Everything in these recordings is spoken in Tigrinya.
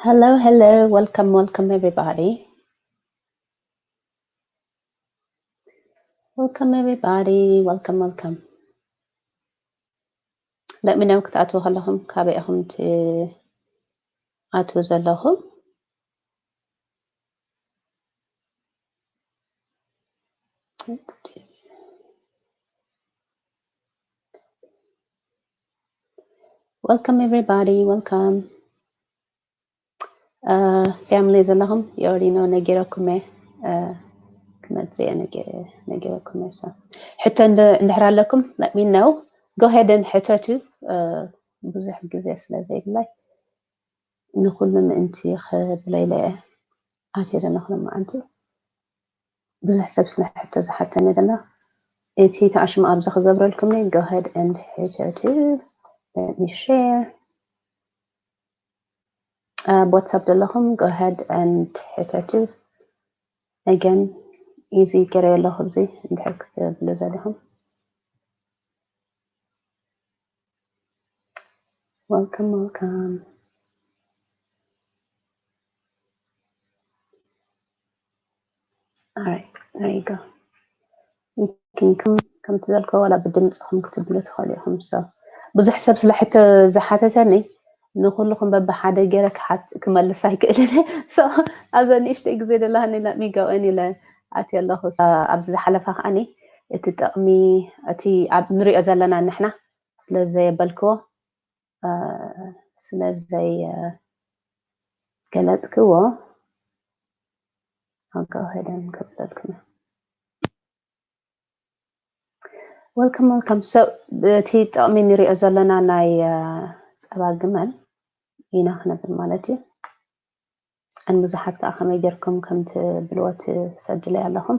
Hello, hello. Welcome, welcome, everybody. Welcome, everybody. Welcome, welcome. Let me know ክትኣትዉ ከለኹም ካበይ ኢኹም ትኣትዉ ዘለኹም። Let's do. Welcome, everybody. Welcome. Family ዘለኹም you already know ነጊረኩም እየ። ክመፅእ እየ ነጊረኩም እየ። ሕቶ እንድሕር ኣለኩም let me know. Go ahead and ሕተቱ። ብዙሕ ግዜ ስለ ዘይብላይ ንኩሉ ምእንቲ ክብለይለ ኣትየ ደለኹ። መዓንቲ ብዙሕ ሰብ ስለ ሕቶ ዝሓተኒ ደላ እቲ ተኣሽሙ ኣብዚ ክገብረልኩም ነይ go ahead and ሕተቱ። Let me share. ኣብ WhatsApp ዘለኹም go ahead and ሕተቱ። Again easy ገይረ ኣለኹ ኣብዚ እንድሕር ክትብሉ ዘለኹም። Welcome, welcome. All right, there you go. You can come, ከምቲ ዘልኮ ዋላ ብድምፅኹም ክትብሉ ትኽእሉ ኢኹም። So ብዙሕ ሰብ ስለ ሕቶ ዝሓተተኒ ንኩልኹም በብሓደ ገይረ ክሓት ክመልስ ኣይክእልን። So ኣብዛ ንእሽተይ ግዜ ደላሃኒ let me go in ኢለ ኣትየ ኣለኹ። ኣብዚ ዝሓለፈ ከዓኒ እቲ ጥቕሚ እቲ ኣብ ንሪኦ ዘለና ንሕና ስለ ዘየበልክዎ ስለ ዘይገለፅክዎ ኣጋውሄደን ከብለልክና። Welcome, welcome. So እቲ ጥቕሚ ንሪኦ ዘለና ናይ ፀባ ግመል ኢና ክነብል ማለት እዩ። And ብዙሓት ከዓ ከመይ ጌርኩም ከም ትብልዎ ትሰድለይ ኣለኹም።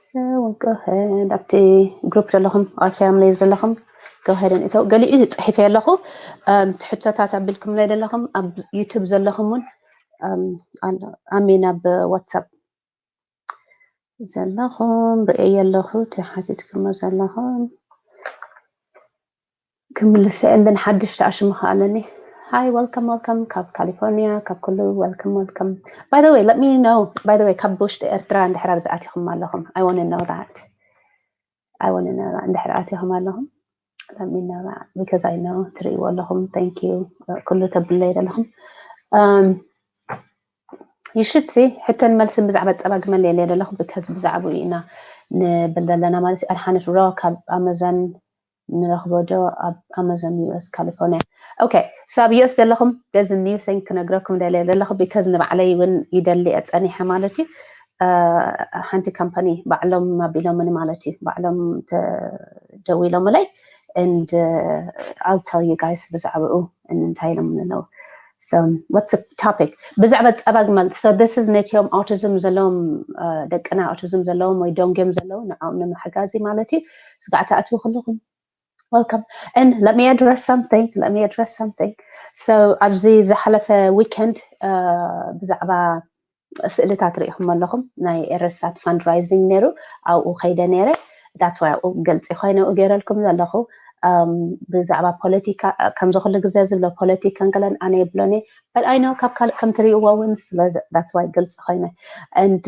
So go ahead ኣብቲ group ዘለኹም or family ዘለኹም go ahead and እተው። ገሊኡ ፅሒፈ ኣለኹ። እቲ ሕቶታት ኣቢልኩምለይ ዘለኹም ኣብ YouTube ዘለኹም እውን ኣሜን ኣብ WhatsApp ዘለኹም ርእየ ኣለኹ ተሓቲትኩሞ ዘለኹም ክምልሰ and then ሓድሽ ተኣሽሙ ከኣለኒ። Hi, welcome, welcome ካብ ካሊፎርኒያ ካብ ኩሉ welcome, welcome. By the way, let me know, by the way ካብ ውሽጢ ኤርትራ እንድሕር ኣብዚ ኣቲኹም ኣለኹም I want to know that. I want to know that እንድሕር ኣቲኹም ኣለኹም let me know that because I know ትርእይዎ ኣለኹም። Thank you ኩሉ ተብለይ ዘለኹም። You should see ሕቶን መልስን ብዛዕባ ፀባ ግመል የለ ዘለኹ because ብዛዕባኡ ኢና ንብል ዘለና ማለት እዩ። ኣድሓነት ሮ ካብ ኣማዞን ንረኽቦ ዶ ኣብ ኣማዞን US ካሊፎርኒያ? Okay, so ኣብ US ዘለኹም there's a new thing ክነግረኩም ደልየ ዘለኹ because ንባዕለይ እውን ይደሊ እየ ፀኒሐ ማለት እዩ። ሓንቲ ካምፓኒ ባዕሎም ኣቢሎምኒ ማለት እዩ። ባዕሎም ደዊሎምለይ and I'll tell you guys ብዛዕባኡ እንታይ ኢሎም ኣለዉ። So what's the topic? ብዛዕባ ፀባ ግመል። So this is ነቲኦም autism ዘለዎም ደቅና autism ዘለዎም ወይ ደንጎም ዘለዉ ንዕኦም ንምሕጋዝ እዩ ማለት እዩ። ስጋዕ ትኣትዉ ከለኹም welcome and let me address something, let me address something. So ኣብዚ ዝሓለፈ weekend ብዛዕባ ስእልታት ርኢኹም ኣለኹም ናይ ኤረሳት fundraising ነይሩ ኣብኡ ከይደ ነይረ። That's why ኣብኡ ገልፂ ኮይነ ኣብኡ ገይረልኩም ዘለኹ ብዛዕባ ፖለቲካ። ከምዚ ኩሉ ግዜ ዝብሎ ፖለቲካ እንከለን ኣነ የብሎን እየ but I know ካብ ካልእ ከም ትርእይዎ እውን ስለ that's why ግልፂ ኮይነ and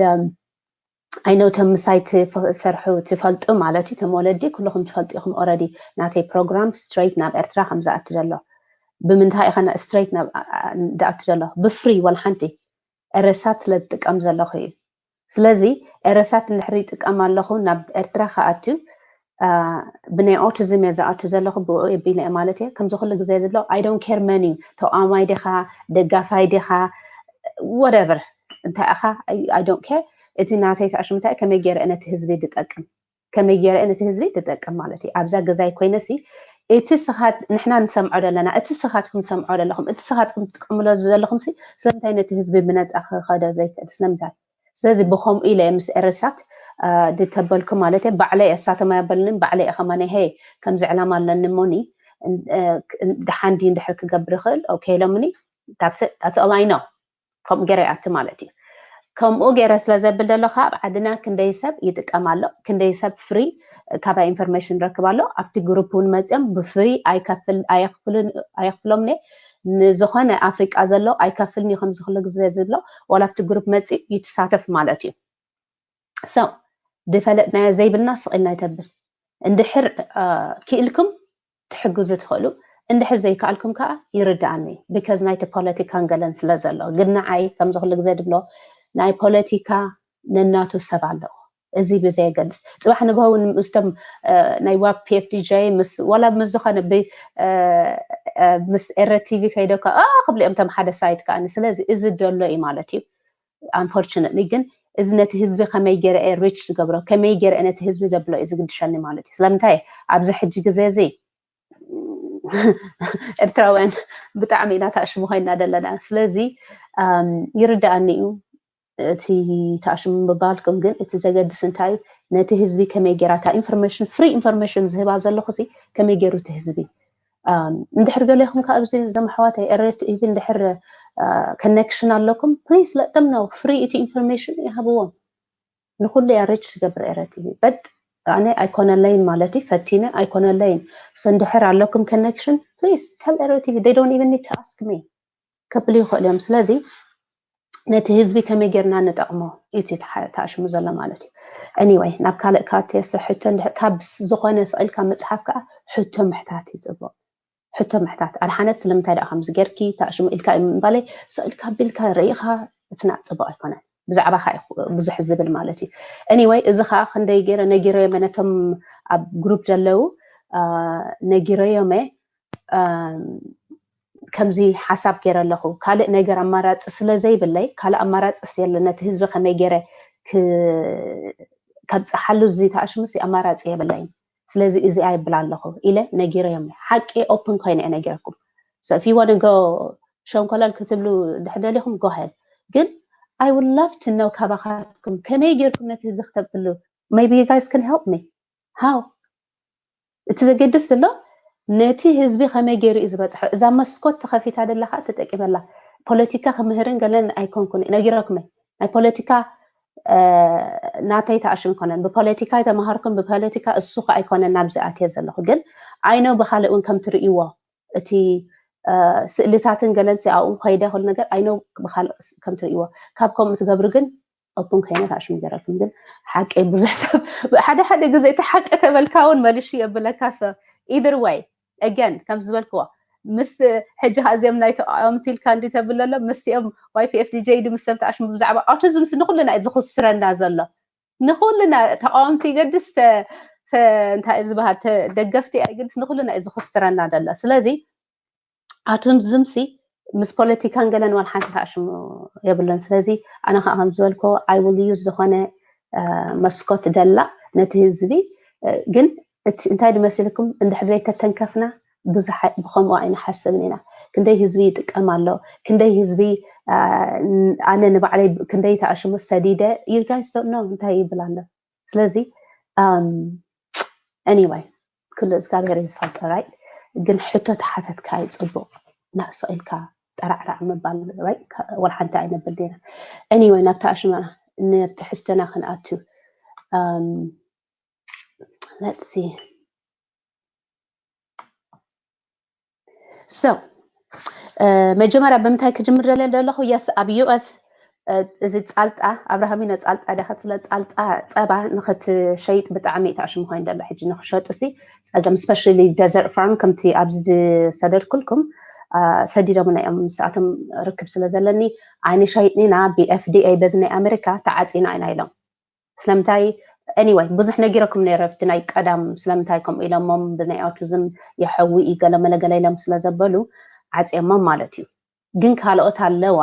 I know እቶም ምሳይ ትሰርሑ ትፈልጡ ማለት እዩ። እቶም ወለዲ ኩልኹም ትፈልጡ ኢኹም already ናተይ ፕሮግራም straight ናብ ኤርትራ ከም ዝኣቱ ዘሎ። ብምንታይ ኢኸ straight ዝኣቱ ዘሎ? ብፍሪ ወላ ሓንቲ ኤረሳት ስለ ዝጥቀም ዘለኹ እዩ። ስለዚ ኤረሳት እንድሕር ይጥቀም ኣለኹ ናብ ኤርትራ ክኣቱ ብናይ autism እየ ዝኣቱ ዘለኹ ብኡ የቢለ እየ ማለት እየ። ከምዚ ኩሉ ግዜ ዝብሎ I don't care መን እዩ ተቃዋማይ ዲኻ ደጋፋይ ዲኻ whatever እንታይ ኢኻ I don't care። እቲ ናተይ ተኣሽምታይ ከመይ ገይረ ነቲ ህዝቢ ድጠቅም ከመይ ገይረ ነቲ ህዝቢ ድጠቅም ማለት እዩ። ኣብዛ ገዛይ ኮይነሲ እቲ ስኻት ንሕና ንሰምዖ ዘለና እቲ ስኻትኩም ትሰምዖ ዘለኹም እቲ ስኻትኩም ትጥቀምሎ ዘለኹም ሲ ስለምንታይ ነቲ ህዝቢ ብነፃ ክኸዶ ዘይክእል ስለምንታይ? ስለዚ ብከምኡ ኢለ ምስ ኤረሳት ድተበልኩ ማለት እየ ባዕለይ እሳቶም ኣያበልንን ባዕለይ እየ ከማነ ሄ ከምዚ ዕላማ ኣለኒ ሞኒ ድሓን ድዩ እንድሕር ክገብር ይኽእል okay ኢሎምኒ that's all I know። ከምኡ ገይረ ይኣቱ ማለት እዩ። ከምኡ ገይረ ስለ ዘብል ዘሎ ከዓ ኣብ ዓድና ክንደይ ሰብ ይጥቀም ኣሎ ክንደይ ሰብ free ካባይ information ረክብ ኣሎ ኣብቲ group እውን መፅኦም ብፍሪ ኣይከፍል ኣየኽፍልን ኣየኽፍሎም ነ ንዝኾነ ኣፍሪቃ ዘሎ ኣይከፍልን እዩ ከምዚ ኩሉ ግዜ ዝብሎ፣ ዋላ ኣብቲ ግሩፕ መፂኡ ይትሳተፍ ማለት እዩ። So ዝፈለጥናዮ ዘይብልና ስቕ ኢልና ይተብል። እንድሕር ክኢልኩም ትሕግዙ ትኽእሉ፣ እንድሕር ዘይከኣልኩም ከዓ ይርድኣኒ፣ because ናይቲ ፖለቲካን ገለን ስለ ዘሎ። ግን ንዓይ ከምዚ ኩሉ ግዜ ድብሎ ናይ ፖለቲካ ነናቱ ሰብ ኣለዎ። እዚ ብዘየገድስ ፅባሕ ንግሆ እውን ምስቶም ናይ ዋፕ ፒኤፍዲጂ ምስ ዋላ ምስ ዝኾነ ምስ ኤረ ቲቪ ከይደካ ክብሉ እዮም ቶም ሓደ ሳይት ከኣኒ። ስለዚ እዚ ደሎ እዩ ማለት እዩ። Unfortunately ግን እዚ ነቲ ህዝቢ ከመይ ገይረ እየ ሪች ዝገብሮ፣ ከመይ ገይረ እየ ነቲ ህዝቢ ዘብሎ እዩ ዝግድሸኒ ማለት እዩ። ስለምንታይ ኣብዚ ሕጂ ግዜ እዚ ኤርትራውያን ብጣዕሚ ኢና ታሽሙ ኮይና ዘለና። ስለዚ ይርድኣኒ እዩ እቲ ታሽሙ ምባልኩም፣ ግን እቲ ዘገድስ እንታይ ነቲ ህዝቢ ከመይ ገይራ እታ ኢንፎርሜሽን ፍሪ ኢንፎርሜሽን ዝህባ ዘለኹ ሲ ከመይ ገይሩ እቲ ህዝቢ እንድሕር ገሌኹም ከ ኣብዚ ዘመሓዋተይ ኤረ ቲቪ እንድሕር ኮኔክሽን ኣለኩም please let them know free እቲ ኢንፎርሜሽን ይሃብዎም። ንኩሉ እያ ሪች ትገብር ኤረ ቲቪ but ኣነ ኣይኮነለይን ማለት እዩ ፈቲነ ኣይኮነለይን። So እንድሕር ኣለኩም ኮኔክሽን please tell ኤረ ቲቪ they don't even need to ask me ከብሉ ይኽእሉ እዮም። ስለዚ ነቲ ህዝቢ ከመይ ጌርና ንጠቕሞ እዩ ተኣሽሙ ዘሎ ማለት እዩ። Anyway ናብ ካልእ ካቴ ሕቶ ካብ ዝኾነ ስቕ ኢልካ ምፅሓፍ ከዓ ሕቶ ምሕታት እዩ ፅቡቕ። ሕቶ ምሕታት ኣድሓነት ስለምንታይ ደኣ ከምዚ ጌርኪ ተኣሽሙ ኢልካ እዩ ምባለይ ስቕ ኢልካ ቢልካ ርኢኻ እትና ፅቡቕ ኣይኮነን። ብዛዕባኻ ብዙሕ ዝብል ማለት እዩ። Anyway እዚ ከዓ ክንደይ ገይረ ነጊረዮም ነቶም ኣብ ግሩፕ ዘለዉ ነጊረዮም እየ ከምዚ ሓሳብ ገይረ ኣለኹ ካልእ ነገር ኣማራፂ ስለ ዘይብለይ ካልእ ኣማራፂ የለ ነቲ ህዝቢ ከመይ ገይረ ከብፅሓሉ እዚ ተኣሽሙሲ ኣማራፂ የብለይን። ስለዚ እዚኣ ይብል ኣለኹ ኢለ ነጊረዮም። ሓቂ ኦፕን ኮይነ እየ ነጊረኩም። So if you wanna go ሸንኮለል ክትብሉ ድሕር ደሊኹም go ahead ግን I would love to know ካባኻትኩም ከመይ ጌርኩም ነቲ ህዝቢ ክተብሉ maybe you guys can help me how እቲ ዘገድስ ዘሎ ነቲ ህዝቢ ከመይ ገይሩ እዩ ዝበፅሖ። እዛ መስኮት ተኸፊታ ደላ ከዓ ተጠቂመላ። ፖለቲካ ክምህርን ገለን ኣይኮንኩን ነጊረኩም ናይ ፖለቲካ ናተይ ተኣሽም ይኮነን ብፖለቲካ ኣይተምሃርኩን ብፖለቲካ እሱ ከዓ ኣይኮነን ናብዚ ኣትየ ዘለኹ ግን I know ብካልእ እውን ከም ትርእይዎ እቲ ስእልታትን ገለን ኣብኡ ከይደ ኩሉ ነገር I know ብካልእ ከም ትርእይዎ ካብ ከምኡ ትገብሩ ግን ኦፕን ኮይነ ተኣሽም ይገረልኩም ግን ሓቂ ብዙሕ ሰብ ሓደ ሓደ ግዜ እቲ ሓቂ ተበልካ እውን መልሹ የብለካ ሰብ either way again ከም ዝበልክዎ ምስ ሕጂ ከ እዚኦም ናይ ተቃወምቲ ኢልካ እንዲ ተብል ኣሎ ምስቲኦም ዋይፒኤፍዲጂ ዲ ምስ ሰብ ተኣሽሙ ብዛዕባ ኣውቲዝም ስ ንኩልና እዩ ዝኽስረና ዘሎ ንኩልና ተቃወምቲ ይገድስ እንታይ ዝበሃል ደገፍቲ ኣይገድስ ንኩልና እዩ ዝኽስረና ዘሎ ስለዚ ኣውቲዝም ሲ ምስ ፖለቲካን ገለን ዋላ ሓንቲ ተኣሽሙ የብሉን ስለዚ ኣነ ከዓ ከም ዝበልኮ I will use ዝኾነ መስኮት ደላ ነቲ ህዝቢ ግን እቲ እንታይ ድመሲልኩም እንድሕር ዘይተተንከፍና ብዙሕ ብከምኡ ኣይንሓስብን ኢና ክንደይ ህዝቢ ይጥቀም ኣሎ ክንደይ ህዝቢ ኣነ ንባዕለይ ክንደይ ተኣሽሙ ሰዲደ you guys don't know እንታይ ይብል ኣሎ ስለዚ anyway ኩሉ እግዚኣብሔር እዩ ዝፈልጦ right ግን ሕቶ ተሓተትካ ይፅቡቅ ናእስቕ ኢልካ ጠራዕራዕ ምባል right ወላ ሓንቲ ኣይነብል ዲና anyway ናብቲ ኣሽመና ንትሕዝትና ክንኣቱ let's see so መጀመርያ ብምንታይ ክጅምር ደለ ዘለኹ yes ኣብ ዩኤስ እዚ ፃልጣ ኣብርሃሚኖ ፃልጣ ዲያ ክትብለ ፃልጣ ፀባ ንክትሸይጥ ብጣዕሚ ተኣሽሙ ኮይኑ ደሎ ሕጂ ንክሸጡ ሲ ፀገም especially desert farm ከምቲ ኣብዚ ዝሰደድኩልኩም ሰዲዶምና እዮም ንሳቶም ርክብ ስለ ዘለኒ ኣይንሸይጥኒና ብኤፍዲኤ በዚ ናይ ኣሜሪካ ተዓፂና ኢና ኢሎም ስለምንታይ anyway ብዙሕ ነጊረኩም ነረ ኣብቲ ናይ ቀዳም ስለምንታይ ከምኡ ኢሎሞም ብናይ ኣውቲዝም የሐዊ እዩ ገለመለ ገለ ኢሎም ስለ ዘበሉ ዓፅዮሞም ማለት እዩ ግን ካልኦት ኣለዋ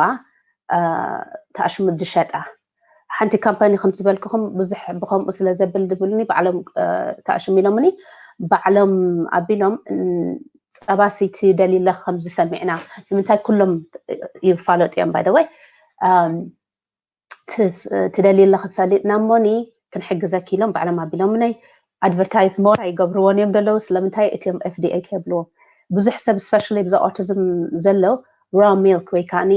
ተኣሽሙ ዝሸጣ ሓንቲ ካምፓኒ ከም ዝበልኩኹም ብዙሕ ብከምኡ ስለ ዘብል ድብሉኒ ባዕሎም ተኣሽሙ ኢሎምኒ ባዕሎም ኣቢሎም ፀባሲ ትደልይለ ከም ዝሰሚዕና ንምንታይ ኩሎም ይፋለጡ እዮም by the way ትደልይለ ክፈሊጥና እሞኒ ክንሕግዘኪ ኢሎም ባዕሎም ኣቢሎምነይ advertise more ኣይገብርዎን እዮም ደለዉ ስለምንታይ እቲኦም FDA ከየብልዎም ብዙሕ ሰብ especially ብዛ autism ዘሎ raw milk ወይ ከዓኒ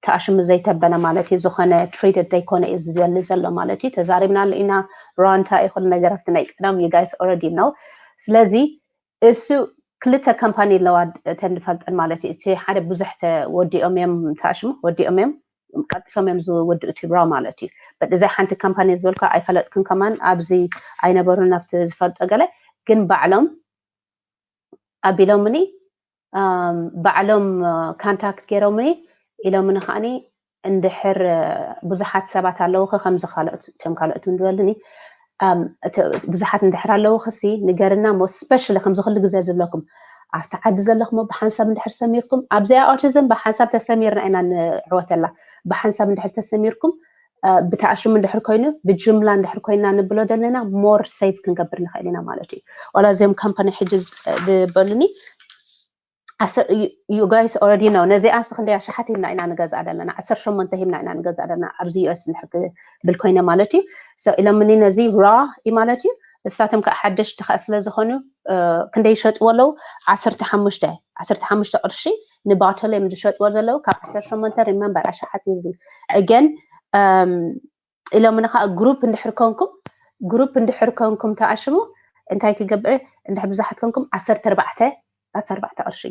ተኣሽሙ ዘይተበለ ማለት እዩ ዝኾነ treated ዘይኮነ እዩ ዝደሊ ዘሎ ማለት እዩ ተዛሪብናሉ ኢና raw እንታይ እዩ ኩሉ ነገር ኣብቲ ናይ ቀዳም you guys already know ስለዚ እሱ ክልተ ካምፓኒ ኣለዋ እተን ዝፈልጠን ማለት እዩ። እቲ ሓደ ብዙሕ ተወዲኦም እዮም ተኣሽሙ ወዲኦም እዮም ቀልጢፎም እዮም ዝወድኡ እቲ ራ ማለት እዩ። በዚ ሓንቲ ካምፓኒ ዝበልካ ኣይፈለጥኩን ከማን ኣብዚ ኣይነበሩን ናብቲ ዝፈልጦ ገለ ግን ባዕሎም ኣቢሎምኒ ባዕሎም ካንታክት ገይሮምኒ ኢሎምኒ ከዓኒ እንድሕር ብዙሓት ሰባት ኣለውኺ ከምዚ ካልኦት እቶም ካልኦት ንበሉኒ ብዙሓት እንድሕር ኣለውኺ ሲ ንገርና ሞ ስፔሻሊ ከምዚ ኩሉ ግዜ ዝብለኩም ኣብቲ ዓዲ ዘለኹሞ ብሓንሳብ እንድሕር ሰሚርኩም ኣብዚኣ ኦቲዝም ብሓንሳብ ተሰሚርና ኢና ንዕወተላ ብሓንሳብ እንድሕር ተሰሚርኩም ብተኣሽሙ እንድሕር ኮይኑ ብጅምላ እንድሕር ኮይና ንብሎ ዘለና ሞር ሴቭ ክንገብር ንኽእል ኢና ማለት እዩ ዋላ እዚኦም ካምፓኒ ሕጂ ዝበሉኒ you guys already know ነዚኣስ ክንደይ ኣሽሓት ሂብና ኢና ንገዝኣ ዘለና ዓሰርተ ሸሞንተ ሂብና ኢና ንገዝኣ ዘለና ኣብዚ ዩኤስ እንድሕር ክብል ኮይነ ማለት እዩ ኢሎምኒ ነዚ ራ እዩ ማለት እዩ እሳቶም ከዓ ሓደሽቲ ከዓ ስለ ዝኾኑ ክንደይ ይሸጥዎ ኣለዉ ዓሰርተ ሓሙሽተ ዓሰርተ ሓሙሽተ ቅርሺ ንባተል እዮም ዝሸጥዎ ዘለዉ ካብ ዓሰርተ ሸሞንተ remember ኣሽሓት እዩ እዚ again ኢሎምኒ ከዓ ግሩፕ እንድሕር ኮንኩም ግሩፕ እንድሕር ኮንኩም ተኣሽሙ እንታይ ክገብር እንድሕር ብዙሓት ኮንኩም ዓሰርተ ኣርባዕተ ዓሰርተ ኣርባዕተ ቅርሺ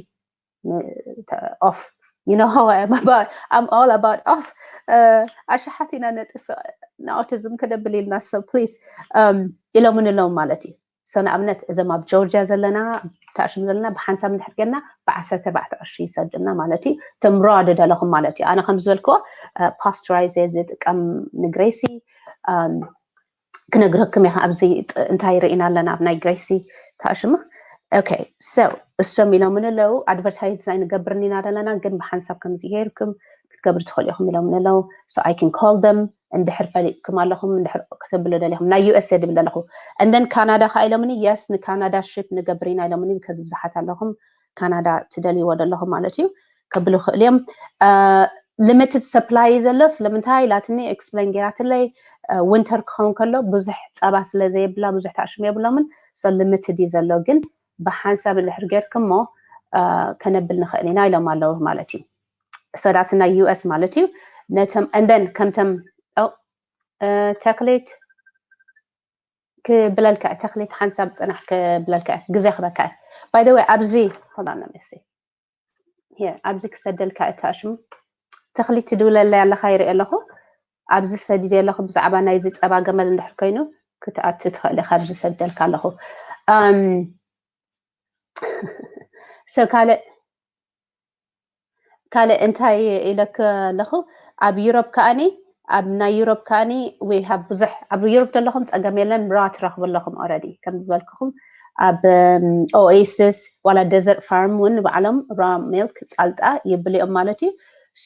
off you know how I am about I'm all about off ኣሽሓት ኢና ነጥፍእ ንኦቲዝም ክደብል ኢልና so please ኢሎምን ኣለዉ ማለት እዩ so ንኣብነት እዞም ኣብ ጆርጅያ ዘለና ተኣሽም ዘለና ብሓንሳብ እንድሕር ገና ብዓሰርተ ኣርባዕተ ቅርሺ ይሰዱና ማለት እዩ ተምሮ ኣደደለኹም ማለት እዩ ኣነ ከም ዝበልክዎ ፓስቸራይዝ ዝጥቀም ንግሬሲ ክነግረኩም እየ ኣብዚ እንታይ ርኢና ኣለና ኣብ ናይ ግሬሲ ተኣሽሙ okay so እሶም ኢሎምን ኣለዉ ኣድቨርታይዝ ኣይንገብርን ኢና ዘለና ግን ብሓንሳብ ከምዚ ገይርኩም ክትገብሩ ትኽእሉ ኢኹም ኢሎምን ኣለዉ so I can call them እንድሕር ፈሊጥኩም ኣለኹም እንድሕር ክትብሉ ደሊኹም ናይ ዩኤስኤ ድብል ኣለኹ እንደን ካናዳ ከዓ ኢሎምኒ የስ ንካናዳ ሽፕ ንገብር ኢና ኢሎምኒ ከዚ ብዙሓት ኣለኹም ካናዳ ትደልይዎ ደለኹም ማለት እዩ ከብሉ ይኽእሉ እዮም limited supply ዘሎ ስለምንታይ ኢላትኒ explain ገይራትለይ winter ክኸውን ከሎ ብዙሕ ፀባ ስለ ዘየብላ ብዙሕ ተኣሽሙ የብሎምን so limited እዩ ዘሎ ግን ብሓንሳብ እንድሕር ጌርኩሞ ከነብል ንኽእል ኢና ኢሎም ኣለዉ ማለት እዩ so that's ናይ ዩኤስ ማለት እዩ ነቶም and then ከምቶም ተክሌት ክብለልካ ተክሌት ሓንሳብ ፅናሕ ክብለልካ ግዜ ክበካ by the way ኣብዚ hold on let me see ኣብዚ ክሰደልካ እታ ሽም ተክሊት ትድውለለይ ኣለካ ይርኢ ኣለኹ ኣብዚ ሰዲደ ኣለኹ ብዛዕባ ናይዚ ፀባ ገመል እንድሕር ኮይኑ ክትኣቱ ትኽእል ኢካ ኣብዚ ሰደልካ ኣለኹ so ካልእ ካልእ እንታይ ኢለክ ኣለኹ ኣብ ዩሮፕ ከኣኒ ኣብ ናይ ዩሮፕ ከኣኒ we have ብዙሕ ኣብ ዩሮፕ ዘለኹም ፀገም የለን ራ ትረኽቡ ኣለኹም already ከም ዝበልክኹም ኣብ ኦኤስስ ዋላ ደዘርት ፋርም እውን ንባዕሎም ራ ሚልክ ፃልጣ ይብልኦም ማለት እዩ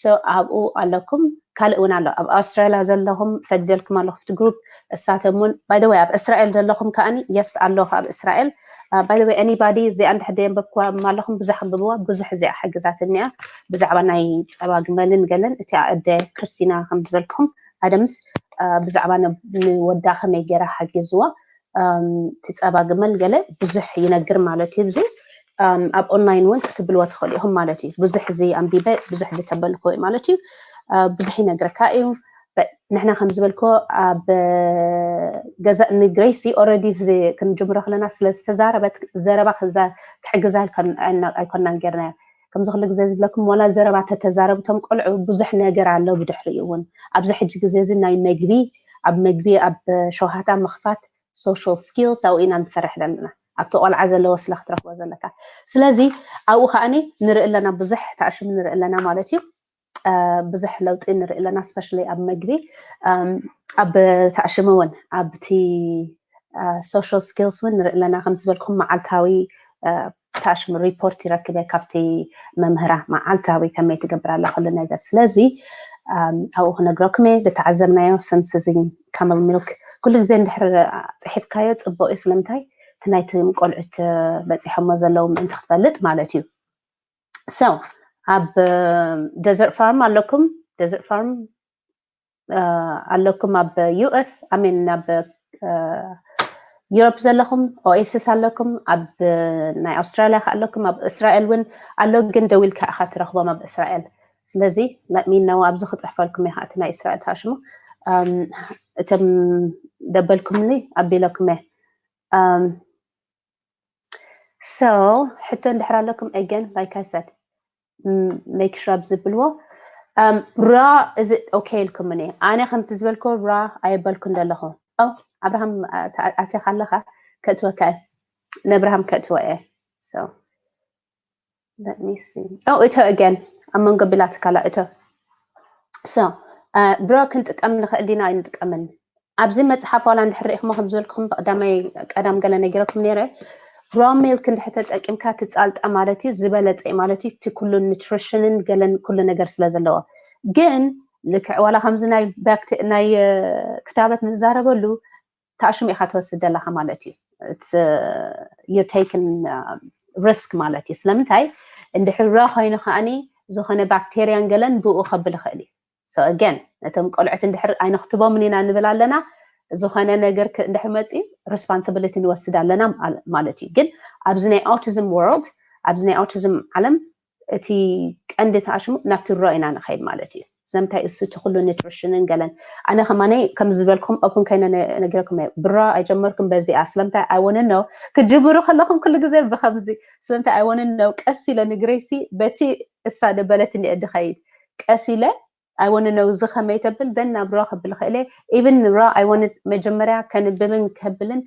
so ኣብኡ ኣለኩም ካልእ እውን ኣሎ ኣብ ኣውስትራሊያ ዘለኹም ሰዲደልኩም ኣለኹ እቲ ግሩፕ እሳቶም እውን by the way ኣብ እስራኤል ዘለኹም ከኣኒ የስ ኣለኹ ኣብ እስራኤል by the way anybody እዚኣ እንድሕር ደየንበብክዋ ኣለኹም ብዙሕ ኣንብብዋ ብዙሕ እዚኣ ሓግዛትኒ እያ ብዛዕባ ናይ ፀባ ግመልን ገለን እቲኣ ኣደ ክርስቲና ከም ዝበልክኹም ኣደምስ ብዛዕባ ንወዳ ከመይ ገይራ ሓጊዝዋ እቲ ፀባ ግመል ገለ ብዙሕ ይነግር ማለት እዩ እዚ ኣብ ኦንላይን እውን ክትብልዎ ትኽእሉ ኢኹም ማለት እዩ ብዙሕ እዚ ኣንቢበ ብዙሕ ዝተበልክዎ ማለት እዩ ብዙሕ ይነግረካ እዩ ንሕና ከም ዝበልክዎ ኣብ ገዛ ንግሬሲ already ክንጅምሮ ከለና ስለ ዝተዛረበት ዘረባ ክሕግዛ ኣይኮናን ጌርና ከምዚ ኩሉ ግዜ ዝብለኩም ዋላ ዘረባ ተተዛረብቶም ቆልዑ ብዙሕ ነገር ኣሎ ብድሕሪኡ እውን ኣብዚ ሕጂ ግዜ እዚ ናይ መግቢ ኣብ መግቢ ኣብ ሸውሃታ ምኽፋት social skills ኣብኡ ኢና ንሰርሕ ዘለና ኣብቲ ቆልዓ ዘለዎ ስለ ክትረክቦ ዘለካ ስለዚ ኣብኡ ከዓኒ ንርኢ ኣለና ብዙሕ ተኣሽሙ ንርኢ ኣለና ማለት እዩ ብዙሕ ለውጢ ንርኢ ኣለና especially ኣብ መግቢ ኣብ ተኣሽሙ እውን ኣብቲ social skills እውን ንርኢ ኣለና ከም ዝበልኩም መዓልታዊ ተኣሽሙ ሪፖርት ይረክበ ካብቲ መምህራ መዓልታዊ ከመይ ትገብር ኣላ ኩሉ ነገር ስለዚ ኣብኡ ክነግረኩም እየ ዝተዓዘብናዮ ሰንስዚ ካመል ሚልክ ኩሉ ግዜ እንድሕር ፅሒፍካዮ ፅቡቅ እዩ ስለምንታይ እቲ ናይቶም ቆልዑት በፂሖሞ ዘለዉ ምእንቲ ክትፈልጥ ማለት እዩ so ኣብ ደዘርት ፋርም ኣለኩም ደዘርት ፋርም ኣለኩም ኣብ ዩኤስ ኣሜን ኣብ ዩሮፕ ዘለኹም ኦኤስስ ኣለኩም ኣብ ናይ ኣውስትራሊያ ከ ኣለኩም ኣብ እስራኤል እውን ኣሎ ግን ደው ኢልካ ኢኻ ትረኽቦም ኣብ እስራኤል ስለዚ let me know ኣብዚ ክፅሕፈልኩም እየ እቲ ናይ እስራኤል ተኣሽሙ እቶም ደበልኩምኒ ኣቢለኩም እየ So ሕቶ እንድሕር ኣለኩም፣ again, like I said, make sure ኣብ ዝብልዎ፣ um, raw is it okay ኢልኩምኒ? ኣነ ከምቲ ዝበልኩ raw ኣየበልኩን ዘለኹ። ኦ፣ ኣብርሃም ኣቲኻ ኣለኻ? ከእትወካ እየ፣ ንኣብርሃም ከእትወ እየ። So let me see. Oh, እቶ again ኣብ መንጎ ቢላትካላ እቶ። So raw ክንጥቀም ንኽእል ዲና ኣይንጥቀምን? ኣብዚ መፅሓፍ ዋላ እንድሕር ርኢኹሞ ከም ዝበልኩም ብቀዳማይ ቀዳም ገለ ነጊረኩም ነይረ። Raw milk እንድሕር ተጠቂምካ ትፃልጣ ማለት እዩ ዝበለፀ ማለት እዩ። እቲ ኩሉ nutrition ን ገለን ኩሉ ነገር ስለ ዘለዎ። ግን ልክዕ ዋላ ከምዚ ናይ ባክተ ናይ ክታበት ንዛረበሉ ተኣሽሙ ኢኻ ትወስድ ዘለኻ ማለት እዩ። You're taking risk ማለት እዩ። ስለምንታይ? እንድሕር raw ኮይኑ ከዓኒ ዝኾነ ባክቴርያን ገለን ብኡ ከብል ይኽእል እዩ። So again ነቶም ቆልዑት እንድሕር ኣይነኽትቦምን ኢና ንብል ኣለና። ዝኾነ ነገር እንድሕር መፅኡ responsibility ንወስድ ኣለና ማለት እዩ። ግን ኣብዚ ናይ autism world፣ ኣብዚ ናይ autism ዓለም እቲ ቀንዲ ተኣሽሙ ናብቲ raw ኢና ንኸይድ ማለት እዩ። ስለምንታይ? እሱ እቲ ኩሉ nutrition ን ገለን፣ ኣነ ከማነይ ከም ዝበልኩም open ከይነ ነጊረኩም እየ። ብ raw ኣይጀመርኩም በዚኣ። ስለምንታይ? I wanna know። ክጅምሩ ከለኹም ኩሉ ግዜ ብከምዚ። ስለምንታይ? I wanna know። ቀስ ኢለ ንግረይሲ በቲ እሳ ደበለት እንዲ ድኸይድ ቀስ ኢለ I wanna know እዚ ከመይ ተብል፣ then ናብ raw ከብል ክእል እየ። Even raw I wanna መጀመርያ ከንብብን ከብልን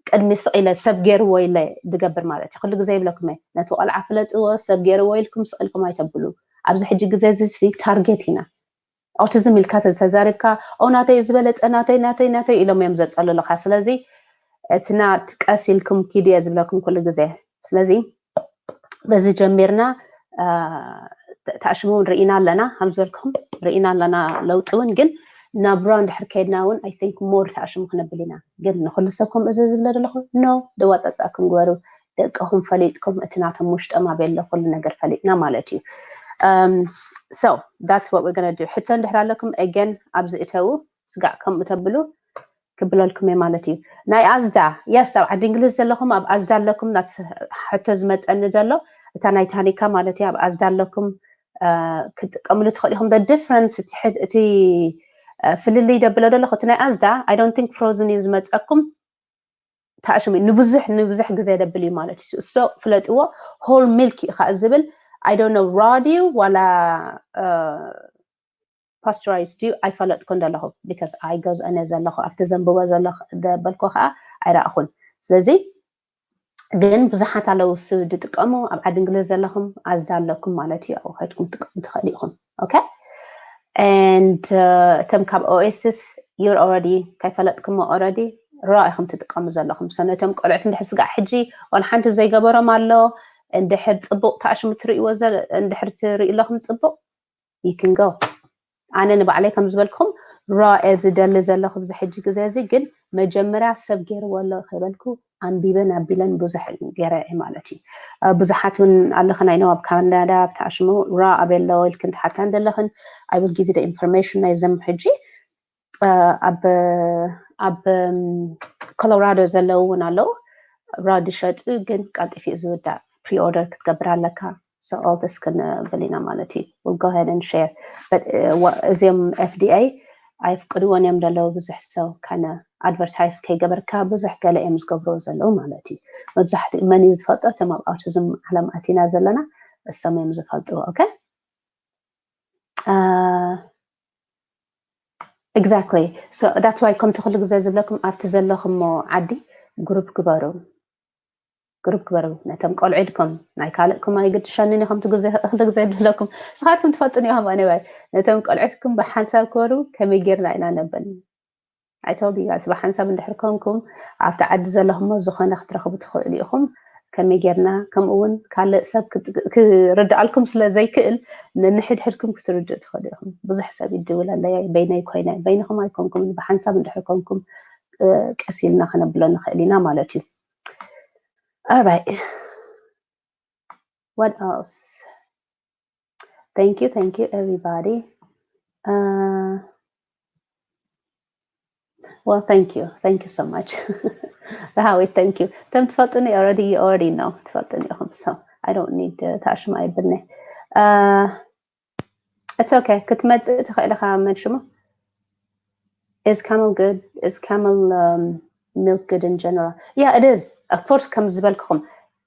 ቅድሚ ስቕ ኢለ ሰብ ገይርዎ ኢለ ዝገብር ማለት እዩ። ኩሉ ግዜ ይብለኩም እየ፣ ነቲ ቆልዓ ፍለጥዎ፣ ሰብ ገይርዎ ኢልኩም ስቕ ኢልኩም ኣይተብሉ። ኣብዚ ሕጂ ግዜ እዚ ሲ ታርጌት ኢና። Autism ኢልካ ተዛሪብካ፣ ኦ ናተይ ዝበለፀ ናተይ ናተይ ናተይ ኢሎም እዮም ዘፀልሉካ። ስለዚ እቲ ናት ቀስ ኢልኩም ኪዱ እየ ዝብለኩም ኩሉ ግዜ። ስለዚ በዚ ጀሚርና ተኣሽሙ እውን ርኢና ኣለና፣ ከም ዝበልኩም ርኢና ኣለና ለውጢ እውን። ግን ናብ raw እንድሕር ከይድና እውን I think more ተኣሽሙ ክነብል ኢና። ግን ንኩሉ ሰብ ከምኡ እዚ ዝብለ ዘለኹ no፣ ደዋፃፃእኩም ግበሩ። ደቅኹም ፈሊጥኩም እቲ ናቶም ውሽጦም ኣበይ ኣሎ ኩሉ ነገር ፈሊጥና ማለት እዩ። So that's what we're gonna do። ሕቶ እንድሕር ኣለኩም again ኣብዚ እተዉ፣ ስጋዕ ከምኡ ተብሉ ክብለልኩም እየ ማለት እዩ። ናይ ኣዝዳ፣ yes፣ ኣብ ዓዲ እንግሊዝ ዘለኹም ኣብ ኣዝዳ ኣለኩም። ናት ሕቶ ዝመፀኒ ዘሎ እታ ናይ ታኒካ ማለት እዩ። ኣብ ኣዝዳ ኣለኩም ክጥቀምሉ ትኽእል ኢኹም። The difference እቲ ፍልልይ ደብሎ ዘለኹ እቲ ናይ ኣዝዳ I don't think frozen እዩ ዝመፀኩም። ተኣሽሙ ንብዙሕ ንብዙሕ ግዜ ደብል እዩ ማለት እዩ። እሶ ፍለጥዎ። Whole milk እዩ ከዓ ዝብል። I don't know raw ድዩ ዋላ pasteurized ድዩ ኣይፈለጥኩን ዘለኹ። Because ኣይገዝኦን እየ ዘለኹ፣ ኣብቲ ዘንብቦ ዘሎ ደበልኮ ከዓ ኣይረኣኹን። ስለዚ ግን ብዙሓት ኣለዉ እሱ ዝጥቀሙ። ኣብ ዓዲ እንግሊዝ ዘለኹም ኣዝዳ ኣለኩም ማለት እዩ፣ ኣብኡ ከድኩም ትጥቀሙ ትኽእሉ ኢኹም። Okay? And እቶም ካብ ኦኤስስ you're already ከይፈለጥኩሞ already raw ኢኹም ትጥቀሙ ዘለኹም። So ነቶም ቆልዑት እንድሕር ስጋዕ ሕጂ ዋላ ሓንቲ ዘይገበሮም ኣሎ፣ እንድሕር ፅቡቕ ተኣሽሙ ትርእይዎ እንድሕር ትርእዩ ኣለኹም ፅቡቕ you can go። ኣነ ንባዕለይ ከም ዝበልኩም raw እየ ዝደሊ ዘለኹ ኣብዚ ሕጂ ግዜ እዚ። ግን መጀመርያ ሰብ ገይርዎ ኣሎ ከይበልኩ ኣንቢበን ኣቢለን ብዙሕ ገይረ እየ ማለት እዩ። ብዙሓት እውን ኣለኽን I know ኣብ ካናዳ ኣብ ተኣሽሙ raw ኣበይ ኣለዎ ኢልክን ትሓታ እንደለኽን I will give you the information ናይዞም ሕጂ ኣብ ኣብ ኮሎራዶ ዘለዉ እውን ኣለዉ raw ዝሸጡ። ግን ቀልጢፉ እዩ ዝውዳእ። Pre-order ክትገብር ኣለካ። So all this ክንብል ኢና ማለት እዩ። We'll go ahead and share. But እዚኦም FDA ኣይፍቅድዎን እዮም ዘለዉ ብዙሕ ሰው ካነ advertise ከይገበርካ ብዙሕ ገለ እዮም ዝገብርዎ ዘለዉ ማለት እዩ። መብዛሕትኡ መን እዩ ዝፈልጦ? እቶም ኣብ autism ዓለም ኣቲና ዘለና እሶም እዮም ዝፈልጥዎ። Okay? Exactly. So that's why ከምቲ ኩሉ ግዜ ዝብለኩም ኣብቲ ዘለኹሞ ዓዲ ግሩፕ ግበሩ። ግሩፕ ግበሩ ነቶም ቆልዑ ኢልኩም። ናይ ካልእኩም ኣይግድሸንን እዩ ከምቲ ግዜ ክልተ ግዜ ዝብለኩም ንስኻትኩም ትፈልጡ ኢኹም። Anyway ነቶም ቆልዑትኩም ብሓንሳብ ክበሩ ከመይ ጌርና ኢና ነብል? I told you guys ብሓንሳብ እንድሕር ኮንኩም ኣብቲ ዓዲ ዘለኹሞ ዝኾነ ክትረኽቡ ትኽእሉ ኢኹም። ከመይ ጌርና ከምኡ እውን ካልእ ሰብ ክርድኣልኩም ስለ ዘይክእል ነንሕድሕድኩም ክትርድኡ ትኽእሉ ኢኹም። ብዙሕ ሰብ ይድውል ኣለይ በይነይ ኮይነ። በይንኹም ኣይኮንኩም ብሓንሳብ እንድሕር ኮንኩም ቀስ ኢልና ከነብሎ ንኽእል ኢና ማለት እዩ። All right. What else? Thank you, thank you everybody. Uh, well, thank you, thank you so much. Rahawi, thank you. እቶም ትፈልጡኒ already, you already know. ትፈልጡኒ ኢኹም። So I don't need to touch my business. Uh, it's okay. ክትመጽእ ትኽእል ኢኻ መልሽሞ። Is camel good? Is camel um, milk good in general? Yeah, it is. Of course, ከም ዝበልክኹም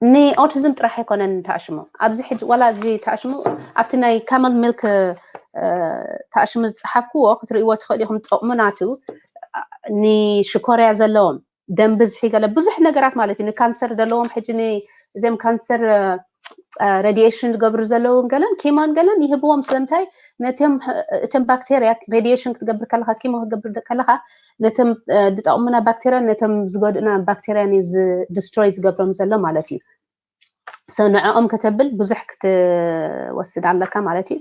ንኦቲዝም ጥራሕ ኣይኮነን ተኣሽሙ። ኣብዚ ሕጂ ዋላ እዚ ተኣሽሙ ኣብቲ ናይ ካመል ሚልክ ተኣሽሙ ዝፀሓፍክዎ ክትርእይዎ ትኽእል ኢኹም። ጥቕሙ ናቱ ንሽኮርያ ዘለዎም ደም ብዝሒ ገለ ብዙሕ ነገራት ማለት እዩ። ንካንሰር ዘለዎም ሕጂ እዚም ካንሰር ሬዲሽን ዝገብሩ ዘለውን ገለን ኪሞን ገለን ይህብዎም። ስለምንታይ ነቶም እቶም ባክቴርያ ሬዲሽን ክትገብር ከለካ ኪሞ ክትገብር ከለካ ነቶም ዝጠቕሙና ባክቴርያ ነቶም ዝጎድኡና ባክቴርያ ዲስትሮይ ዝገብሮም ዘሎ ማለት እዩ። ንዕኦም ከተብል ብዙሕ ክትወስድ ኣለካ ማለት እዩ።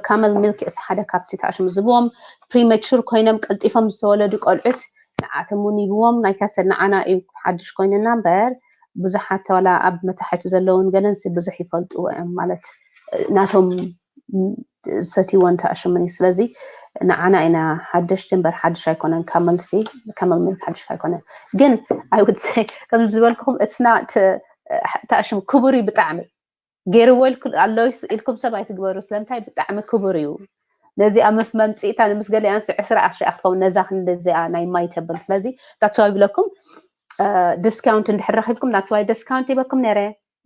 ካመል ሚልክ እስ ሓደ ካብቲ ተኣሽሙ ዝብዎም ፕሪመቹር ኮይኖም ቀልጢፎም ዝተወለዱ ቆልዑት ንዓቶም እውን ይብዎም። ናይ ካሰ ንዓና እዩ ሓድሽ ኮይንና እምበር ብዙሓት ተዋላ ኣብ መታሕቲ ዘለውን ገለን ብዙሕ ይፈልጥዎ እዮም ማለት ናቶም ሰቲወን ተኣሽሙን እዩ። ስለዚ ንዓና ኢና ሓደሽቲ እምበር ሓድሽ ኣይኮነን። ካመል ሲ ካመል ሚልክ ሓድሽ ኣይኮነን። ግን ኣይውድ ከም ዝበልኩኹም እትና ተኣሽሙ ክቡር እዩ ብጣዕሚ። ገይርዎ ኣሎ ኢልኩም ሰብ ኣይትግበሩ። ስለምንታይ ብጣዕሚ ክቡር እዩ። ነዚ ኣብ ምስ መምፅእታ ንምስ ገሊኣንስ ዕስራ ኣሽያ ክትኸውን ነዛ ክንደዚኣ ናይ ማይ ተብል። ስለዚ that's why ይብለኩም ዲስካውንት እንድሕር ረኪብኩም that's why ዲስካውንት ይበኩም ነረ።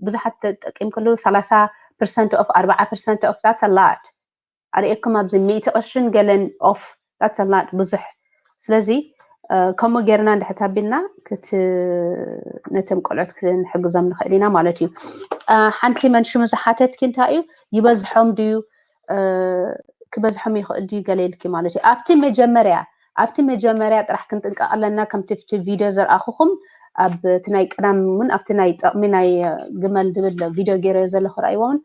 ብዙሓት ተጠቂምክሉ ሰላሳ ፐርሰንት ኦፍ ኣርባዓ ፐርሰንት ኦፍ that's a lot። ኣርእየኩም ኣብዚ ሚእቲ ቅርሽን ገለን ኦፍ that's a lot ብዙሕ። ስለዚ ከምኡ ጌርና እንድሕር ኣቢልና ነቶም ቆልዑት ክንሕግዞም ንኽእል ኢና ማለት እዩ። ሓንቲ መንሽሙ ዝሓተትኪ እንታይ እዩ ይበዝሖም ድዩ ክበዝሖም ይኽእል ድዩ ገለ ኢልኪ ማለት እዩ። ኣብቲ መጀመርያ ኣብቲ መጀመርያ ጥራሕ ክንጥንቀቕ ኣለና። ከምቲ ቪድዮ ዘርኣኹኹም ኣብቲ ናይ ቀዳም እውን ኣብቲ ናይ ጥቕሚ ናይ ግመል ዝብል ቪድዮ ገይረዮ ዘለኹ ረኣይዎ እውን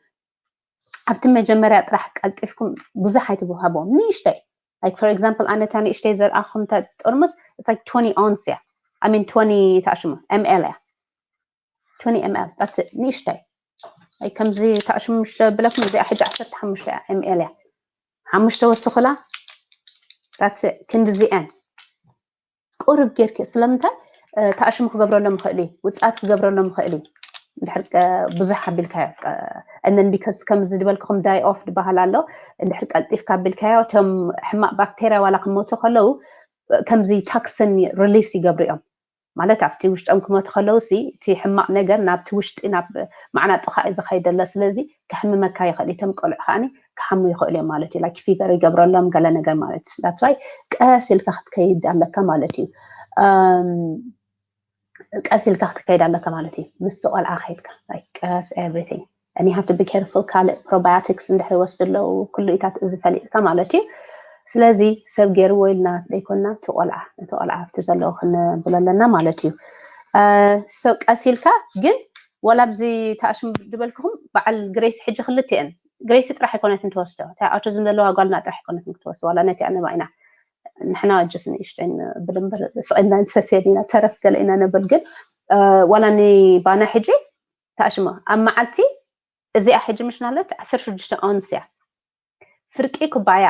ኣብቲ መጀመርያ ጥራሕ ቀልጢፍኩም ብዙሕ ኣይትብሃቦም። ንእሽተይ like for example ኣነ እታ ንእሽተይ ዘርኣኹም እታ ጥርሙስ it's like twenty ounce እያ። I mean twenty ተኣሽሙ ml እያ። twenty ml that's it ንእሽተይ። ከምዚ ተኣሽሙ ምሽ ብለኩም እዚኣ ሕጂ ዓሰርተ ሓሙሽተ እያ ml እያ። ሓሙሽተ ወስኹላ that's it ክንድዚአን ቁርብ ጌርኪ ስለምንታይ ተኣሽሙ ክገብረሎም ይኽእል እዩ፣ ውፅኣት ክገብረሎም ይኽእል እዩ። እንድሕር ብዙሕ ኣቢልካዮ እነን because ከምዚ ዝበልክኹም die off ዝበሃል ኣሎ። እንድሕር ቀልጢፍካ ኣቢልካዮ እቶም ሕማቕ ባክቴርያ ዋላ ክሞቱ ከለዉ ከምዚ ታክስን ሪሊስ ይገብሩ እዮም ማለት ኣብቲ ውሽጦም ክሞቱ ከለዉ ሲ እቲ ሕማቕ ነገር ናብቲ ውሽጢ ናብ ማዕናጥኻ እዩ ዝኸይድ ዘሎ። ስለዚ ከሕምመካ ይኽእል እዩ። እቶም ቆልዑ ከዓኒ ክሓሙ ይኽእሉ እዮም ማለት እዩ። ላይክ ፊቨር ይገብረሎም ገለ ነገር ማለት እዩ። That's why ቀስ ኢልካ ክትከይድ ኣለካ ማለት እዩ። ቀስ ኢልካ ክትከይድ ኣለካ ማለት እዩ። ምስ ቆልዓ ከይድካ ቀስ everything and you have to be careful። ካልእ ፕሮባዮቲክስ እንድሕር ይወስዱ ኣለዉ ኩሉ ኢታት እዚ ፈሊጥካ ማለት እዩ። ስለዚ ሰብ ገይርዎ ኢልና ዘይኮንና እቲ ቆልዓ ነቲ ቆልዓ ኣብቲ ዘለዎ ክንብሎ ኣለና ማለት እዩ። ቀስ ኢልካ ግን ወላ ኣብዚ ተኣሽሙ ዝበልክኹም በዓል ግሬስ ሕጂ ክልቲአን ግሬሲ ጥራሕ ኣይኮነትን ትወስዶ እታ ኣውቲዝም ዘለዋ ጓልና ጥራሕ ኣይኮነትን ክትወስዶ ዋላ ነቲኣ ንባ ኢና ንሕና ጅስ ንእሽተይ ንብል እምበር ስቕ ኢልና ንሰትየን ኢና ተረፍ ገለ ኢና ንብል ግን ዋላ ንባና ሕጂ ተኣሽሞ ኣብ መዓልቲ እዚኣ ሕጂ ምሽ ናለት ዓሰርተ ሽዱሽተ ኦንስ እያ። ፍርቂ ኩባያ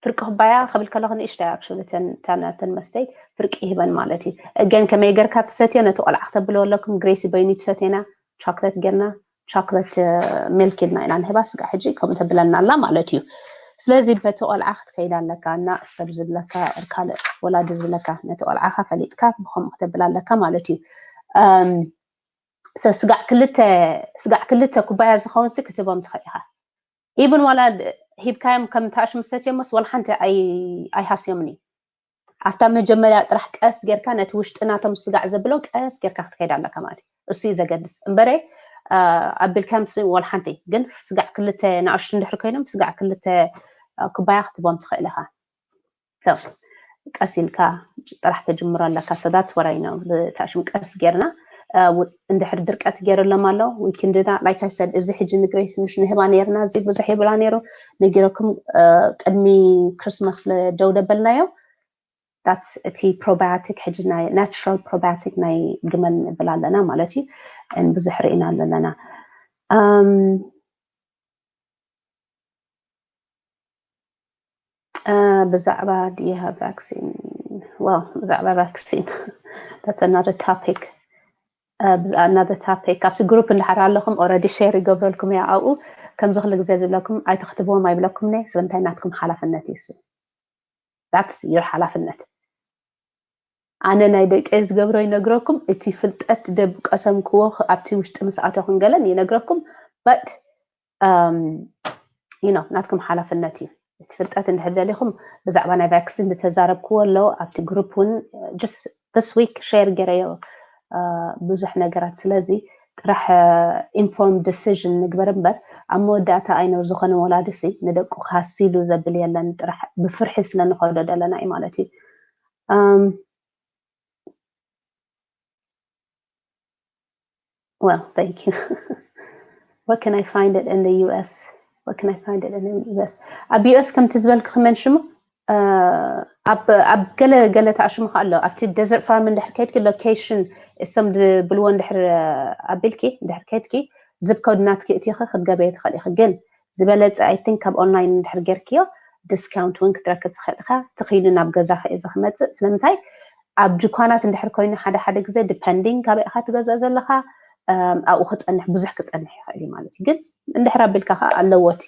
ፍርቂ ኩባያ ክብል ከለኹ ንእሽተይ actually እተን እተን መስተይ ፍርቂ ይህበን ማለት እዩ። እገን ከመይ ገርካ ትሰትዮ ነቲ ቆልዓ ክተብልዎ ኣለኩም። ግሬሲ በይኑ ትሰትየና ቻክለት ገርና ቻክለት ሚልክ ኢልና ኢና ንህባ ስጋ ሕጂ ከምኡ ተብለና ኣላ ማለት እዩ። ስለዚ በቲ ቆልዓ ክትከይድ ኣለካ እና ሰብ ዝብለካ ካልእ ወላዲ ዝብለካ ነቲ ቆልዓኻ ፈሊጥካ ብከምኡ ክተብል ኣለካ ማለት እዩ። ስጋዕ ክልተ ስጋዕ ክልተ ኩባያ ዝኸውን ሲ ክትህቦም ትኽእል ኢኻ። ኢብን ዋላ ሂብካዮም ከም ታሽ ምሰትዮምስ ወላ ሓንቲ ኣይሃስዮምን እዩ። ኣብታ መጀመርያ ጥራሕ ቀስ ጌርካ ነቲ ውሽጢ ናቶም ስጋዕ ዘብሎ ቀስ ጌርካ ክትከይድ ኣለካ ማለት እዩ። እሱ እዩ ዘገድስ እምበረ ኣቢልካዮም ሲ ወላ ሓንቲ ግን ስጋዕ ክልተ ንኣሽቱ እንድሕር ኮይኖም ስጋዕ ክልተ ኩባያ ክትቦም ትኽእል ኢኻ። ቀስ ኢልካ ጥራሕ ክጅምሮ ኣለካ። So that's what I know። ብታሽም ቀስ ጌርና እንድሕር ድርቀት ገይርሎም ኣሎ we can do that like I said እዚ ሕጂ ንግሬስ ምሽ ንህባ ነርና እዚ ብዙሕ ይብላ ነይሩ ነጊረኩም ቅድሚ ክርስማስ ደው ደበልናዮ። That's እቲ probiotic ሕጂ ናይ natural probiotic ናይ ግመል ንብል ኣለና ማለት እዩ። ብዙሕ ርኢና ኣለና። ብዛዕባ do you have vaccine? Well ብዛዕባ vaccine that's another topic. Another topic ኣብቲ group እንድሓር ኣለኹም already share ይገብረልኩም እያ ኣብኡ ከምዚ ኩሉ ግዜ ዝብለኩም ኣይተኽትብዎም ኣይብለኩም ነ ስለምንታይ ናትኩም ሓላፍነት እዩ እሱ። That's your ሓላፍነት። ኣነ ናይ ደቀይ ዝገብሮ ይነግረኩም፣ እቲ ፍልጠት ደብ ቀሰምክዎ ኣብቲ ውሽጢ ምስ ኣተኹን ገለን ይነግረኩም። But you know ናትኩም ሓላፍነት እዩ። እቲ ፍልጠት እንድሕር ደሊኹም ብዛዕባ ናይ ቫክሲን ዝተዛረብክዎ ኣሎ ኣብቲ ግሩፕ እውን just this week share ገረዮ ብዙሕ ነገራት። ስለዚ ጥራሕ informed decision ንግበር እምበር ኣብ መወዳእታ ኣይነው ዝኾነ ወላዲ ሲ ንደቁ ካሲሉ ዘብል የለን። ጥራሕ ብፍርሒ ስለ ንኸዶ ደለና እዩ ማለት እዩ። Well, thank you. What can I find it in the U S? What can I find it in the U S? ኣብ U S ከምቲ ዝበልኩ ክመን ሽሙ ኣብ ኣብ ገለ ገለ ተኣሽሙ ከ ኣሎ ኣብቲ ደዘርት ፋርም እንድሕር ከይድኪ ሎኬሽን እሶም ዝብልዎ እንድሕር ኣቢልኪ እንድሕር ከይድኪ ዝብ ኮድ ናትኪ እቲኺ ክትገበየ ትኽእል ኢኺ። ግን ዝበለፀ I think ካብ ኦንላይን እንድሕር ጌርክዮ ዲስካውንት እውን ክትረክብ ትኽእል ኢኻ። ትኽኢሉ ናብ ገዛኺ እዩ ዝክመፅእ። ስለምንታይ ኣብ ድኳናት እንድሕር ኮይኑ ሓደ ሓደ ግዜ depending ካበይ ኢኻ ትገዝኦ ዘለኻ ኣብኡ ክፀንሕ ብዙሕ ክፀንሕ ይኽእል እዩ ማለት እዩ። ግን እንድሕር ኣቢልካ ከዓ ኣለዎ እቲ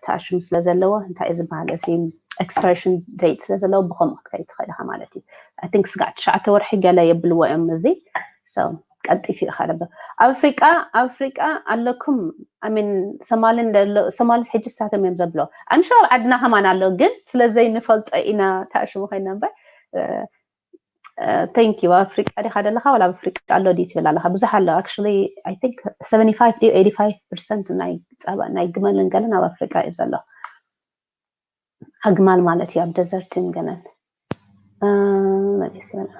ተኣሽሙ ስለ ዘለዎ እንታይ እዩ ዝበሃል እዚ expiration date ስለ ዘለዎ ብከምኡ ክትከይድ ትኽእል ኢኻ ማለት እዩ። I think ስጋዕ ትሽዓተ ወርሒ ገለ የብልዎ እዮም እዚ ቀልጢፉ እዩ ካለበ ኣብ ኣፍሪቃ ኣብ ኣፍሪቃ ኣለኩም I mean ሶማሊ ሕጂ ሳቶም እዮም ዘብሎ I'm sure ኣብ ዓድና ከማን ኣሎ ግን ስለ ዘይንፈልጦ ኢና ተኣሽሙ ኮይና እምበር thank you ኣብ ኣፍሪቃ ዲኻ ዘለኻ ዋላ ኣብ ኣፍሪቃ ኣሎ ድዩ ትብል ኣለኻ ብዙሕ ኣሎ actually I think seventy five ድዩ eighty five percent ናይ ፃባ ናይ ግመልን ገለን ኣብ ኣፍሪቃ እዩ ዘሎ ኣግማል ማለት እዩ ኣብ ደዘርትን ገለን መሊስ ይበላ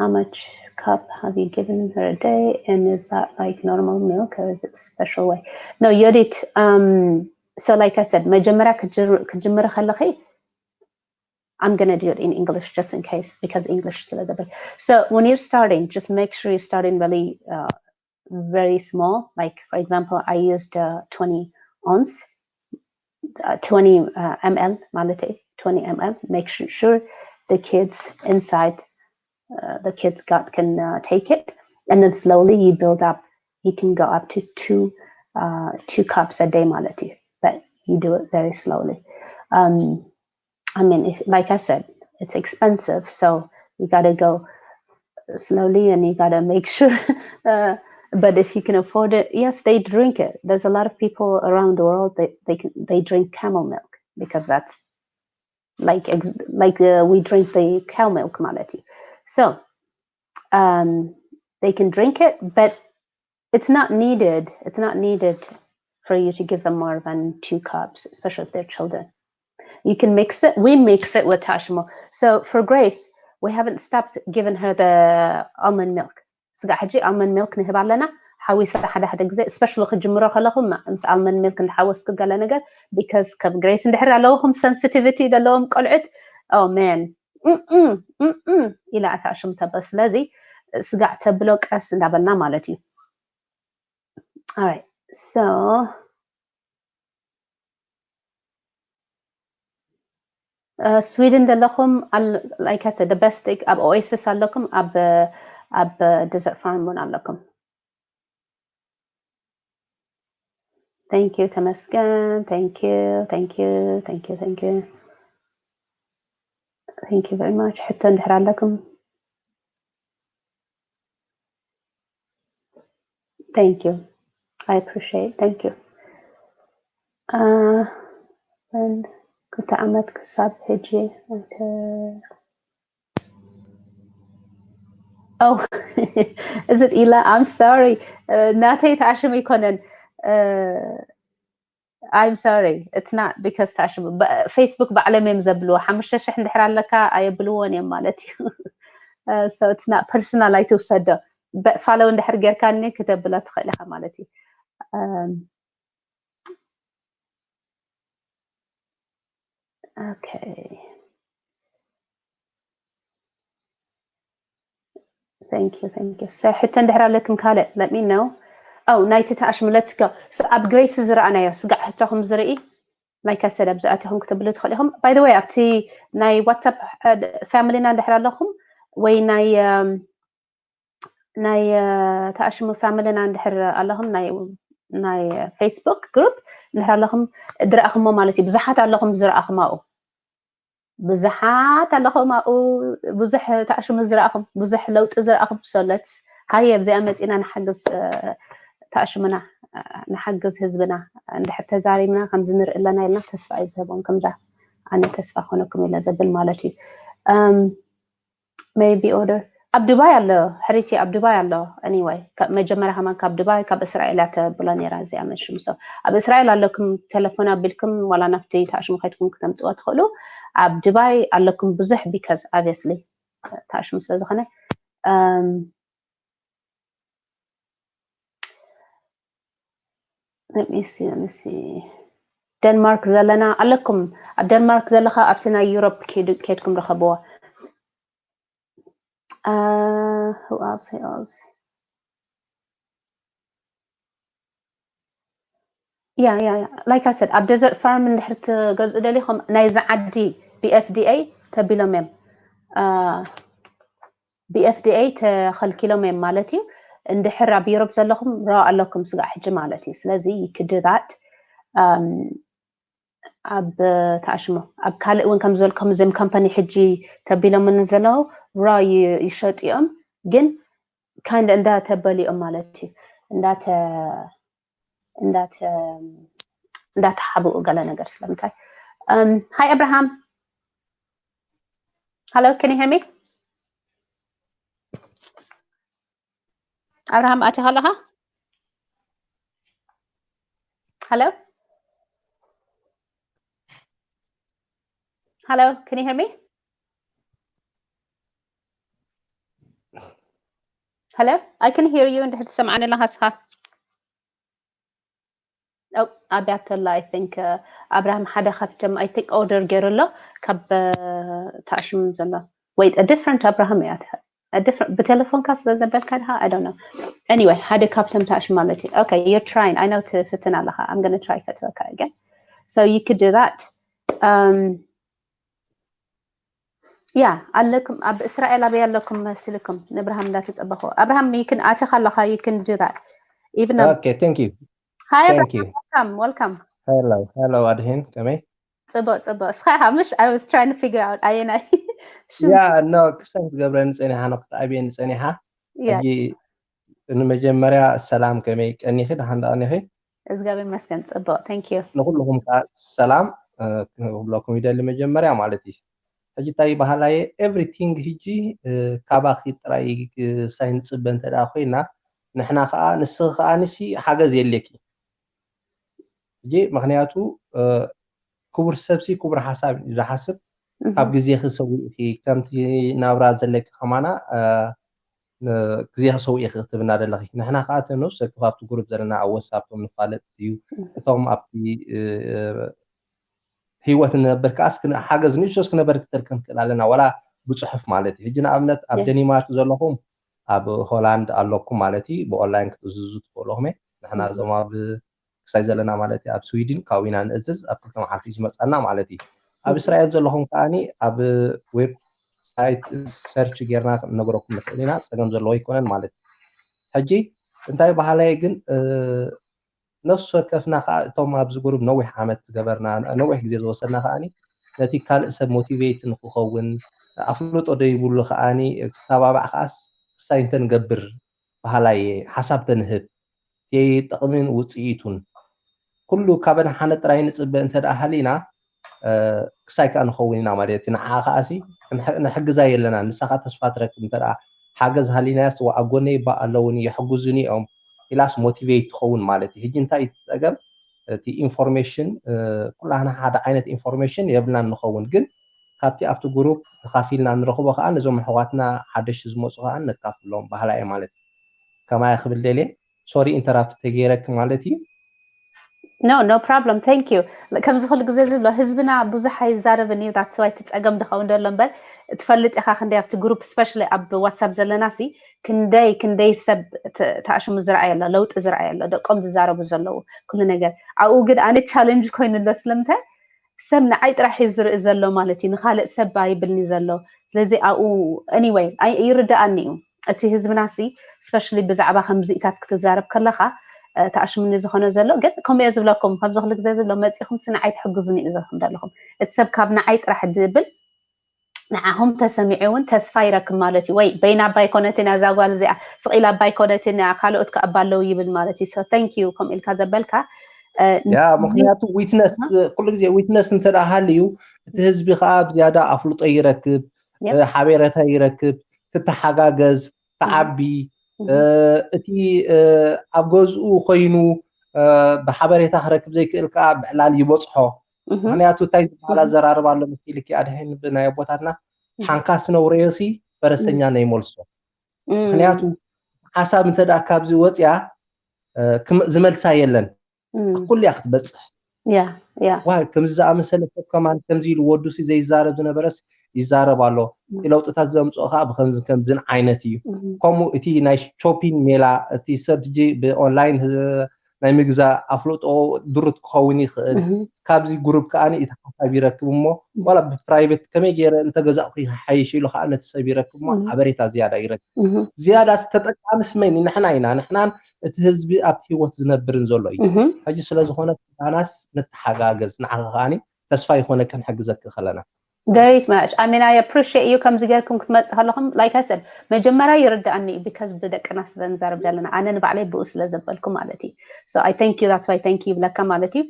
How much cup have you given her a day? And is that like normal milk or is it special way? No, Yodit, um, so like I said, መጀመሪያ ክጅምሪ ከለኺ I'm gonna do it in English just in case because English is a little bit. So when you're starting, just make sure you're starting really uh, very small. Like for example, I used uh, twenty ounce, uh, twenty uh, ml, ማለት እዩ, twenty ml. Make sure, sure the kids inside, uh, the kids gut can uh, take it, and then slowly you build up. You can go up to two, uh, two cups a day, ማለት እዩ. But you do it very slowly. Um, I mean, if, like I said, it's expensive, so you got to go slowly and you got to make sure. Uh, but if you can afford it, yes, they drink it. There's a lot of people around the world that they can, they drink camel milk because that's like like uh, we drink the cow milk ማለት እዩ. So um, they can drink it, but it's not needed. It's not needed for you to give them more than two cups, especially if they're children. You can mix it. We mix it with tashimo. So for Grace, we haven't stopped giving her the almond milk. ስጋዕ ሕጂ almond milk ንህብ ኣለና ሓዊሳ ሓደ ሓደ ግዜ especially ክጅምሮ ከለኹ ምስ almond milk እንዳሓወስኩ ገለ ነገር because ከም ግሬስ እንድሕር ኣለውኹም sensitivity ዘለዎም ቆልዑት oh man ኢላ እታ ሽም ተበ ስለዚ ስጋዕ ተብሎ ቀስ እንዳበልና ማለት እዩ። Alright, so ስዊድን ዘለኹም like I said the best ኣብ ኦኤስስ ኣለኩም ኣብ ኣብ ደዘርት ፋርም እውን ኣለኩም። Thank you ተመስገን። Thank you, thank you, thank you, thank you, thank you very much. ሕቶ እንድሕር ኣለኩም Thank you. I appreciate. Thank you. Uh, and ክልተ ዓመት ክሳብ ሕጂ Oh, is it Ila? I'm sorry. ናተይ ተኣሽም ይኮነን I'm sorry, it's not because ታሽሙ Facebook ባዕሎም እዮም ዘብልዎ ሓሙሽተ ሽሕ እንድሕር ኣለካ ኣየብልዎን እዮም ማለት እዩ። So it's not personal ኣይትውሰዶ። Follow እንድሕር ጌርካኒ ክተብሎ ትኽእል ኢኻ ማለት እዩ። Okay. Thank you, thank you. So ሕቶ እንድሕር ኣለኩም ካልእ let me know. Oh, ናይቲ ተኣሽሙ let's go. So ኣብ ግሬስ ዝረኣናዮ ስጋዕ ሕቶኹም ዝርኢ like I said ኣብዚ ኣቲኹም ክትብሉ ትኽእሉ ኢኹም። By the way ኣብቲ ናይ ዋትሳፕ ፋሚሊና እንድሕር ኣለኹም ወይ ናይ ናይ ተኣሽሙ ፋሚሊና እንድሕር ኣለኹም ናይ ናይ Facebook group እንድሕር ኣለኹም ዝረኣኹሞ ማለት እዩ። ብዙሓት ኣለኹም ዝረኣኹም ኣብኡ ብዙሓት ኣለኹም ኣብኡ፣ ብዙሕ ተኣሽሙ ዝረኣኹም፣ ብዙሕ ለውጢ ዝረኣኹም ሰለት፣ ሃየ ኣብዚኣ መፂና ንሓግዝ፣ እ፣ ተኣሽሙና፣ እ፣ ንሓግዝ ህዝብና። እንድሕር ተዛሪብና ከምዚ ንርኢ ኣለና ኢልና ተስፋ እዩ ዝህቦም። ከምዛ ኣነ ተስፋ ኮነኩም ኢለ ዘብል ማለት እዩ። እም፣ maybe order ኣብ ዱባይ ኣሎ፣ ሕሪቲ ኣብ ዱባይ ኣሎ። Anyway፣ ካብ መጀመርያ ከማን ካብ ዱባይ ካብ እስራኤል እያ ተብሎ ነይራ እዚኣ መሽሙ። So ኣብ እስራኤል ኣለኩም፣ ቴሌፎን ኣቢልኩም ዋላ ናብቲ ተኣሽሙ ከይድኩም ክተምፅዋ ትኽእሉ። ኣብ ዱባይ ኣለኩም ብዙሕ፣ because obviously ተኣሽሙ ስለ ዝኾነ። እም፣ let me see, let me see። ደንማርክ ዘለና ኣለኩም። ኣብ ደንማርክ ዘለኻ ኣብቲ ናይ ዩሮፕ ኬድ-፣ ኬድኩም ረኸብዎ። Uh, who else? Who else? Yeah, yeah, yeah. Like I said, ኣብ ደዘርት ፋርም እንድሕር ትገዝኡ ደሊኹም ናይዚ ዓዲ ብኤፍዲኤ ተቢሎም እዮም። Uh, ብኤፍዲኤ ተኸልኪሎም እዮም ማለት እዩ። እንድሕር ኣብ ዩሮፕ ዘለኹም ራ ኣለኩም ስጋዕ ሕጂ ማለት እዩ። ስለዚ you could do that። Um, ኣብ ተኣሽሞ ኣብ ካልእ እውን ከም ዝበልኩም እዞም ካምፓኒ ሕጂ ተቢሎምኒ ዘለዉ ራ ይ-፣ ይሸጡ እዮም፣ ግን kind እንዳተበሊኦም ማለት እዩ። እንዳተ-፣ እንዳተ-፣ እንዳተሓብኡ ገለ ነገር ስለምንታይ። Um, hi Abraham. Hello, can you hear me? ኣብርሃም ኣቲኻ ኣለኻ? Hello? Hello, can you hear me? Hello? I can hear you. እንድሕር ትሰምዓኒ ኣለኻ እስኻ? Oh, ኣብያተላ፣ I think, uh, ኣብርሃም ሓደ ካብቶም፣ I think, ኦርደር ገይሩ ኣሎ ካብ፣ uh፣ ተኣሽሙ ዘሎ። Wait, a different ኣብርሃም እያ። A different፣ ብቴሌፎንካ ስለ ዘበልካ ድኻ? I don't know. Anyway፣ ሓደ ካብቶም ተኣሽሙ ማለት እዩ። Okay, you're trying. I know ትፍትን ኣለኻ። I'm gonna try ከትበካ again. So you could do that. Um, yeah, ኣለኩም ኣብ እስራኤል ኣበይ ኣለኩም መሲልኩም ንእብርሃም እንዳተጸበኹ። ኣብርሃም፣ you can፣ ኣቲኻ ኣለኻ፣ you can do that. Even um, Okay, thank you. Hi Thank Abraham, you. Welcome, welcome. Hello, hello ኣድሄን፣ ከመይ? ጽቡቅ፣ ጽቡቅ። እስኻ ኢኻ ምሽ? I was trying to figure out ኣየናይ ሽም። Yeah, no፣ ክሳብ ክትገብረኒ ጸኒሓ፣ no፣ ክትኣብየኒ ጸኒሓ። Yeah. ሕጂ ንመጀመርያ ሰላም፣ ከመይ ቀኒኺ? ደሓን ዶ ቀኒኺ? እግዚኣብሔር ይመስገን፣ ጽቡቅ። Thank you. ንኩልኹም ከኣ ሰላም፣ እ፣ ክብለኩም ይደሊ መጀመርያ ማለት እዩ። ሕጂ እንታይ ይበሃል ኣየ፣ everything ሕጂ፣ እ፣ ካባኺ ጥራይ ክሳይ ንጽበ እንተ ደኣ ኮይና፣ ንሕና ከኣ፣ ንስኺ ከኣ ንሲ ሓገዝ የድልየኪ። ሕጂ ምኽንያቱ፣ እ፣ ክቡር ሰብሲ ክቡር ሓሳብ እዩ ዝሓስብ። Mhm. ካብ ግዜኺ ሰዊእኺ፣ ከምቲ ናብራ ዘለኪ ከማና፣ እ፣ ን-፣ ግዜኺ ሰዊእኺ ክትብና ዘለኺ። ንሕና ከኣ እቶም ነፍሲ ወከፍ ኣብቲ ግሩፕ ዘለና ኣብ ዋትሳፕ እቶም ንፋለጥ እዩ። እቶም ኣብቲ፣ እ፣ ህይወት ንነብር ከኣስ ክን-፣ ሓገዝ ንእሽቶስ ክነበርክተልክን ንክእል ኣለና፣ ዋላ ብጽሑፍ ማለት እዩ። ሕጂ ንኣብነት ኣብ Yeah. ደኒማርክ ዘለኹም፣ ኣብ ሆላንድ ኣለኩም ማለት እዩ፣ ብኦንላይን ክትእዝዙ ትኽእሉ ኢኹም። ንሕና Mhm. እዞም ኣብ ክሳይ ዘለና ማለት እዩ፣ ኣብ ስዊድን ካብኡ ኢና ንእዝዝ፣ ኣብ ክልተ መዓልቲ እዩ ዝመጻና ማለት እዩ። ኣብ Mhm. እስራኤል ዘለኹም ከኣኒ ኣብ ዌብ ሳይት ሰርች ጌርና ክንነግረኩም ንኽእል ኢና፣ ጸገም ዘለዎ ኣይኮነን ማለት እዩ። ሕጂ እንታይ በሃላይ ግን፣ እ፣ ነፍሲ ወከፍና ከኣ እቶም ኣብዚ ግሩፕ ነዊሕ ዓመት ዝገበርና፣ ነዊሕ ግዜ ዝወሰድና ከኣኒ ነቲ ካልእ ሰብ ሞቲቬት ንክኸውን፣ ኣፍልጦ ደይብሉ ከኣኒ ክተባባዕ ከኣስ ክሳይ እንተንገብር በሃላይ እየ። ሓሳብ ተንህብ፣ እቲ ጥቕምን ውጽኢቱን ኩሉ ካበን ሓነ ጥራይ ንጽበ እንተ ደኣ ሃሊና፣ እ፣ ክሳይ ከኣ ንኸውን ኢና ማለት እዩ። ንዓኣ ከኣሲ ክንሕ-፣ ንሕግዛ የለና፣ ንሳ ከኣ ተስፋ ትረክብ እንተ ደኣ ሓገዝ ሃሊናያስ፣ "ዋ፣ ኣብ ጎነይ እባ ኣለዉኒ፣ ይሕግዙኒ እዮም" ኢላስ ሞቲቬት ትኸውን ማለት እዩ። ሕጂ እንታይ እዩ እቲ ጸገም? እቲ ኢንፎርሜሽን፣ እ፣ ኩላህና ሓደ ዓይነት ኢንፎርሜሽን የብልናን ንኸውን፣ ግን ካብቲ ኣብቲ ግሩፕ ተኻፊልና ንረኽቦ ከኣ ነዞም ኣሕዋትና ሓደሽቲ ዝመጹ ከኣ ነካፍሎም በሃላይ እየ ማለት እዩ። ከማይ ክብል ደልየ፣ ሶሪ ኢንተራፕት ተገይረኪ ማለት እዩ። No, no problem. Thank you. ከምዚ ኩሉ ግዜ ዝብሎ ህዝብና ብዙሕ ኣይዛረብን እዩ። That's why እቲ ጸገም ዝኸውን ዘሎ እምበር ትፈልጥ ኢኻ ክንደይ ኣብቲ ግሩፕ especially ኣብ ዋትሳፕ ዘለና ሲ ክንደይ ክንደይ ሰብ ተ-፣ ተኣሽሙ ዝረኣየ ኣሎ፣ ለውጢ ዝረኣየ ኣሎ፣ ደቆም ዝዛረቡ ዘለዉ ኩሉ ነገር። ኣብኡ ግን ኣነ ቻለንጅ ኮይኑ ኣሎ ስለምንታይ ሰብ ንዓይ ጥራሕ እዩ ዝርኢ ዘሎ ማለት እዩ፣ ንኻልእ ሰብ ኣይብልኒ ዘሎ። ስለዚ ኣብኡ anyway ኣይ-፣ ይርድኣኒ እዩ። እቲ ህዝብና ሲ especially ብዛዕባ ከምዚታት ክትዛረብ ከለኻ፣ እ፣ ተኣሽሙኒ ዝኾነ ዘሎ ግን ከምኡ እየ ዝብለኩም፣ ከምዚ ኩሉ ግዜ ዝብሎ መጺኹም ሲ ንዓይ ትሕግዙኒ እዩ ዘለኹም ዘለኹም። እቲ ሰብ ካብ ንዓይ ጥራሕ ድብል ንዓኹም ተሰሚዑ እውን ተስፋ ይረክብ ማለት እዩ። ወይ በይና ኣባይ ኮነትን እዛ ጓል እዚኣ ስቕ ኢላ ኣባይ ኮነትን ካልኦት ከኣባ ኣለዉ ይብል ማለት እዩ። So thank you ከምኡ ኢልካ ዘበልካ። ያ ምክንያቱ ዊትነስ ኩሉ ግዜ ዊትነስ እንተ ደኣ ሃልዩ እቲ ህዝቢ ከዓ ብዝያዳ ኣፍልጦ ይረክብ፣ ሓቤረታ ይረክብ፣ ክተሓጋገዝ፣ ክዓቢ፣ እቲ ኣብ ገዝኡ ኮይኑ ብሓበሬታ ክረክብ ዘይክእል ከዓ ብዕላል ይበፅሖ። ምክንያቱ እንታይ ዝበሃል ኣዘራርባ ኣሎ መሲልኪ ኣድሕን ብናይ ኣቦታትና ሓንካስ ነውረዮሲ ፈረሰኛ ነይመልሶ። ምክንያቱ ሓሳብ እንተ ደኣ ካብዚ ወፅያ ዝመልሳ የለን። ኩሉ እያ ክትበፅሕ። ዋ ከምዚ ዝኣመሰለ ሰብ ከማን ከምዚ ኢሉ ወዱሲ ዘይዛረብ ዝነበረስ ይዛረብ ኣሎ። እቲ ለውጥታት ዘምፅኦ ከዓ ብከምዚ ከምዝን ዓይነት እዩ። ከምኡ እቲ ናይ ሾፒን ሜላ እቲ ሰብ ሕጂ ብኦንላይን ናይ ምግዛእ ኣፍልጦ ድሩት ክኸውን ይኽእል። ካብዚ ግሩፕ ከዓ እቲ ሓሳብ ይረክብ እሞ ዋላ ብፕራይቬት ከመይ ገይረ እንተገዛእኩ ይሓይሽ ኢሉ ከዓ ነቲ ሰብ ይረክብ እሞ ሓበሬታ ዝያዳ ይረክብ። ዝያዳ ተጠቃምስ መን ንሕና ኢና። ንሕናን እቲ ህዝቢ ኣብቲ ህይወት ዝነብርን ዘሎ እዩ። ሕጂ ስለዝኾነ ዳናስ ንተሓጋገዝ ንዓኻ ከዓኒ ተስፋ ይኾነ ክንሕግዘክ ከለና Very much. I mean, I appreciate you ከምዚ ጌርኩም ክትመጽእ ከለኹም like I said መጀመርያ ይርዳኣኒ እዩ because ብደቅና ስለ ንዛረብ ዘለና ኣነ ንባዕለይ ብኡ ስለ ዘበልኩ ማለት እዩ። So I thank you, that's why thank you ይብለካ ማለት እዩ።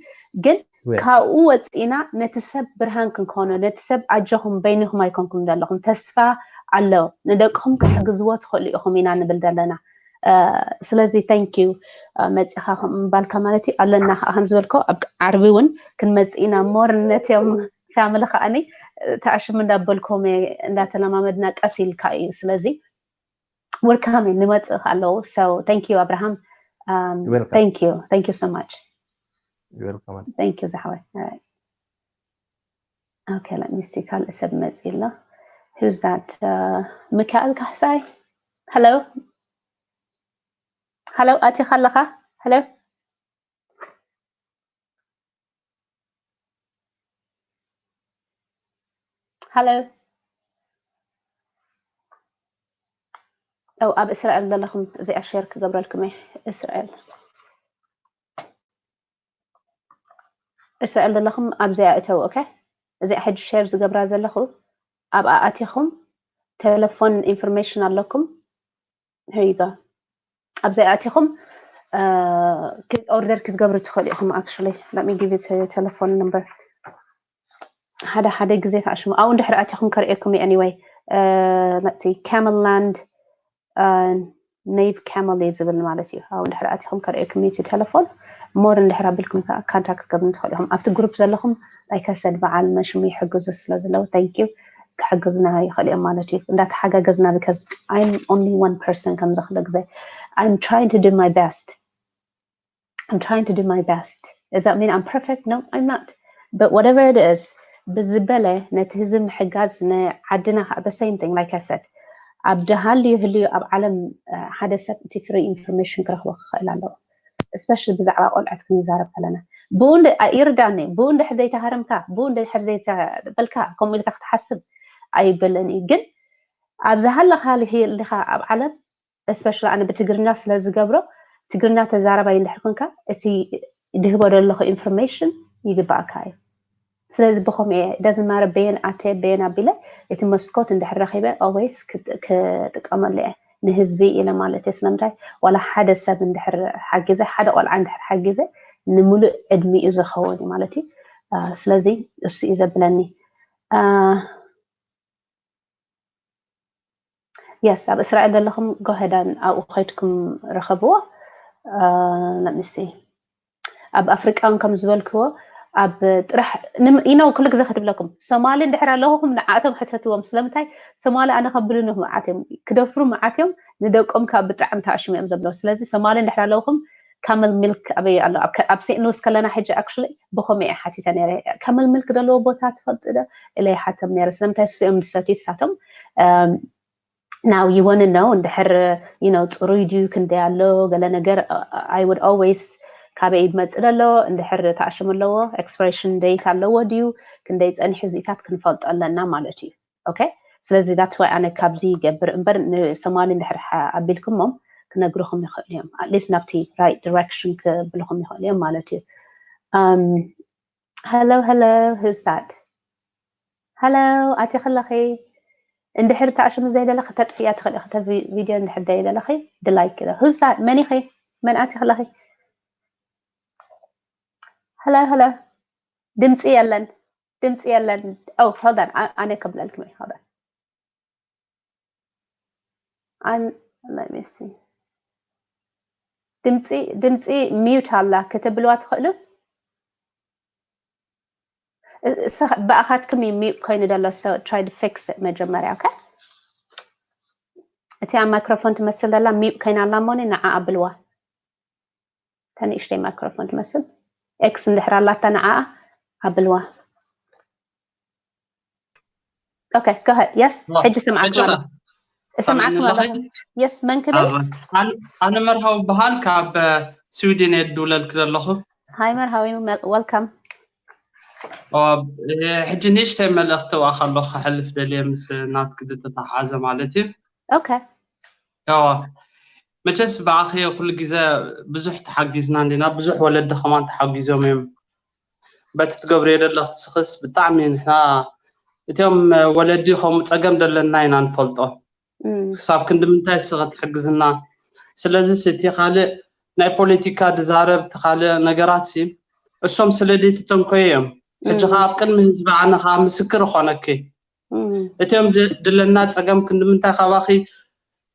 ግን ካብኡ ወፂና ነቲ ሰብ ብርሃን ክንኮኖ ነቲ ሰብ ኣጆኹም በይንኹም ኣይኮንኩም ዘለኹም ተስፋ ኣሎ ንደቅኹም ክትሕግዝዎ ትኽእሉ ኢኹም ኢና ንብል ዘለና። ስለዚ thank you መፂኻ ምባልካ ማለት እዩ ኣለና ከዓ ከም ዝበልኮ ኣብ ዓርቢ እውን ክንመፅእ ኢና more ነትዮም family ከዓኒ ተኣሽሙ እንዳበልኩም እንዳተለማመድና ቀስ ኢልካ እዩ ስለዚ we're coming ንመፅእ ኣለዉ so thank you Abraham. Thank you, thank you so much. Thank you ዝሓወይ. Okay, let me see ካልእ ሰብ መፂ ኣሎ. Who's that? ሚካኤል ካሕሳይ. Hello. Hello ኣቲኻ ኣለኻ? Hello. Hello. ኦ ኣብ እስራኤል ዘለኹም እዚኣ ሸር ክገብረልኩም እየ። እስራኤል እስራኤል ዘለኹም ኣብዚኣ እተው። ኦኬ እዚኣ ሕጂ ሸር ዝገብራ ዘለኹ ኣብኣ ኣቲኹም ቴሌፎን ኢንፎርሜሽን ኣለኩም። Here you go. ኣብዚኣ ኣቲኹም ኦርደር ክትገብሩ ትኽእሉ ኢኹም። Actually let me give you telephone number. ሓደ ሓደ ግዜ ተኣሽሙ ኣብኡ እንድሕር ኣቲኹም ከርእየኩም እዩ። Anyway let's see Camel Land Nave Camel እዩ ዝብል ማለት እዩ። ኣብኡ እንድሕር ኣቲኹም ከርእየኩም እዩ እቲ ቴሌፎን more እንድሕር ኣቢልኩም ከዓ ኮንታክት ክትገብሩ ትኽእሉ ኢኹም። ኣብቲ ግሩፕ ዘለኹም like I said በዓል መሽሙ ይሕግዙ ስለ ዘለዉ thank you ክሕግዙና ይኽእሉ እዮም ማለት እዩ። እንዳተሓጋገዝና because I'm only one person ከምዚ ኩሉ ግዜ I'm trying to do my best. I'm trying to do my best. Does that mean I'm perfect? No, I'm not. But whatever it is ብዝበለ ነቲ ህዝቢ ምሕጋዝ ንዓድና ከዓ the same thing like I said ኣብ ድሃልዩ ህልዩ ኣብ ዓለም ሓደ ሰብ እቲ free information ክረኽቦ ክኽእል ኣለዎ። Especially ብዛዕባ ቆልዑት ክንዛረብ ከለና ብኡ ይርዳኒ ብኡ እንድሕር ዘይተሃረምካ ብኡ እንድሕር ዘይተበልካ ከምኡ ኢልካ ክትሓስብ ኣይበልን እዩ። ግን ኣብ ዝሃለኻልካ ኣብ ዓለም especially ኣነ ብትግርኛ ስለ ዝገብሮ ትግርኛ ተዛራባይ እንድሕር ኮንካ እቲ ድህቦ ዘለኹ ኢንፎርሜሽን ይግባኣካ እዩ። ስለዚ ብኸምኡ እየ doesn't matter በየን ኣትየ በየን ኣቢለ እቲ መስኮት እንድሕር ረኺበ always ክጥቀመሉ እየ ንህዝቢ ኢለ ማለት እየ። ስለምንታይ ዋላ ሓደ ሰብ እንድሕር ሓጊዘ ሓደ ቆልዓ እንድሕር ሓጊዘ ንምሉእ ዕድሚኡ ዝኸውን እዩ ማለት እዩ። ስለዚ እሱ እዩ ዘብለኒ። Yes ኣብ እስራኤል ዘለኹም go ahead ኣብኡ ከይድኩም ረኸብዎ። Let me see ኣብ ኣፍሪቃ እውን ከም ዝበልክዎ ኣብ ጥራሕ you know ኩሉ ግዜ ክትብለኩም ሶማሊ እንድሕር ኣለኹም ንዓቶም ሕተትዎም። ስለምንታይ ሶማሊ ኣነ ከብሉኒ መዓት እዮም ክደፍሩ መዓት እዮም። ንደቆም ካብ ብጣዕሚ ተኣሽሙ እዮም ዘብለዉ። ስለዚ ሶማሊ እንድሕር ኣለኹም ካመል ሚልክ ኣበይ ኣሎ? ኣብ ሴንት ሉዊስ ከለና ሕጂ actually ብኸምኡ እየ ሓቲተ ነይረ። ካመል ሚልክ ዘለዎ ቦታ ትፈልጢ ዶ ኢለ ይሓቶም ነይረ። ስለምንታይ ንሶም እዮም ዝሰትዩ ንሳቶም now you wanna know እንድሕር you know ፅሩይ ድዩ ክንደይ ኣሎ ገለ ነገር I would always ካበይ ይመፅእ ዘሎ እንድሕር ተኣሽሙ ኣለዎ expiration date ኣለዎ ድዩ ክንደይ ፀኒሑ እዚታት ክንፈልጦ ኣለና ማለት እዩ። Okay ስለዚ that's why ኣነ ካብዚ ይገብር እምበር ንሶማሊ እንድሕር ኣቢልኩሞም ክነግርኹም ይኽእሉ እዮም። At least ናብቲ right direction ክብልኹም ይኽእሉ እዮም ማለት እዩ። Hello hello who's that? Hello ኣቲ ከለኺ እንድሕር ተኣሽሙ ዘይደለኺ ተጥፍያ ትኽእሊ። ክተ ቪድዮ እንድሕር ደይደለኺ ድላይክ ኢለ። Who's that? መን ኢኺ? መን ኣቲ ከለኺ? Hello, hello. ድምፂ የለን። ድምፂ የለን። Oh, hold on. ኣነ ከብለልኩም። Hold on. I'm, let me see. ድምፂ ድምፂ ሚዩት ኣላ፣ ከተብልዋ ትኽእሉ? ብኣኻትኩም እዩ ሚዩት ኮይኑ ዘሎ። So try to fix it መጀመርያ። Okay? እቲ ኣብ ማይክሮፎን ትመስል ዘላ ሚዩት ኮይና ኣላ እሞ ንዓ ኣብልዋ። ተንእሽተይ ማይክሮፎን ትመስል ኤክስ እንድሕር ኣላታ ንዓ ኣብልዋ። Okay, go ahead. Yes, ሕጂ ሰምዓኩም ኣለኹ። ሰምዓኩም ኣለኹ። Yes, መን ክብል? ኣነ መርሃዊ በሃል ካብ ስዊድን እየ ድውለልክ ዘለኹ። ሃይ መርሃዊ፣ welcome። ሕጂ ንእሽተይ መልእኽቲ እዋኻ ኣለኹ ክሕልፍ ደልየ ምስ ናትክ ዝተተሓሓዘ ማለት እዩ። Okay. ያዋ መቸስ ብኣኺ ኩሉ ግዜ ብዙሕ ተሓጊዝና እንዲና፣ ብዙሕ ወለዲ ከማን ተሓጊዞም እዮም። በቲ ትገብርዮ ዘለኽ ስኽስ ብጣዕሚ ንሕና እቲኦም ወለዲ ከምኡ ጸገም ደለና ኢና ንፈልጦ። ክሳብ ክንዲ ምንታይ ስኸ ትሕግዝና? ስለዚ እቲ ካልእ ናይ ፖለቲካ ድዛረብ እቲ ካልእ ነገራት ሲ እሶም ስለ ደይተተንኮዩ እዮም። ሕጂ ኸዓ ኣብ ቅድሚ ህዝቢ ኣነ ኸዓ ምስክር እኾነኪ። እቲኦም ድለና ጸገም ክንዲ ምንታይ ካባኺ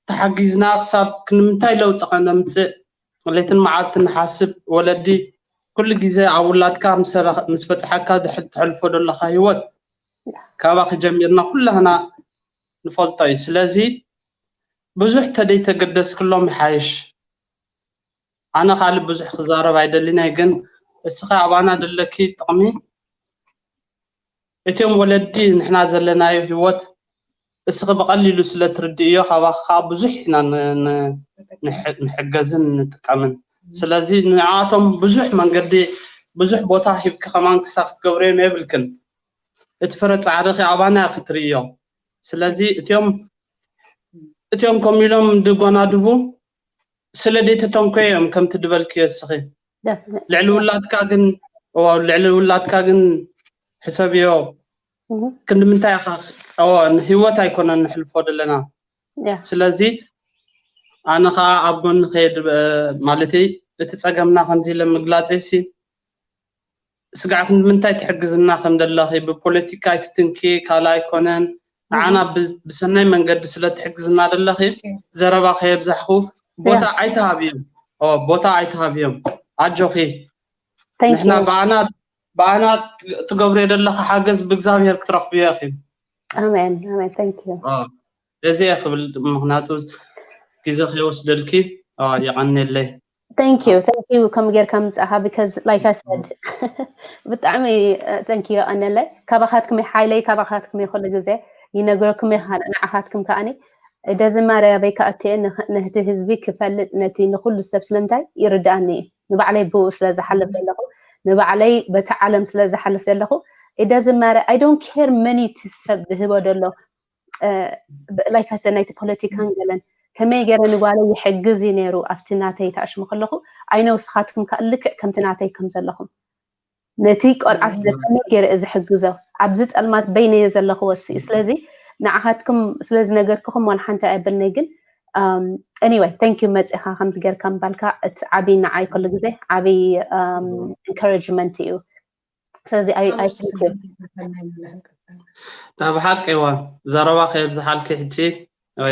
ተሓጊዝና ክሳብ ክንዲ ምንታይ ለውጢ ከነምጽእ ለይትን መዓልትን ንሓስብ። ወለዲ ኩሉ ግዜ ኣብ ውላድካ ምስ በጽሓካ ተሕልፎ ዘለኻ ህይወት ካባኺ ጀሚርና ኩላህና ንፈልጦ እዩ። ስለዚ ብዙሕ ተደይተገደስክሎም ይሓይሽ። ኣነ ካልእ ብዙሕ ክዛረብ ኣይደልን እየ፣ ግን እስኺ ኣባና ደለኪ ጥቕሚ እቲኦም ወለዲ ንሕና ዘለናዮ ህይወት እስኺ ብቐሊሉ ስለ ትርድእዮ ካባኺ ከዓ ብዙሕ ኢና ንሕገዝን ንጥቀምን። ስለዚ ንዓቶም ብዙሕ መንገዲ ብዙሕ ቦታ ሂብኪ ከማን ክሳ ክትገብርዮም የብልክን። እቲ ፍረ ጻዕርኺ ኣባና ክትርእዮ። ስለዚ እቲኦም እቲኦም ከም ኢሎም ድጎናድቡ ስለ ደይተተንኮ እዮም ከምቲ ድበልክዮ እስኺ። ልዕሊ ውላድካ ግን ልዕሊ ውላድካ ግን ሕሰብዮ። ክንዲ ምንታይ ኢኻ ህይወት ኣይኮነን ንሕልፎ ዘለና። ስለዚ ኣነ ከዓ ኣብ ጎኒ ከየድ ማለተይ እቲ ጸገምና ከምዚ ኢለ ምግላጸይ ሲ ስጋዕ ክንዲ ምንታይ ትሕግዝና ከም ደለኺ ብፖለቲካ ኣይትትንኪ ካልእ ኣይኮነን። ንዓና ብሰናይ መንገዲ ስለ ትሕግዝና ደለኺ ዘረባ ከየብዛሕኹ ቦታ ኣይትሃብዮም። ቦታ ኣይትሃብዮም። ኣጆኺ። ንሕና ብኣና ብኣና ትገብርዮ ደለኺ ሓገዝ ብእግዚኣብሔር ክትረኽብዮ ኢኺ። ኣሜን ኣሜን። Thank you። እዚ እየ ክብል ምክንያቱ ግዜ ከይወስደልኪ። የቐንየለይ። Thank you, thank you ከም ጌርካ ምጻኻ because like I said ብጣዕሚ thank you ኣነለይ ካባኻትኩም ሓይለይ ካባኻትኩም ኩሉ ግዜ ይነግረኩም እየ ንዓኻትኩም ከኣኒ እደ ዝማሬ ኣበይ ከኣትየ ነቲ ህዝቢ ክፈልጥ ነቲ ንኩሉ ሰብ ስለምንታይ ይርድኣኒ እዩ ንባዕለይ ብኡ ስለ ዝሓልፍ ዘለኹ ንባዕለይ በቲ ዓለም ስለ ዝሓልፍ ዘለኹ እደ ዝማሬ I don't care መን እዩ ሰብ ዝህቦ ዘሎ like I said ናይቲ ፖለቲካን ገለን ከመይ ገይረ ንጓለይ ይሕግዝ እዩ ነይሩ ኣብቲ ናተይ ተኣሽሙ ከለኹ ኣይነ ውስኻትኩም ከዓ ልክዕ ከምቲ ናተይ ከም ዘለኹም ነቲ ቆልዓ ስለ ከመይ ገይረ እዚ ሕግዞ ኣብዚ ፀልማት በይነየ ዘለኹ ወስኡ ስለዚ ንዓኻትኩም ስለ ዝነገርክኹም ዋላ ሓንቲ ኣየብልነይ ግን anyway thank you መፂኻ ከምዚ ጌርካ ምባልካ እቲ ዓብዪ ንዓይ ኩሉ ግዜ ዓብዪ encouragement እዩ ስለዚ I I thank you ብሓቂ እዋ ዘረባ ከየብዝሓልኪ ሕጂ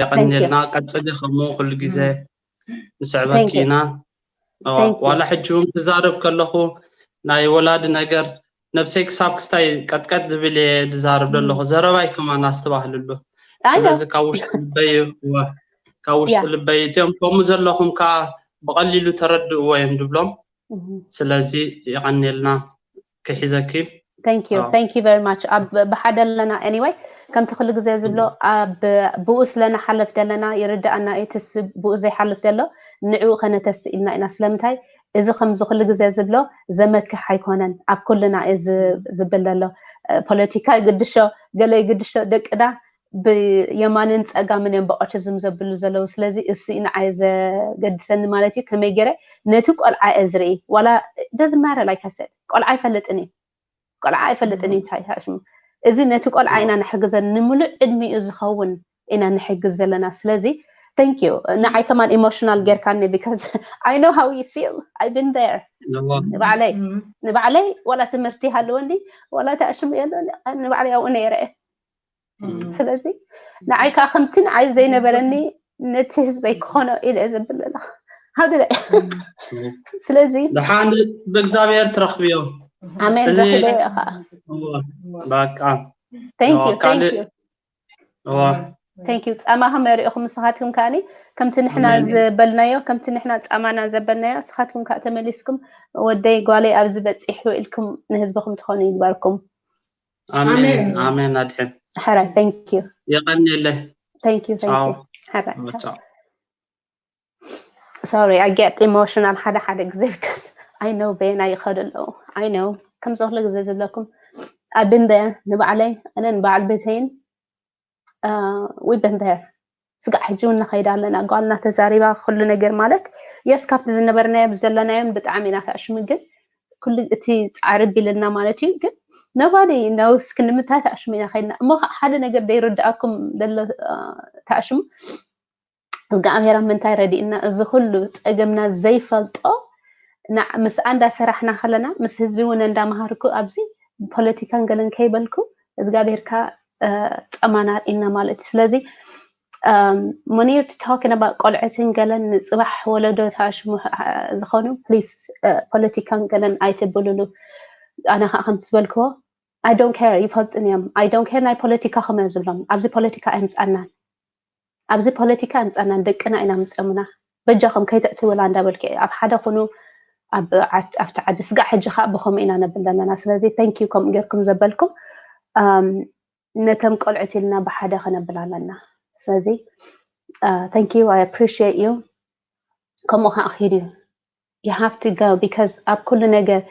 የቐንየልና ቀፅሊ ከምኡ ኩሉ ግዜ ንስዕበኪ ኢና ዋላ ሕጂ እውን ክዛረብ ከለኹ ናይ ወላዲ ነገር ነብሰይ ክሳብ ክስታይ ቀጥቀጥ ዝብል እየ ዝዛረብ ዘለኹ ዘረባይ ከማን ኣስተባህልሉ ስለዚ ካብ ውሽጢ ልበይ ካብ ውሽጢ ልበይ እቲኦም ከምኡ ዘለኹም ከዓ ብቐሊሉ ተረድእዎ እዮም ዝብሎም ስለዚ የቐንየልና ክሒዘኪ thank you thank you very much ኣብ ብሓደ ኣለና anyway ከምቲ ኩሉ ግዜ ዝብሎ ኣብ ብኡ ስለ ንሓልፍ ዘለና ይርድኣና እዩ ትስ ብኡ ዘይሓልፍ ዘሎ ንዕኡ ከነተስ ኢልና ኢና ስለምንታይ እዚ ከምዚ ኩሉ ግዜ ዝብሎ ዘመክሕ ኣይኮነን ኣብ ኩልና እዩ ዝብል ዘሎ ፖለቲካ ይግድሾ ገለ ይግድሾ ደቅዳ ብየማንን ፀጋምን እዮም ብኦቲዝም ዘብሉ ዘለዉ ስለዚ እሱ እዩ ንዓይ ዘገድሰኒ ማለት እዩ ከመይ ገይረ ነቲ ቆልዓ እየ ዝርኢ ዋላ ደዝማረ like I said ቆልዓ ኣይፈልጥን እዩ ቆልዓ ኣይፈልጥን እዩ እንታይ ሽሙ እዚ ነቲ ቆልዓ ኢና ንሕግዘን፣ ንምሉእ ዕድሚኡ ዝኸውን ኢና ንሕግዝ ዘለና። ስለዚ thank you፣ ንዓይ ከማን ኢሞሽናል ጌርካኒ፣ because I know how you feel, I've been there። ንባዕለይ ንባዕለይ ዋላ ትምህርቲ ሃለወኒ ዋላ ተኣሽሙ የለኒ፣ ንባዕለይ ኣብኡ ነይረ እየ። ስለዚ ንዓይ ከዓ ከምቲ ንዓይ ዘይነበረኒ ነቲ ህዝበይ ክኾኖ ኢለ እየ ዘብል ዘለኹ። ሃው ድደ ስለዚ ደሓን ብእግዚኣብሔር ትረኽብዮ። ኣሜን እዚ ረኺበዮ ከዓ በቃ thank you ካልእ thank you እዋ thank you። ጻማኹም የርእኹም። ንስኻትኩም ከዓኒ ከምቲ ንሕና ኣሜን። ዝበልናዮ ከምቲ ንሕና ጻማና ዘበልናዮ ንስኻትኩም ከዓ ተመሊስኩም ወደይ ጓለይ ኣብዚ በጺሑ ኢልኩም ንህዝብኹም ትኾኑ ይግበርኩም። ኣሜን ኣሜን። ኣሜን። ኣድሕን ሕራይ thank you የቐንየለይ። thank you thank ቻው። you። ሕራይ ቻው። ቻው። Sorry, I get emotional ሓደ ሓደ ግዜ because I know በየና ይኸዱ ኣለዉ። I know ከምዚ ኩሉ ግዜ ዝብለኩም I've been there። ንባዕለይ ኣነን በዓል ቤተይን we've been there። ስጋዕ ሕጂ እውን ንኸይድ ኣለና። ጓልና ተዛሪባ ኩሉ ነገር ማለት yes ካብቲ ዝነበርናዮ ዘለናዮን ብጣዕሚ ኢና ተኣሽሙ፣ ግን ኩሉ እቲ ፃዕሪ ቢልና ማለት እዩ። ግን nobody knows ክንምታይ ተኣሽሙ ኢና ከይድና እሞ ከዓ ሓደ ነገር ዘይርድኣኩም ዘሎ ተኣሽሙ እግዚኣብሔር ኣብ ምንታይ ረዲእና እዚ ኩሉ ፀገምና ዘይፈልጦ ምስኣ እንዳሰራሕና ከለና ምስ ህዝቢ እውን እንዳመሃርኩ ኣብዚ ፖለቲካን ገለን ከይበልኩ እግዚኣብሔር ከዓ ፀማና ርኢና ማለት እዩ። ስለዚ when you're talking about ቆልዕትን ገለን ንፅባሕ ወለዶ ተኣሽሙ ዝኾኑ please ፖለቲካን ገለን ኣይትብልሉ። ኣነ ከዓ ከምቲ ዝበልክዎ I don't care ይፈልጡን እዮም። I don't care ናይ ፖለቲካ ከመ ዝብሎም ኣብዚ ፖለቲካ ኣይምፃናን ኣብዚ ፖለቲካ ኣይምፃናን ደቅና ኢና ምፀሙና በጃኹም ከይተእትውላ እንዳበልኩ እየ። ኣብ ሓደ ኩኑ ኣብቲ ዓዲ ስጋዕ ሕጂ ከዓ ብከምኡ ኢና ነብል ዘለና። ስለዚ thank you ከምኡ ጌርኩም ዘበልኩም ነቶም ቆልዑት ኢልና ብሓደ ከነብል ኣለና። ስለዚ thank you I appreciate you። ከምኡ ከዓ ክይድ እዩ you have to go because ኣብ ኩሉ ነገር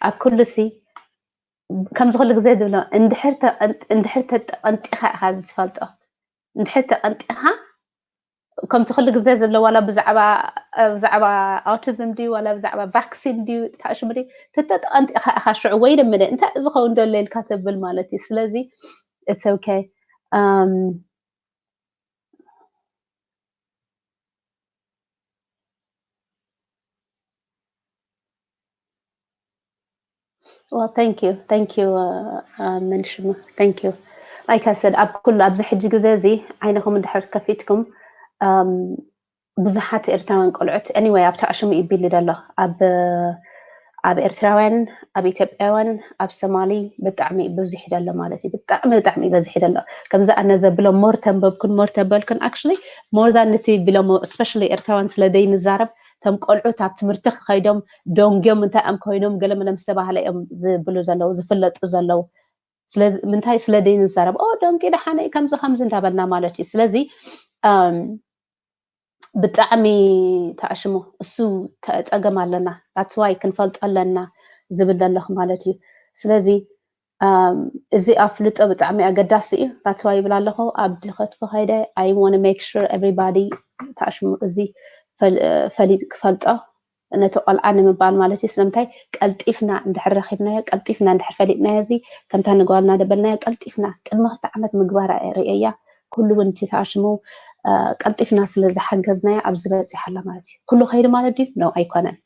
ኣብ ኩሉ ሲ ከምዚ ኩሉ ግዜ ዝብሎ እንድሕር ተቐንጢኻ ኢኻ እዚ ትፈልጦ። እንድሕር ተቐንጢኻ ከምቲ ኩሉ ግዜ ዝብሎ ዋላ ብዛዕባ ብዛዕባ ኣውቲዝም ድዩ ዋላ ብዛዕባ ቫክሲን ድዩ ታሽሙ ድዩ ተተቐንጢኻ ኢኻ ሽዑ ወይ ደምደ እንታይ ዝኸውን ዘሎ ኢልካ ተብል ማለት እዩ። ስለዚ it's okay. Well, thank you, thank you. መንሽሙ thank you. Like I said ኣብ ኩሉ ኣብዚ ሕጂ ግዜ እዚ ዓይንኹም እንድሕር ከፊትኩም ብዙሓት ኤርትራውያን ቆልዑት anyway ኣብ ታዕሽሙ ይቢሉ ደሎ ኣብ ኣብ ኤርትራውያን ኣብ ኢትዮጵያውያን ኣብ ሶማሊ ብጣዕሚ ብዙሕ ደሎ ማለት እዩ። ብጣዕሚ ብጣዕሚ በዝሒ ደሎ ከምዚ ኣነ ዘብሎ more ተንበብኩን more ተበልኩን actually more than እቲ ቢሎሞ especially ኤርትራውያን ስለ ደይ ንዛረብ ተም ቆልዑት ኣብ ትምህርቲ ከይዶም ደንግዮም እንታይ እዮም ኮይኖም ገለ መለ ምስ ተባህለ እዮም ዝብሉ ዘለዉ ዝፍለጡ ዘለዉ። ስለዚ ምንታይ ስለ ደይ ንዛረብ ኦ ደንቂ ደሓነ ከምዚ ከምዚ እንዳበልና ማለት እዩ። ስለዚ ብጣዕሚ ተኣሽሙ እሱ ጸገም ኣለና that's why ክንፈልጦ ኣለና ዝብል ዘለኹ ማለት እዩ። ስለዚ እዚ ኣፍልጦ ብጣዕሚ ኣገዳሲ እዩ። that's why ይብል ኣለኹ ኣብ ድኸት ከይደ I want make sure everybody ተኣሽሙ እዚ ፈሊጥ ክፈልጦ ነቲ ቆልዓ ንምባል ማለት እዩ። ስለምንታይ ቀልጢፍና እንድሕር ረኺብናዮ ቀልጢፍና እንድሕር ፈሊጥናዮ እዚ ከምታ ንጓልና ደበልናዮ ቀልጢፍና ቅድሚ ክልተ ዓመት ምግባራ ርእየያ ኩሉ እውን እቲ ተኣሽሙ ቀልጢፍና ስለ ዝሓገዝናዮ ኣብዚ በፂሓ ኣላ ማለት እዩ። ኩሉ ከይዱ ማለት ድዩ? ነው ኣይኮነን።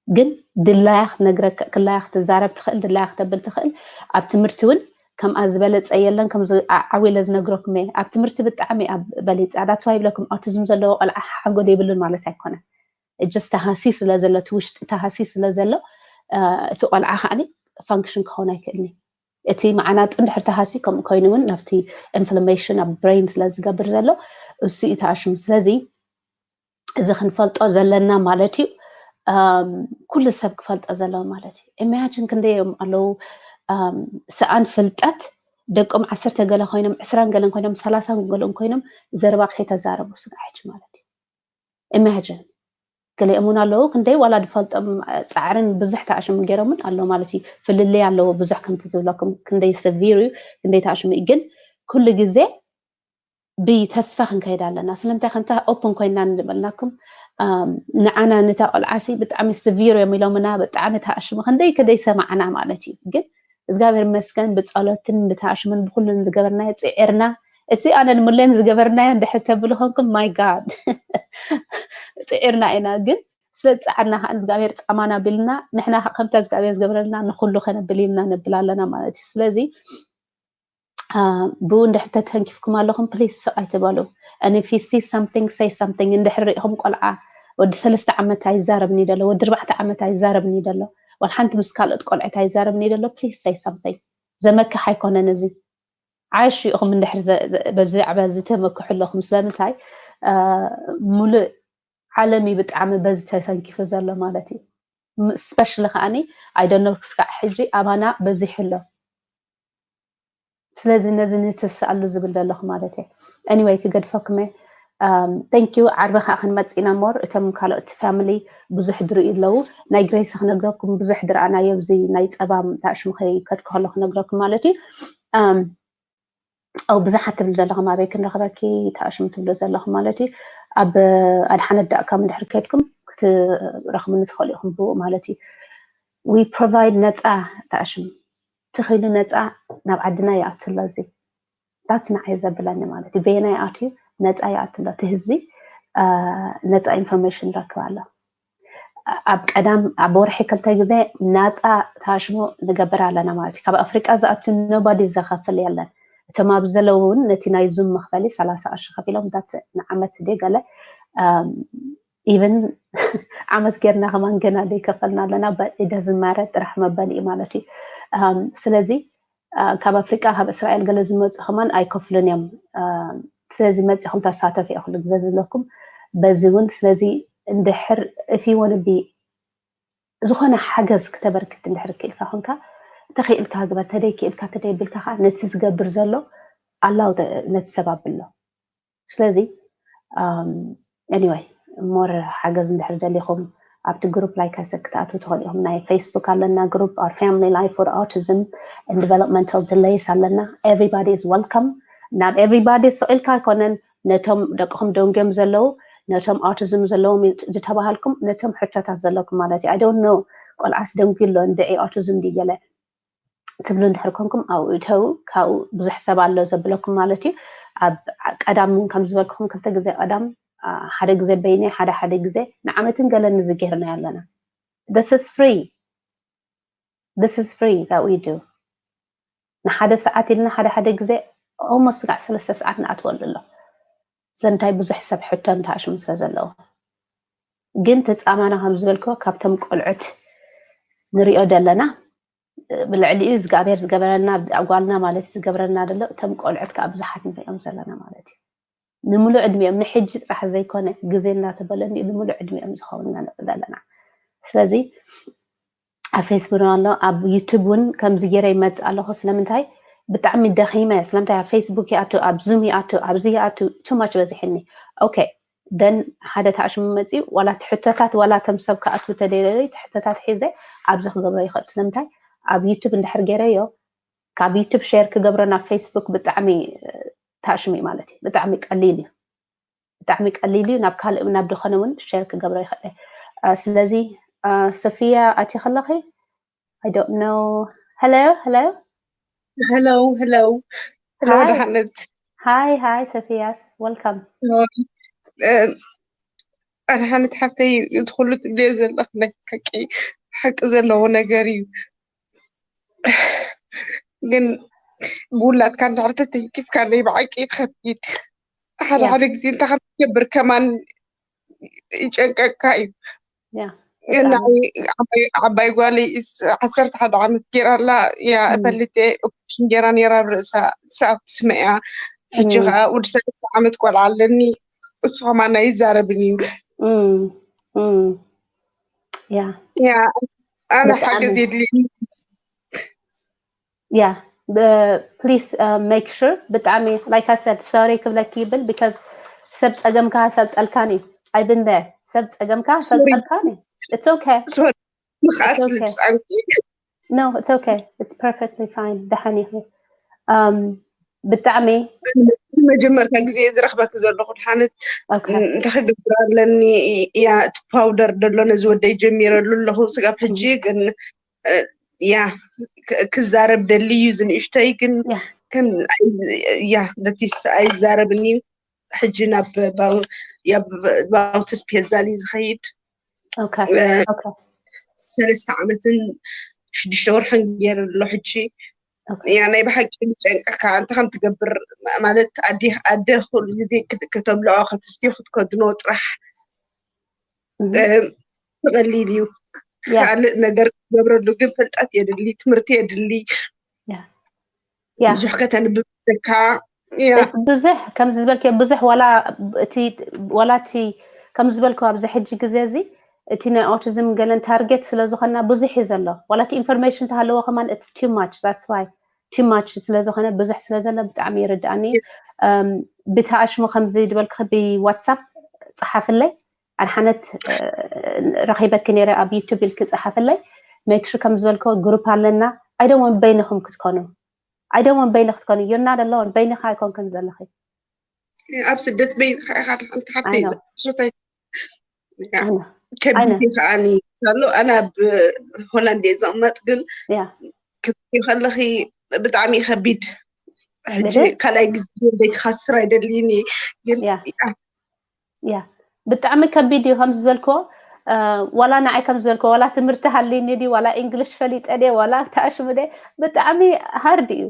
ግን ድላያ ክትነግረካ ክላያ ክትዛረብ ትኽእል ድላያ ክተብል ትኽእል ኣብ ትምህርቲ እውን ከምኣ ዝበለፀ የለን። ከምዚ ዓዊለ ዝነግረኩም እየ ኣብ ትምህርቲ ብጣዕሚ ኣብ በሊፃ that's why ይብለኩም ኣውቲዝም ዘለዎ ቆልዓ ሓጎድ የብሉን ማለት ኣይኮነን። እጅስ ተሃሲ ስለ ዘሎ እቲ ውሽጢ ተሃሲ ስለ ዘሎ እቲ ቆልዓ ከዓኒ function ክኸውን ኣይክእልን እዩ። እቲ መዓናጡ እንድሕር ተሃሲ ከምኡ ኮይኑ እውን ናብቲ inflammation ኣብ brain ስለ ዝገብር ዘሎ እሱ እዩ ተኣሽሙ። ስለዚ እዚ ክንፈልጦ ዘለና ማለት እዩ። ኩሉ ሰብ ክፈልጦ ዘለዎ ማለት እዩ። Imagine ክንደይ እዮም ኣለዉ ሰኣን ፍልጠት ደቆም ዓሰርተ ገለ ኮይኖም ዕስራን ገለን ኮይኖም ሰላሳን ገለን ኮይኖም ዘረባ ከይተዛረቡ ስጋዕ ሕጂ ማለት እዩ። Imagine ገሊኦም እውን ኣለዉ ክንደይ ዋላ ዝፈልጦም ፃዕርን ብዙሕ ተኣሽሙ ገይሮምን ኣለዉ ማለት እዩ። ፍልልይ ኣለዎ ብዙሕ ከምቲ ዝብለኩም ክንደይ severe እዩ ክንደይ ተኣሽሙ እዩ። ግን ኩሉ ግዜ ብተስፋ ክንከይድ ኣለና። ስለምንታይ ከምታ open ኮይና ንበልናኩም ንዓና ነታ ቆልዓሲ ብጣዕሚ severe እዮም ኢሎምና ብጣዕሚ ተኣሽሙ ክንደይ ከደይ ሰማዕና ማለት እዩ። ግን እግዚኣብሔር ይመስገን ብጸሎትን ብታሽምን ብኩሉን ዝገበርናዮ ጽዒርና። እቲ ኣነ ንምለን ዝገበርናዮ እንድሕር ተብሉ ኮንኩም my God ጽዒርና ኢና፣ ግን ስለ ዝጸዓርና ከዓ እግዚኣብሔር ጻማና ቢልና ንሕና ከምታ እግዚኣብሔር ዝገብረልና ንኩሉ ከነብል ኢልና ነብል ኣለና ማለት እዩ። ስለዚ ብኡ እንድሕር ተተንኪፍኩም ኣለኹም please ስቕ ኣይትበሉ። And if you see something say something። እንድሕር ሪኢኹም ቆልዓ ወዲ ሰለስተ ዓመት ኣይዛረብን እዩ ዘሎ፣ ወዲ ኣርባዕተ ዓመት ኣይዛረብን እዩ ዘሎ፣ ወላ ሓንቲ ምስ ካልኦት ቆልዑት ኣይዛረብን እዩ ዘሎ፣ please say something። ዘመክሕ ኣይኮነን እዚ። ዓሽ ኢኹም እንድሕር ብዛዕባ እዚ ተመክሑ ኣለኹም። ስለምንታይ ሙሉእ ዓለም እዩ ብጣዕሚ በዚ ተሰንኪፉ ዘሎ ማለት እዩ። ስፐሽሊ ከዓኒ ኣይደኖ ክስካዕ ሕጂ ኣባና በዚሑ ኣሎ። ስለዚ ነዚ ንትስኣሉ ዝብል ዘለኹ ማለት እየ። Anyway ክገድፈኩም እየ። Thank you። ዓርቢ ከዓ ክንመፅእ ኢና more። እቶም ካልኦት ፋሚሊ ብዙሕ ድርእዩ ኣለዉ። ናይ ግሬስ ክነግረኩም ብዙሕ ድረኣናዮ ኣብዚ ናይ ፀባ ታሽሙ ከይከድኩ ከሎ ክነግረኩም ማለት እዩ። ኣብ ብዙሓት ትብል ዘለኹም ኣበይ ክንረኽበኪ ታሽሙ ትብሉ ዘለኹም ማለት እዩ። ኣብ ኣድሓነት ዳእካም እንድሕር ከድኩም ክትረኽቡኒ ትኽእሉ ኢኹም ብኡ ማለት እዩ። We provide ነፃ ታሽሙ ትኽእሉ ነፃ ናብ ዓድና ይኣቱ ኣሎ እዚ that's ንዓይ ዘብለኒ ማለት እዩ። በየናይ ኣትዩ ነፃ ይኣቱ ኣሎ እቲ ህዝቢ ነፃ ኢንፎርሜሽን ረክብ ኣሎ። ኣብ ቀዳም ኣብ ወርሒ ክልተ ግዜ ናፃ ታሽሙ ንገብር ኣለና ማለት እዩ። ካብ ኣፍሪቃ ዝኣቱ nobody ዘኸፍል የለን። እቶም ኣብ ዘለዉ እውን ነቲ ናይ ዙም መኽፈሊ ሰላሳ ቅርሺ ከፊሎም ዳት ንዓመት ደ ገለ ኢቨን ዓመት ጌርና ከማን ገና ዘይከፈልና ኣለና። ኢደ ዝማረ ጥራሕ መበሊ እዩ ማለት እዩ። ስለዚ ካብ ኣፍሪቃ ካብ እስራኤል ገለ ዝመፁ ከማን ኣይከፍሉን እዮም። ስለዚ መፂኹም ተሳተፉ እየ ኩሉ ግዜ ዝብለኩም በዚ እውን። ስለዚ እንድሕር if you wanna be ዝኾነ ሓገዝ ክተበርክት እንድሕር ክኢልካ ኮንካ ተኽኢልካ ግበር፣ ተደይ ክኢልካ ተደይ ቢልካ ከዓ ነቲ ዝገብር ዘሎ ኣላው ነቲ ሰብ ኣብሎ። ስለዚ anyway more ሓገዝ እንድሕር ደሊኹም ኣብቲ ግሩፕ like I said ክትኣትዉ ትኽእሉ ኢኹም። ናይ ፌስቡክ ኣለና ግሩፕ our family life with autism and developmental delays ኣለና። Everybody is welcome። ናብ everybody ስቕ ኢልካ ኣይኮነን ነቶም ደቅኹም ደንጎም ዘለዉ ነቶም autism ዘለዎም ዝተባሃልኩም ነቶም ሕቶታት ዘለኩም ማለት እዩ። I don't know ቆልዓስ ደንጉ ኣሎ እንድዒ autism ድዩ ገለ ትብሉ እንድሕር ኮንኩም ኣብኡ እተው። ካብኡ ብዙሕ ሰብ ኣሎ ዘብለኩም ማለት እዩ። ኣብ ቀዳም እውን ከም ዝበልኩኹም ክልተ ግዜ ቀዳም ሓደ ግዜ በይነ ሓደ ሓደ ግዜ ንዓመትን ገለን እዚ ጌርና ኣለና። This is free. This is free that we do። ንሓደ ሰዓት ኢልና ሓደ ሓደ ግዜ almost ስጋዕ ሰለስተ ሰዓት ንኣትወሉ ኣሎ። ስለምንታይ ብዙሕ ሰብ ሕቶን ታሽሙ ስለ ዘለዎ። ግን ተፃማና ከም ዝበልክዎ ካብቶም ቆልዑት ንሪኦ ደለና ብልዕሊኡ እግዚኣብሔር ዝገበረና ኣጓልና ማለት ዝገብረና ደሎ እቶም ቆልዑት ከዓ ብዙሓት ንሪኦም ዘለና ማለት እዩ። ንምሉእ ዕድሚኦም ንሕጂ ጥራሕ ዘይኮነ ግዜ እናተበለኒ እዩ ንምሉእ ዕድሚኦም ዝኸውን ንርኢ ዘለና። ስለዚ ኣብ ፌስቡክ ኣሎ ኣብ ዩቱብ እውን ከምዚ ገይረ ይመፅእ ኣለኹ። ስለምንታይ ብጣዕሚ ደኺመ ስለምንታይ ኣብ ፌስቡክ ይኣቱ ኣብ ዙም ይኣቱ ኣብዚ ይኣቱ too much በዚሕኒ። Okay then ሓደ ታዕሽሙ መፅኡ ዋላ ትሕቶታት ዋላ ተም ሰብ ክኣትዉ ተደለዩ ትሕቶታት ሒዘ ኣብዚ ክገብሮ ይኽእል። ስለምንታይ ኣብ ዩቱብ እንድሕር ገይረዮ ካብ ዩቱብ ሼር ክገብሮ ናብ ፌስቡክ ብጣዕሚ ታሽሙ ማለት እዩ። ብጣዕሚ ቀሊል እዩ። ብጣዕሚ ቀሊል እዩ። ናብ ካልእ ናብ ዝኾነ እውን ሼር ክገብሮ ይኽእል። ስለዚ ሶፊያ ኣቲ ከለኺ I don't know. Hello, hello. Hello, hello. Hello ደሓነት። Hi, hi ሶፊያ. Welcome. ኣድሓነት ሓፍተይ እቲ ኩሉ ትብልዮ ዘለኽ ናይ ሓቂ ሓቂ ዘለዎ ነገር እዩ። ግን ብውላድካ እንድሕር ተተንኪፍካ ናይ ብሓቂ ከቢድ ሓደ ሓደ ግዜ እንታይ ከም ትገብር ከማን ይጨንቀካ እዩ። እና ዓባይ ጓለይ ዓሰርተ ሓደ ዓመት ገይራ ኣላ። ያ እፈልጥ ኦፕሬሽን ገይራ ነይራ ኣብ ርእሳ ክሳብ ትስመ እያ። ሕጂ ከዓ ወዲ ሰለስተ ዓመት ቆልዓ ኣለኒ። እሱ ከማን ኣይዛረብን እዩ። ያ ያ ኣነ ሓገዝ የድልየኒ። Yeah, please make sure ብጣዕሚ like I said sorry ክብለኪ ይብል because ሰብ ፀገምካ ይፈልጠልካን እዩ። I've been there ሰብ ፀገምካ ይፈልጠልካን እዩ። It's okay. ምኽኣት ልብፃንኪ No, it's okay. It's perfectly fine. ደሓን ኢኺ። ብጣዕሚ መጀመርታ ግዜ ዝረኽበኪ ዘለኹ ድሓነት እንታይ ክገብር ኣለኒ? ያ እቲ ፓውደር ደሎ ነዚ ወደይ ጀሚረሉ ኣለኹ ስጋብ ሕጂ ግን ያ ክዛረብ ደሊ እዩ ዝንእሽተይ ግን ከም ያ ነቲስ ኣይዛረብን እዩ። ሕጂ ናብ ባውትስ ፔዛል እዩ ዝኸይድ። ሰለስተ ዓመትን ሽዱሽተ ወርሕን ገይሩ ኣሎ ሕጂ። ያ ናይ ብሓቂ ዝጨንቀካ እንተ ከም ትገብር ማለት ኣደ ኩሉ ግዜ ከተብልዖ ከተስትዮ ክትከድኖ ጥራሕ ተቐሊል እዩ። ካልእ ነገር ትገብረሉ ግን ፍልጠት የድሊ፣ ትምህርቲ የድሊ። ብዙሕ ከተንብብ ኣለካ። ብዙሕ ከምዚ ዝበልክዮ ብዙሕ ዋላ እቲ ዋላ እቲ ከምዚ ዝበልክዮ ኣብዚ ሕጂ ግዜ እዚ እቲ ናይ ኦቲዝም ገለን ታርጌት ስለ ዝኾና ብዙሕ እዩ ዘሎ። ዋላ እቲ ኢንፎርሜሽን ተሃለዎ ከማን it's too much that's why too much ስለ ዝኾነ ብዙሕ ስለ ዘሎ ብጣዕሚ ይርድኣኒ። ብተኣሽሙ ከምዚ ዝበልክ ብዋትሳፕ ጸሓፍለይ ኣድሓነት ረኺበኪ ነይረ ኣብ ዩቱብ ኢልኪ ጸሓፍለይ። ሜክሹ ከም ዝበልክዎ ግሩፕ ኣለና። ኣይደሞን በይንኹም ክትኮኑ ኣይደሞን በይንኽ ክትኮኑ you're not alone በይንኻ ኣይኮንክን ዘለኺ። ኣብ ስደት በይንኻ ኢኻ ሓንቲ ሓፍተይ ሶታይ ከቢድ ከዓኒ ኣሎ። ኣነ ኣብ ሆላንድ እየ ዘቕመጥ ግን ክትሪኢ ከለኺ ብጣዕሚ ከቢድ። ሕጂ ካልኣይ ግዜ ደይ ክኸስር ኣይደልይን እየ ግን ያ ብጣዕሚ ከቢድ እዩ ከም ዝበልክዎ ዋላ ንዓይ ከም ዝበልክዎ ዋላ ትምህርቲ ሃልይኒ ድዩ ዋላ ኢንግሊሽ ፈሊጠ ድየ ዋላ ተኣሽሙ ድየ ብጣዕሚ ሃርድ እዩ።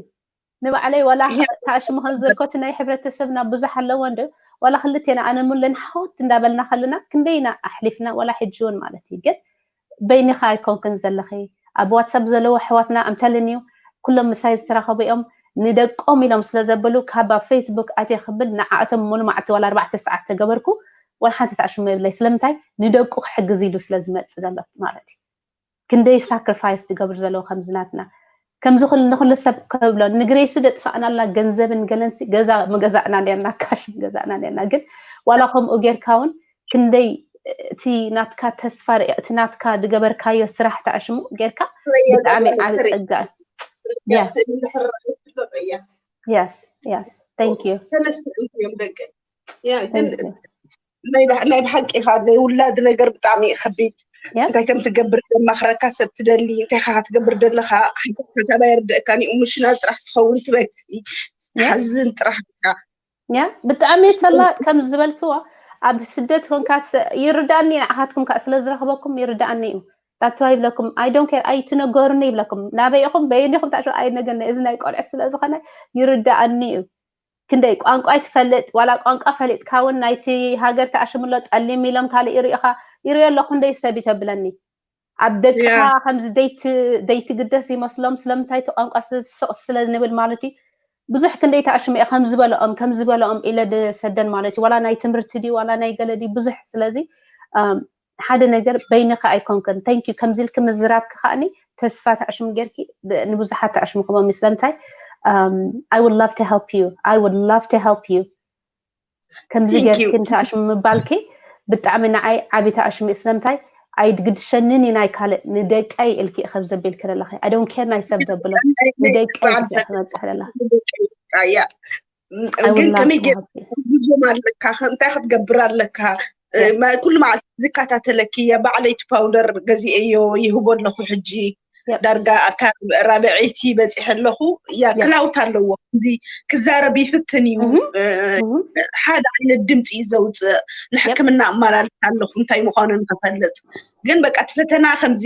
ንባዕለይ ዋላ ተኣሽሙ ከም ዝበልኮ እቲ ናይ ሕብረተሰብና ብዙሕ ኣለዎ እንዶ ዋላ ክልቴና ኣነ ሙለን ሓወት እንዳበልና ከለና ክንደይና ኣሕሊፍና ዋላ ሕጂ እውን ማለት እዩ ግን በይንኻ ኣይኮንክን ዘለኺ ኣብ ዋትሳፕ ዘለዉ ኣሕዋትና ኣምተልን እዩ ኩሎም ምሳይ ዝተራኸቡ እዮም ንደቆም ኢሎም ስለ ዘበሉ ካብ ኣብ ፌስቡክ ኣትየ ክብል ንዓኣቶም ሙሉ መዓልቲ ዋላ ኣርባዕተ ሰዓት ተገበርኩ ዋላ ሓንቲ ተኣሽሙ የብለይ ስለምንታይ ንደቁ ክሕግዝ ኢሉ ስለ ዝመፅእ ዘሎ ማለት እዩ ክንደይ ሳክሪፋይስ ዝገብሩ ዘለዉ ከምዚ ናትና ከምዚ ኩሉ ንኩሉ ሰብ ከብሎ ንግሬሲ ደጥፋእናላ ገንዘብን ገለንሲ ገዛ ምገዛእና ነርና ካሽ ምገዛእና ነርና ግን ዋላ ከምኡ ጌርካ እውን ክንደይ እቲ ናትካ ተስፋ ርእ እቲ ናትካ ዝገበርካዮ ስራሕ ተኣሽሙ ጌርካ ብጣዕሚ ዓብ ጸጋ ናይ ብሓቂ ኢኻ ናይ ውላድ ነገር ብጣዕሚ ከቢድ እንታይ ከም ትገብር ዘማኽረካ ሰብ ትደሊ እንታይ ካ ክትገብር ዘለኻ ሓሳባ ይርደእካ ኢሞሽናል ጥራሕ ትኸውን ትበኪ ሓዝን ጥራሕ ያ ብጣዕሚ ተላ ከም ዝበልክዎ ኣብ ስደት ኮንካ ይርዳእኒ ንዓኻትኩም ከዓ ስለ ዝረኽበኩም ይርዳእኒ እዩ that's why ይብለኩም I don't care ኣይትነገሩኒ ይብለኩም ናበይ ኢኹም በይንኹም ታሽ ኣይነገርኒ እዚ ናይ ቆልዑት ስለ ዝኾነ ይርዳእኒ እዩ ክንደይ ቋንቋ ትፈልጥ ዋላ ቋንቋ ፈሊጥካ እውን ናይቲ ሃገር ተኣሽምሎ ጸሊም ኢሎም ካልእ ይሪኢኻ ይሪኦ ኣለኹ ክንደይ ሰብ ይተብለኒ ኣብ ደቅኻ ከምዚ ደይትግደስ ይመስሎም ስለምንታይ እቲ ቋንቋ ስቕ ስለ ንብል ማለት እዩ ብዙሕ ክንደይ ተኣሽመ ከም ዝበለኦም ከም ዝበለኦም ኢለ ድሰደን ማለት እዩ ዋላ ናይ ትምህርቲ ድዩ ዋላ ናይ ገለ ድዩ ብዙሕ ስለዚ ሓደ ነገር በይንኻ ኣይኮንክን thank you ከምዚ ኢልኪ ምዝራብኪ ከዓኒ ተስፋ ተዕሽም ጌርኪ ንብዙሓት ተዕሽምክሞም እዩ ስለምንታይ I would love to help you I would love to help you ከምዚ ጌርኪ ንተኣሽሙ ምባልኪ ብጣዕሚ ንዓይ ዓቢ ተኣሽሙ እዩ ስለምንታይ ኣይድግድሸንን እዩ ናይ ካልእ ንደቀይ ኢልኪ ከም ዘቢልኪ ዘለኺ I don't care ናይ ሰብ ዘብሎ ንደቀይ ኢልኪ ክመጽሕ ዘለኺ ግን ከመይ ጌርካ ክትሕግዞም ኣለካ እንታይ ክትገብር ኣለካ ኩሉ መዓልቲ ዝከታተለኪ እየ ባዕለይ እቲ ፓውደር ገዚኤዮ ይህቦ ኣለኹ ሕጂ ዳርጋ ካብ ራብዐይቲ በፂሐ ኣለኹ ያ ክላውት ኣለዎ እዚ ክዛረብ ይፍትን እዩ ሓደ ዓይነት ድምፂ እዩ ዘውፅእ ንሕክምና ኣመላልስ ኣለኹ እንታይ ምዃኑ ንክፈልጥ ግን በቃ እቲ ፈተና ከምዚ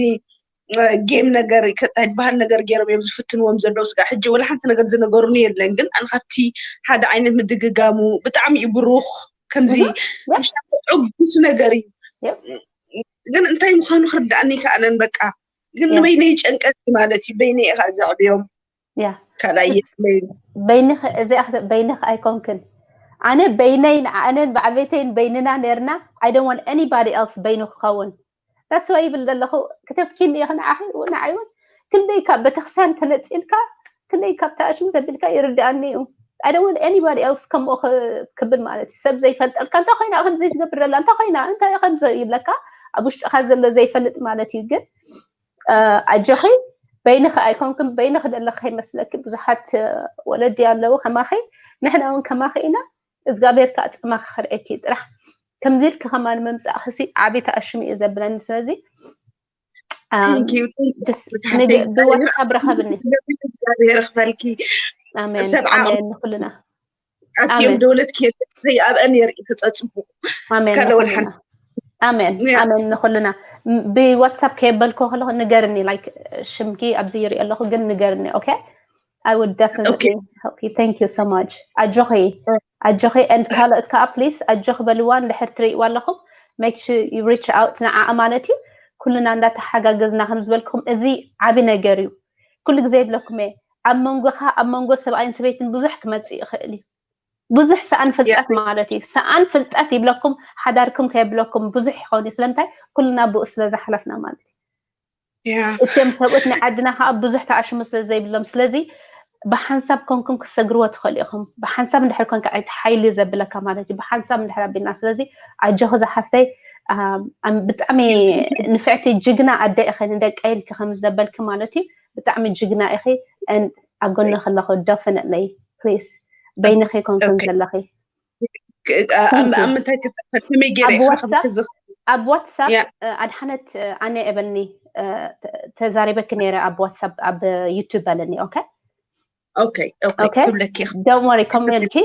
ጌም ነገር እንታይ ዝበሃል ነገር ገይሮም እዮም ዝፍትንዎም ዘለዉ ስጋ ሕጂ ወላ ሓንቲ ነገር ዝነገሩኒ የለን ግን ኣነ ካብቲ ሓደ ዓይነት ምድግጋሙ ብጣዕሚ እዩ ብሩኽ ከምዚ ዕጉስ ነገር እዩ ግን እንታይ ምዃኑ ክርዳእኒ ይከኣለን በቃ ግን ንበይነይ ጨንቀት ማለት እዩ በይነይ ኢኻ ዘዕብዮም ካልኣይ በይንኽ እዚኣ በይንኽ ኣይኮንክን ኣነ በይነይ ንዓኣነን ባዕቤተይን በይንና ነርና I don't want anybody else በይኑ ክኸውን that's why ይብል ዘለኹ ክተፍኪኒ ኢኺ ንዓኺ ንዓይ እውን ክንደይ ካብ ቤተክርስትያን ተነፂልካ ክንደይ ካብ ተኣሽሙ ዘቢልካ ይርድኣኒ እዩ I don't want anybody else ከምኡ ክብል ማለት እዩ ሰብ ዘይፈልጠልካ እንታይ ኮይና ከምዚ ትገብር ዘላ እንታይ ኮይና እንታይ ከምዚ ይብለካ ኣብ ውሽጥኻ ዘሎ ዘይፈልጥ ማለት እዩ ግን ኣጆኺ በይንኺ ኣይኮንክን በይንኺ ዘለኺ ከይመስለኪ ብዙሓት ወለዲ ኣለዉ ከማኺ ንሕና እውን ከማኺ ኢና እግዚኣብሔር ከዓ ፅማኺ ከርኤኪ ጥራሕ ከምዚ ኢልኪ ከማን ምምፃእኺ ሲ ዓብዪ ተኣሽሙ እዩ ዘብለኒ ስለዚ Thank you, thank you. ብዋትሳፕ ረኸብኒ። እግዚኣብሔር ይኽፈልኪ። ኣሜን ኣሜን። ንኩልና ኣትዮም ደውለት ከይኣብአን የርኢ ተፀፅቡ። ኣሜን ኣሜን። ንኩልና ብዋትሳፕ ከየበልኮ ከለኹ ንገርኒ። ላይክ ሽምኪ ኣብዚ ይርኢ ኣለኹ ግን ንገርኒ። Okay, I would definitely help you. Thank you so much. ኣጆኺ ኣጆኺ። And ካልኦት ከዓ please ኣጆኺ በልዋ። እንድሕር ትርእይዋ ኣለኹም make sure you reach out ንዓኣ ማለት እዩ። ኩልና እንዳተሓጋገዝና ከም ዝበልኩም እዚ ዓቢ ነገር እዩ። ኩሉ ግዜ ይብለኩም እየ ኣብ መንጎኻ ኣብ መንጎ ሰብኣይን ሰበይትን ብዙሕ ክመፅእ ይኽእል እዩ። ብዙሕ ሰኣን ፍልጠት ማለት እዩ። ሰኣን ፍልጠት ይብለኩም ሓዳርኩም ከየብለኩም ብዙሕ ይኸውን እዩ። ስለምንታይ ኩልና ብኡ ስለ ዝሓለፍና ማለት እዩ። እቶም ሰብኡት ናይ ዓድና ከዓ ብዙሕ ተኣሽሙ ስለ ዘይብሎም ስለዚ ብሓንሳብ ኮንኩም ክትሰግርዎ ትኽእሉ ኢኹም። ብሓንሳብ እንድሕር ኮንካ እቲ ሓይሊ ዘብለካ ማለት እዩ። ብሓንሳብ እንድሕር ኣቢልና ስለዚ ኣጆኺ ዝሓፍተይ ብጣዕሚ ንፍዕቲ ጅግና ኣደ ኢኺ ንደቀይ ኢልኪ ከም ዘበልኪ ማለት እዩ። ብጣዕሚ ጅግና ኢኺ። ኣብ ጎኒ ከለኹ ደፍነለይ ፕሊስ በይንኺ ኮንኩም ዘለኺ ኣብ ምንታይ ክፅፈል ከመይ ገይረ ኣብ ዋትሳፕ ኣድሓነት ኣነ እበልኒ ተዛሪበኪ ነይረ ኣብ ዋትሳፕ ኣብ ዩቱብ በለኒ። ኦኬ ኦኬ ክብለኪ don't worry ከምኡ ኢልኪ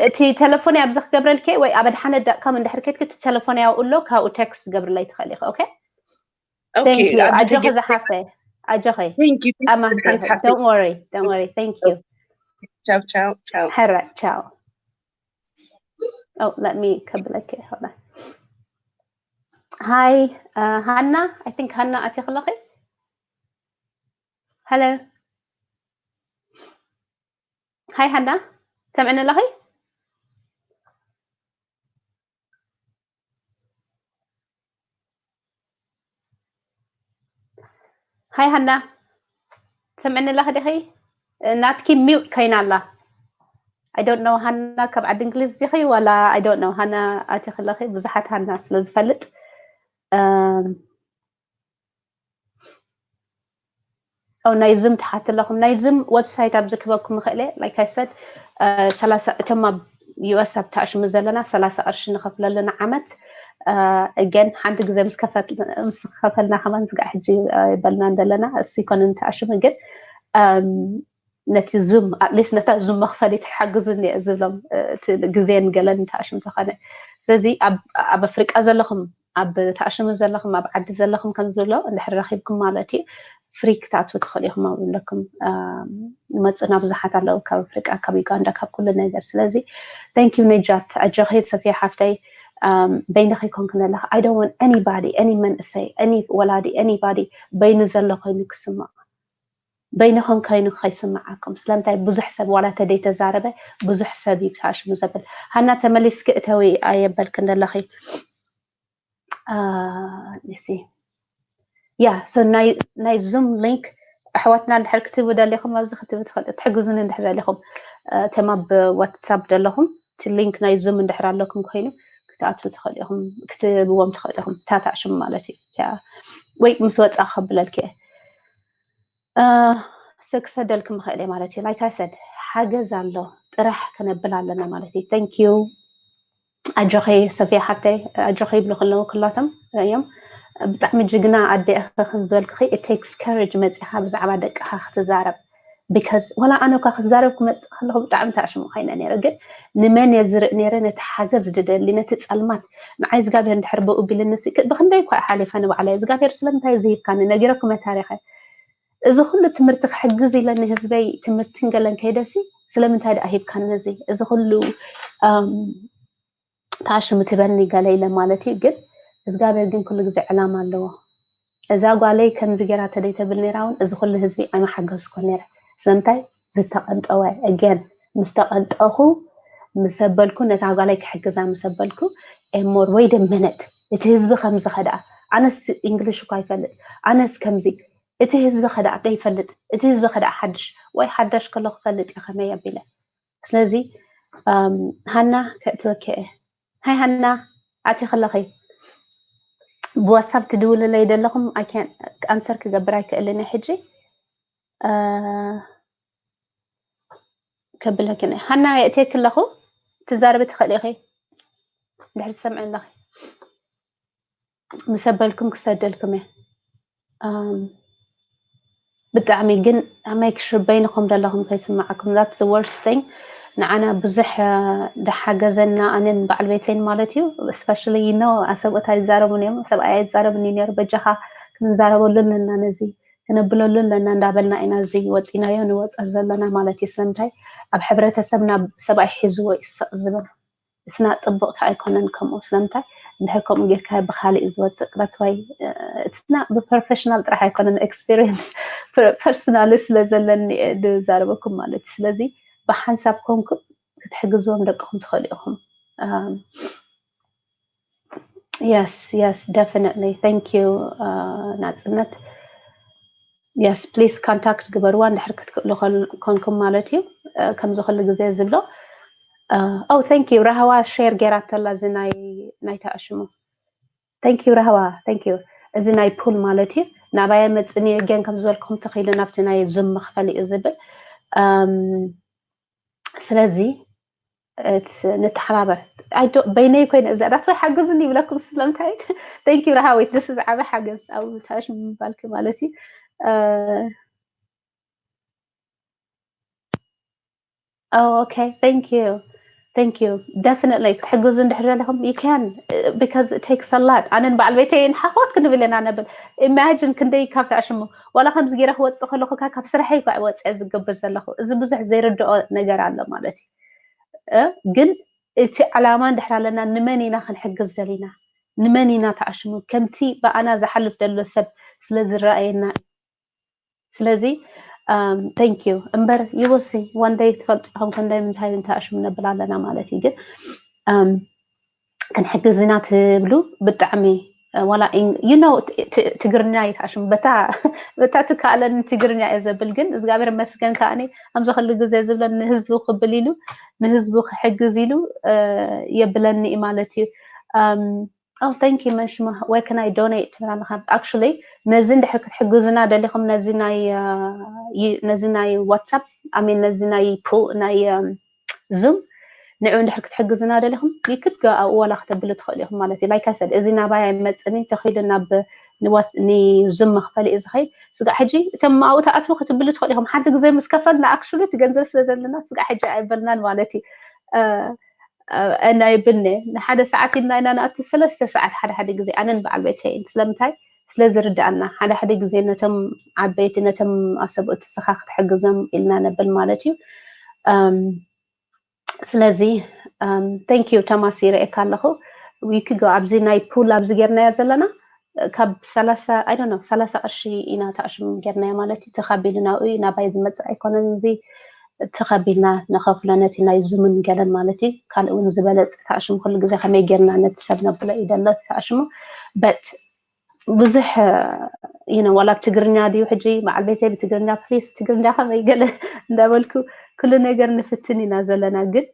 እቲ ቴሌፎን ኣብዚ ክገብረልኪ ወይ ኣብ ኣድሓነት ዳት ኮም እንድሕር ከድኪ እቲ ቴሌፎን ያው ኣሎ ካብኡ ቴክስት ትገብርለይ ትኽእሊ ኢኺ። ኦኬ Okay, ኣጆኺ ዝሓፍተይ ኣጆኺ ኣማንተ don't worry don't worry thank you ቻው ቻው ቻው ሕራይ ቻው Oh, let me ከብለኪ hold on. Hi, uh, ሃና. I think ሃና ኣቲ ክለኺ። Hello. Hi ሃና። ሰምዕኒ ኣለኺ? ሃይ ሃና ሰምዕኒ ኣለኺ ዲኺ? ናትኪ ሚውት ኮይና ኣላ። I don't know ሃና ካብ ዓዲ እንግሊዝ ዲኺ ዋላ I don't know ሃና ኣቲ ከለኺ ብዙሓት ሃና ስለ ዝፈልጥ ናይ ዙም ትሓት ኣለኹም ናይ ዙም ዌብሳይት ኣብዚ ክበኩም ይኽእል እየ። Like I said ሰላሳ እቶም ኣብ ዩ ኤስ ኣብ ተኣሽሙ ዘለና ሰላሳ ቅርሺ ንኸፍለሉ ንዓመት። Again ሓንቲ ግዜ ምስ ከፈልና ከማን ስጋዕ ሕጂ ይበልና እንደለና እሱ ይኮነ ንተኣሽሙ ግን ነቲ ዙም ኣትሊስት ነታ ዙም መኽፈሊት ሓግዙኒ እየ ዝብሎም ግዜን ገለን ተኣሽሙ ተኾነ። ስለዚ ኣብ ኣፍሪቃ ዘለኹም ኣብ ተኣሽሙ ዘለኹም ኣብ ዓዲ ዘለኹም ከም ዝብሎ እንድሕር ረኺብኩም ማለት እዩ ፍሪ ክትኣትዉ ትኽእሉ ኢኹም። ኣብ ዘለኩም መፅና ብዙሓት ኣለዉ ካብ ኣፍሪቃ ካብ ዩጋንዳ ካብ ኩሉ ነገር። ስለዚ thank you ነጃት ኣጆኺ ሰፊያ ሓፍተይ በይንኺ ኮንክን ኣለኺ። I don't want anybody any መንእሰይ any ወላዲ anybody በይኑ ዘሎ ኮይኑ ክስምዖ በይንኹም ኮይኑ ከይስምዓኩም። ስለምንታይ ብዙሕ ሰብ ዋላ ተደይተዛረበ ብዙሕ ሰብ እዩ ተኣሽሙ ዘብል። ሃና ተመሊስኪ እተዊ ኣየበልክን ዘለኺ። ያ so ናይ ዙም ሊንክ ኣሕዋትና እንድሕር ክትቡ ደሊኹም ኣብዚ ክትቡ ትኽእሉ ትሕግዙኒ እንድሕር ደሊኹም እቶም ኣብ ዋትሳፕ ደለኹም እቲ ሊንክ ናይ ዙም እንድሕር ኣለኩም ኮይኑ ክትኣትዉ ትኽእሉ ኢኹም ክትብዎም ትኽእሉ ኢኹም። ታታዕሽም ማለት እዩ ወይ ምስ ወፃ ከብለልክ እየ። ሰክሰደልክ ምኽእል እየ ማለት እዩ። Like I said ሓገዝ ኣሎ ጥራሕ ከነብል ኣለና ማለት እዩ። Thank you ኣጆኺ ሶፊያ ሓብተይ ኣጆኺ ይብሉ ከለዉ ኩላቶም እዮም ብጣዕሚ ጅግና ኣደ ኢኺ ከም ዝበልክኺ it takes courage መፂኻ ብዛዕባ ደቅኻ ክትዛረብ because ዋላ ኣነ እኳ ክዛረብ ክመፅእ ከለኹ ብጣዕሚ ተኣሽሙ ኮይነ ነይረ ግን ንመን እየ ዝርኢ ነይረ ነቲ ሓገዝ ዝደሊ ነቲ ፀልማት ንዓይ እግዚኣብሔር እንድሕር ብኡ ቢልኒ ብክንደይ እኳ ሓሊፈ ንባዕለይ እግዚኣብሔር ስለምንታይ ዝሂብካኒ ነጊረኩም ታሪኸ እዚ ኩሉ ትምህርቲ ክሕግዝ ኢለ ንህዝበይ ትምህርትን ገለን ከይደሲ ስለምንታይ ደኣ ሂብካኒ እዚ እዚ ኩሉ ተኣሽሙ ትበልኒ ገለ ኢለ ማለት እዩ ግን እግዚኣብሔር ግን ኩሉ ግዜ ዕላማ ኣለዎ እዛ ጓለይ ከምዚ ገይራ ተደይተብል ነይራ እውን እዚ ኩሉ ህዝቢ ኣይመሓገዝኩ ነይረ ስለምንታይ ዝተቐንጠወ again ምስ ተቐንጠኹ ምስ ኣበልኩ ነታ ጓለይ ክሕግዛ ምስ ኣበልኩ more wait a minute እቲ ህዝቢ ከምዚ ከደኣ ኣነስ English እኳ ይፈልጥ ኣነስ ከምዚ እቲ ህዝቢ ከደኣ ደይፈልጥ እቲ ህዝቢ ከደኣ ሓድሽ ወይ ሓዳሽ ከሎ ክፈልጥ እየ ከመይ ኣቢለ ስለዚ ሃና ከእትወኪ እየ ሃይ ሃና ኣቲ ከለኺ ብዋትሳፕ ትድውልለይ ዘለኹም ኣንሰር ክገብር ኣይክእልን ሕጂ ከብለኪ ሃና የእትየኪ ኣለኹ ትዛረቢ ትኽእል ኢኺ ድሕሪ ትሰምዒ ኣለኺ ምስ ኣበልኩም ክሰደልኩም እየ ብጣዕሚ ግን make sure በይንኹም ዘለኹም ከይስማዓኩም። That's the worst thing። ንዓና ብዙሕ ደሓገዘና ኣነን በዓል ቤተይን ማለት እዩ። Especially you know ኣሰብኡት ኣይዛረቡን እዮም፣ ሰብኣይ ኣይዛረብን እዩ ነይሩ። በጃኻ ክንዛረበሉ ኣለና፣ ነዚ ክነብለሉ ኣለና እንዳበልና ኢና እዚ ወፂናዮ ንወፀ ዘለና ማለት እዩ። ስለምንታይ ኣብ ሕብረተሰብና ሰብኣይ ሒዝዎ ይስቕ ዝብል እስና ፅቡቕቲ ኣይኮነን። ከምኡ ስለምንታይ እንድሕር ከምኡ ጌርካ ብካሊእ ዝወፅእ ቅረት ወይ እስና ብፕሮፌሽናል ጥራሕ ኣይኮነን፣ ኤክስፒሪየንስ ፐርሶናሊ ስለ ዘለኒ ዝዛረበኩም ማለት እዩ። ስለዚ ብሓንሳብ ኮንኩም ክትሕግዝዎም ደቅኹም ትኽእሉ ኢኹም። Yes, yes, definitely. Thank you ናፅነት። Yes, please contact ግበርዋ እንድሕር ክትክእሉ ኮንኩም ማለት እዩ። ከምዚ ኩሉ ግዜ ዝብሎ። Oh, thank you። ራህዋ ሼር ጌራተላ እዚ ናይ ናይታ ኣሽሙ። Thank you ራህዋ፣ thank you። እዚ ናይ ፑል ማለት እዩ። ናባየ መፅኒ ገን ከም ዝበልኩም ተኽኢሉ ናብቲ ናይ ዙም መኽፈሊ እዩ ዝብል። ስለዚ ንተሓባበር። በይነይ ኮይነ እዛ ዳት ወይ ሓግዙኒ ይብለኩም። ስለምንታይ? Thank you ራሃዊት፣ this is ዓበ ሓገዝ ኣብ ታሽ ምባልክ ማለት እዩ። Okay, thank you, thank you። Definitely ክትሕግዙ እንድሕር ዘለኹም you can, because it takes a lot። ኣነን በዓል ቤተይን ሓኾት ክንብል ኢና ነብል። Imagine ክንደይ ካብ ተኣሽሙ ዋላ ከምዚ ገይረ ክወፅእ ከለኹ ካብ ስራሐይ እኳ ወፅአ ዝገብር ዘለኹ። እዚ ብዙሕ ዘይርድኦ ነገር ኣሎ ማለት እዩ። ግን እቲ ዕላማ እንድሕር ኣለና ንመን ኢና ክንሕግዝ ደሊና? ንመን ኢና ተኣሽሙ? ከምቲ ብኣና ዝሓልፍ ደሎ ሰብ ስለ ዝረኣየና። ስለዚ thank you እምበር you will see one day ትፈልጡ ኢኹም ክንደይ ምንታይ እንተኣሽሙ ነብል ኣለና ማለት እዩ። ግን ክንሕግዝ ኢና ትብሉ ብጣዕሚ ዋላ you know ትግርኛ ይትሓሽም በታ በታ ትከኣለኒ ትግርኛ እየ ዘብል። ግን እግዚኣብሔር መስገን ከኣኒ ከምዚ ክሉ ግዜ ዝብለን ንህዝቡ ክብል ኢሉ ንህዝቡ ክሕግዝ ኢሉ የብለኒ እዩ ማለት እዩ። Oh thank you መንሽማ where can I donate ትብል ኣለኻ። Actually ነዚ እንድሕር ክትሕግዙና ደሊኹም ነዚ ናይ ነዚ ናይ ዋትሳፕ ኣሜን ነዚ ናይ ፕሮ ናይ ዙም ንዑ እንድሕር ክትሕግዙና ደሊኹም you could go ኣብኡ ዋላ ክተብሉ ትኽእሉ ኢኹም ማለት እዩ። Like I said እዚ ናባይ ኣይመፅን እዩ ተኺዱ ናብ ንዙም መኽፈሊ እዩ ዝኸይድ። ስጋዕ ሕጂ እቶም ኣብኡ ተኣትዉ ክትብሉ ትኽእሉ ኢኹም። ሓንቲ ግዜ ምስ ከፈልና actually እቲ ገንዘብ ስለ ዘለና ስጋዕ ሕጂ ኣይበልናን ማለት እዩ። እና ይብልኒ ንሓደ ሰዓት ኢልና ኢና ንኣቱ ሰለስተ ሰዓት ሓደ ሓደ ግዜ ኣነን በዓል ቤተይን ስለምንታይ ስለ ዝርዳኣና ሓደ ሓደ ግዜ ነቶም ዓበይቲ ነቶም ኣሰብኡት ስኻ ክትሕግዞም ኢልና ነብል ማለት እዩ። ስለዚ thank you ተማስ ይረኤካ ኣለኹ። We could go ኣብዚ ናይ ፑል ኣብዚ ጌርናዮ ዘለና ካብ ሰላሳ I don't know ሰላሳ ቅርሺ ኢና ተኣሽም ጌርናዮ ማለት እዩ። ተኻቢሉ ናብኡ እዩ ናባይ ዝመፅእ ኣይኮነን። እዚ ተኻቢልና ንኸፍሎ ነቲ ናይ ዙምን ገለን ማለት እዩ። ካልእ እውን ዝበለፀ ተኣሽም ኩሉ ግዜ ከመይ ጌርና ነቲ ሰብ ነብሎ እዩ ደሎ ተኣሽሙ but ብዙሕ you know ዋላ ብትግርኛ ድዩ ሕጂ በዓል ቤተይ ብትግርኛ please ትግርኛ ከመይ ገለ እንዳበልኩ ኩሉ ነገር ንፍትን ኢና ዘለና ግን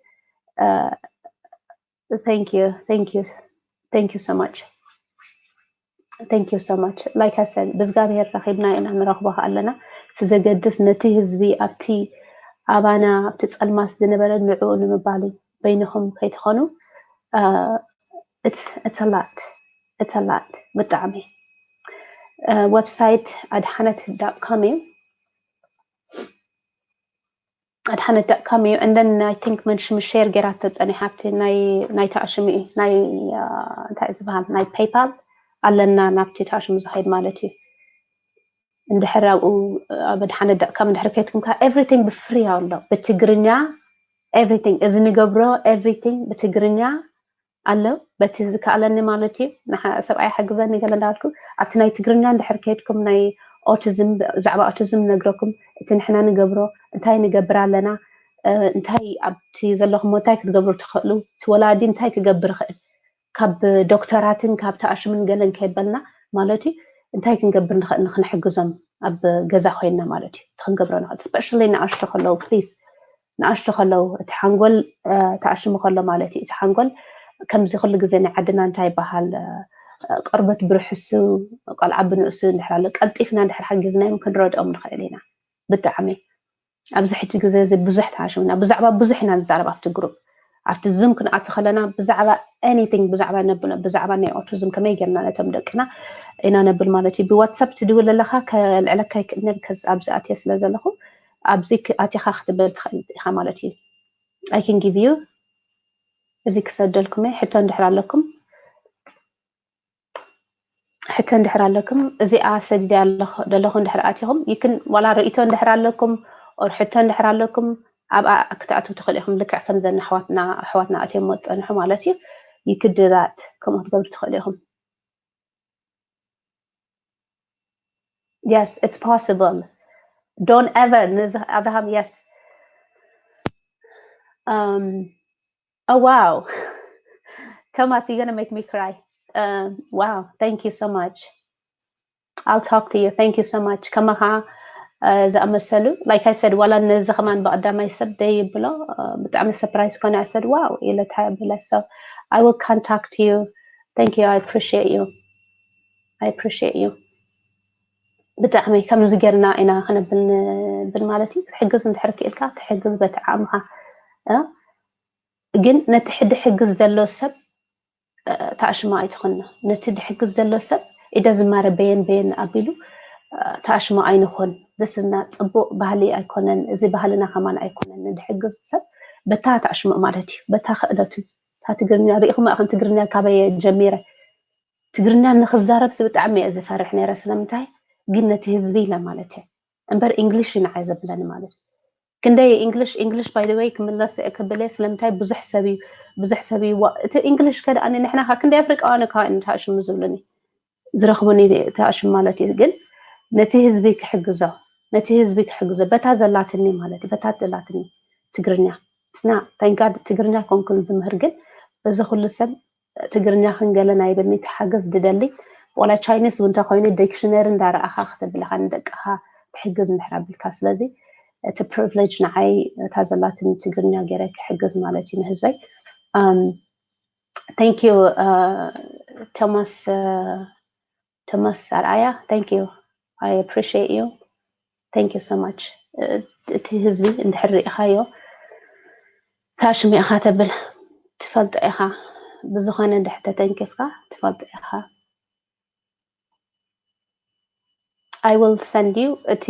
thank you thank you thank you so much thank you so much like I said ብዝጋብሔር ረኺብና ኢና ንረኽቦ ኣለና። እቲ ዘገድስ ነቲ ህዝቢ ኣብቲ ኣባና ኣብቲ ፀልማት ዝነበረ ንዕኡ ንምባል እዩ። በይንኹም ከይትኾኑ it's a lot it's a lot ብጣዕሚ website ኣድሓነት dot com እዩ። ኣድሓነት dot com እዩ። And then I think መንሽም share ጌራቶ ፀኒሓ ኣብቲ ናይ ናይ ተኣሽሙ እዩ ናይ እንታይ እዩ ዝበሃል ናይ PayPal ኣለና ናብቲ ተኣሽሙ ዝኸይድ ማለት እዩ። እንድሕር ኣብኡ ኣብ ኣድሓነት dot com እንድሕር ከይድኩም ከዓ everything ብፍሪ ኣሎ ብትግርኛ everything እዚ ንገብሮ everything ብትግርኛ ኣሎ በቲ ዝከኣለኒ ማለት እዩ። ሰብኣይ ሓግዘኒ ገለ እንዳበልኩ ኣብቲ ናይ ትግርኛ እንድሕር ከይድኩም ናይ ኦቲዝም ብዛዕባ ኦቲዝም ነግረኩም እቲ ንሕና ንገብሮ እንታይ ንገብር ኣለና እንታይ ኣብቲ ዘለኹም እንታይ ክትገብሩ ትኽእሉ እቲ ወላዲ እንታይ ክገብር ይኽእል ካብ ዶክተራትን ካብ ተኣሽምን ገለን ከይበልና ማለት እዩ እንታይ ክንገብር ንኽእል ንክንሕግዞም ኣብ ገዛ ኮይንና ማለት እዩ እቲ ክንገብሮ ንኽእል especially ንኣሽቱ ከለዉ please ንኣሽቱ ከለዉ እቲ ሓንጎል ተኣሽሙ ከሎ ማለት እዩ እቲ ሓንጎል ከምዚ ኩሉ ግዜ ናይ ዓድና እንታይ ይበሃል ቆርበት ብርሕሱ ቆልዓ ብንእሱ እንድሕር ኣሎ ቀልጢፍና እንድሕር ሓጊዝናዮም ክንረድኦም ንኽእል ኢና ብጣዕሚ ኣብዚ ሕጂ ግዜ እዚ ብዙሕ ተሓሽምና ብዛዕባ ብዙሕ ኢና ንዛረብ ኣብቲ ግሩፕ ኣብቲ ዝም ክንኣቲ ከለና ብዛዕባ anything ብዛዕባ ነብል ብዛዕባ ናይ ኦቲዝም ከመይ ጌርና ነቶም ደቅና ኢና ነብል ማለት እዩ። ብዋትሳፕ ትድውል ኣለካ ከልዕለካ ይክእል ነብ ከዚ ኣብዚ ኣትየ ስለ ዘለኹ ኣብዚ ኣቲኻ ክትብል ትኽእል ኢኻ ማለት እዩ። I can give you እዚ ክሰደልኩም ሕቶ እንድሕር ኣለኩም ሕቶ እንድሕር ኣለኩም እዚኣ ሰዲደ ደለኹ እንድሕር ኣቲኹም ይክን ዋላ ርእቶ እንድሕር ኣለኩም ኦር ሕቶ እንድሕር ኣለኩም ኣብኣ ክትኣትው ትኽእል ኢኹም። ልክዕ ከምዘን ኣሕዋትና ኣሕዋትና ኣትዮም ዝፀንሑ ማለት እዩ። You could do that ከምኡ ክትገብሩ ትኽእል ኢኹም። Yes, it's possible. Don't ever ንዚ ኣብርሃም yes. Um, Oh wow. Thomas, you're gonna make me cry. Um, wow, thank you so much. I'll talk to you. Thank you so much. ከማኻ ዝኣመሰሉ like I said ዋላ ነዚ ከማን ብቀዳማይ ሰብ ደይ ይብሎ ብጣዕሚ surprise ኮነ I said wow ኢለ ተሃብለ so I will contact you. Thank you. I appreciate you. I appreciate you. ብጣዕሚ ከምዚ ጌርና ኢና ክነብል ንብል ማለት እዩ። ክትሕግዝ እንድሕር ክኢልካ ትሕግዝ በቲ ዓቕምኻ ግን ነቲ ድሕግዝ ዘሎ ሰብ ተኣሽሞ ኣይትኹኖ። ነቲ ድሕግዝ ዘሎ ሰብ ኢደ ዝማረ በየን በየን ኣቢሉ ተኣሽሞ ኣይንኹን። ደስና ፅቡቅ ባህሊ ኣይኮነን። እዚ ባህልና ከማን ኣይኮነን። ንድሕግዝ ሰብ በታ ተኣሽሞ ማለት እዩ። በታ ክእለቱ እታ ትግርኛ ሪኢኹም ከም ትግርኛ ካበየ ጀሚረ ትግርኛ ንክዛረብ ብጣዕሚ እየ ዝፈርሕ ነረ። ስለምንታይ ግን ነቲ ህዝቢ ኢለ ማለት እየ እምበር English እዩ ንዓይ ዘብለኒ ማለት እዩ። ክንደይ English English by the way ክምለስ እየ ክብል እየ ስለምንታይ ብዙሕ ሰብ እዩ ብዙሕ ሰብ እዩ እቲ English ከ ደኣ ንሕና ከ ክንደይ ኣፍሪቃውያን እኳ እንተኣሽሙ ዝብሉኒ ዝረኽቡኒ ተኣሽሙ ማለት እዩ። ግን ነቲ ህዝቢ ክሕግዞ ነቲ ህዝቢ ክሕግዞ በታ ዘላትኒ ማለት እዩ በታ ዘላትኒ ትግርኛ ስና thank God ትግርኛ ኮንኩን ዝምህር ግን በዚ ኩሉ ሰብ ትግርኛ ክንገለ ናይ በኒ ተሓገዝ ድደሊ ዋላ ቻይኒስ እውን እንተኮይኑ ዲክሽነሪ እንዳረኣኻ ክትብልካ ንደቅኻ ትሕግዝ እንድሕር ኣቢልካ ስለዚ እቲ privilege ንዓይ እታ ዘላትኒ ትግርኛ ገይረ ክሕግዝ ማለት እዩ ንህዝበይ thank you Thomas Thomas ኣርኣያ thank you I appreciate you thank you so much እቲ ህዝቢ እንድሕር ርኢኻዮ ታሽሚ ኢኻ ተብል ትፈልጦ ኢኻ ብዝኾነ እንድሕር ተተንኪፍካ ትፈልጦ ኢኻ I will send you እቲ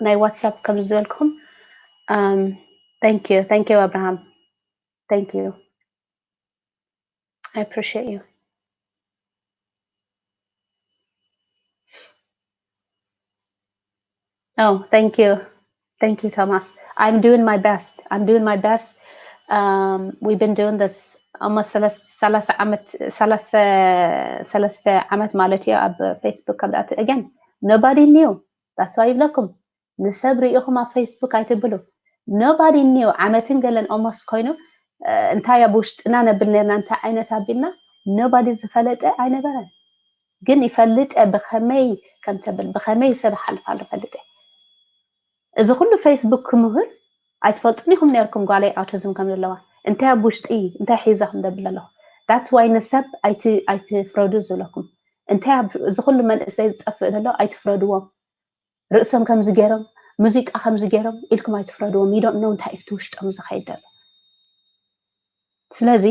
ናይ ዋትሳፕ ከም ዝበልኩም thank you thank you Abraham thank you I appreciate you Oh, thank you. Thank you, Thomas. I'm doing my best. I'm doing my best. Um, we've been doing this almost ሰላሳ ዓመት ሰላሳ ዓመት ማለት እዩ ኣብ Facebook ካብ ዳት again nobody knew that's why ይብለኩም ንሰብ ርኢኹም ኣብ Facebook ኣይትብሉ nobody knew ዓመትን ገለን almost ኮይኑ እንታይ ኣብ ውሽጥና ነብል ነርና እንታይ ዓይነት ኣቢልና nobody ዝፈለጠ ኣይነበረን ግን ይፈልጥ እየ ብኸመይ ከም ተብል ብኸመይ ሰብ ሓልፋ ዝፈልጥ እየ እዚ ኩሉ Facebook ክምህር ኣይትፈልጡን ኢኹም ነርኩም ጓለይ autism ከም ዘለዋ እንታይ ኣብ ውሽጢ እንታይ ሒዛ ከም ደብል ኣለኹ that's why ንሰብ ኣይትፍረዱ ዝብለኩም እንታይ እዚ ኩሉ መንእሰይ ዝጠፍእ ዘሎ ኣይትፍረድዎም ርእሶም ከምዚ ገይሮም ሙዚቃ ከምዚ ገይሮም ኢልኩም ኣይትፍረድዎም you don't know እንታይ እዩ ውሽጦም ዝኸይድ ዘሎ ስለዚ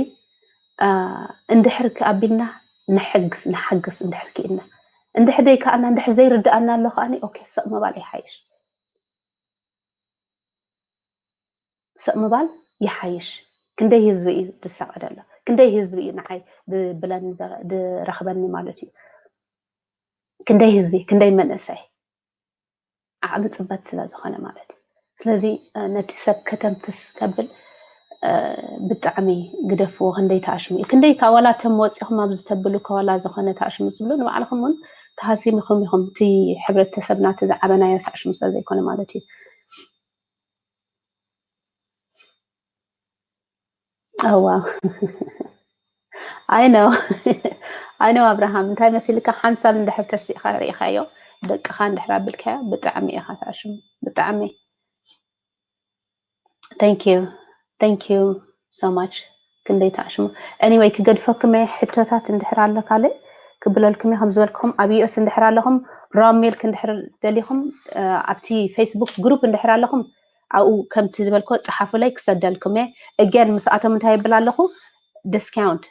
እንድሕር ክኣቢልና ንሕግስ ንሓግስ እንድሕር ክኢልና እንድሕር ደይከኣና እንድሕር ዘይርድኣና ኣሎ ከኣ okay ስቕ ምባል ይሓይሽ ስቕ ምባል ይሓይሽ ክንደይ ህዝቢ እዩ ዝሳቐ ዘሎ ክንደይ ህዝቢ እዩ ንዓይ ብለን ዝረኽበኒ ማለት እዩ ክንደይ ህዝቢ ክንደይ መንእሰይ ዓቕሚ ፅበት ስለ ዝኾነ ማለት እዩ ስለዚ ነቲ ሰብ ከተንፍስ ከብል ብጣዕሚ ግደፍዎ ክንደይ ተኣሽሙ እዩ ክንደይ ካብ ዋላ ተም ወፂኹም ኣብዚ ተብሉ ከዋላ ዝኾነ ተኣሽሙ ዝብሉ ንባዕልኹም እውን ተሃሲምኹም ኢኹም እቲ ሕብረተሰብና እቲ ዝዓበናዮ ተኣሽሙ ስለ ዘይኮነ ማለት እዩ ኣዋ ኣይነው ኣይነው ኣብርሃም እንታይ መሲልካ ሓንሳብ እንድሕር ተሲእካ ርኢኻዮ ደቅኻ እንድሕር ኣቢልካዮ ብጣዕሚ ኢኻ ተኣሽሙ ብጣዕሚ thank you thank you so much ክንደይ ተኣሽሙ anyway ክገድፈኩም እየ ሕቶታት እንድሕር ኣሎ ካልእ ክብለልኩም እየ ከም ዝበልኩም ኣብ US እንድሕር ኣለኹም ራሜልክ እንድሕር ደሊኹም ኣብቲ Facebook group እንድሕር ኣለኹም ኣብኡ ከምቲ ዝበልኮ ፀሓፉለይ ክሰደልኩም እየ። እገን ምስኣቶም እንታይ ይብል ኣለኹ? ዲስካውንት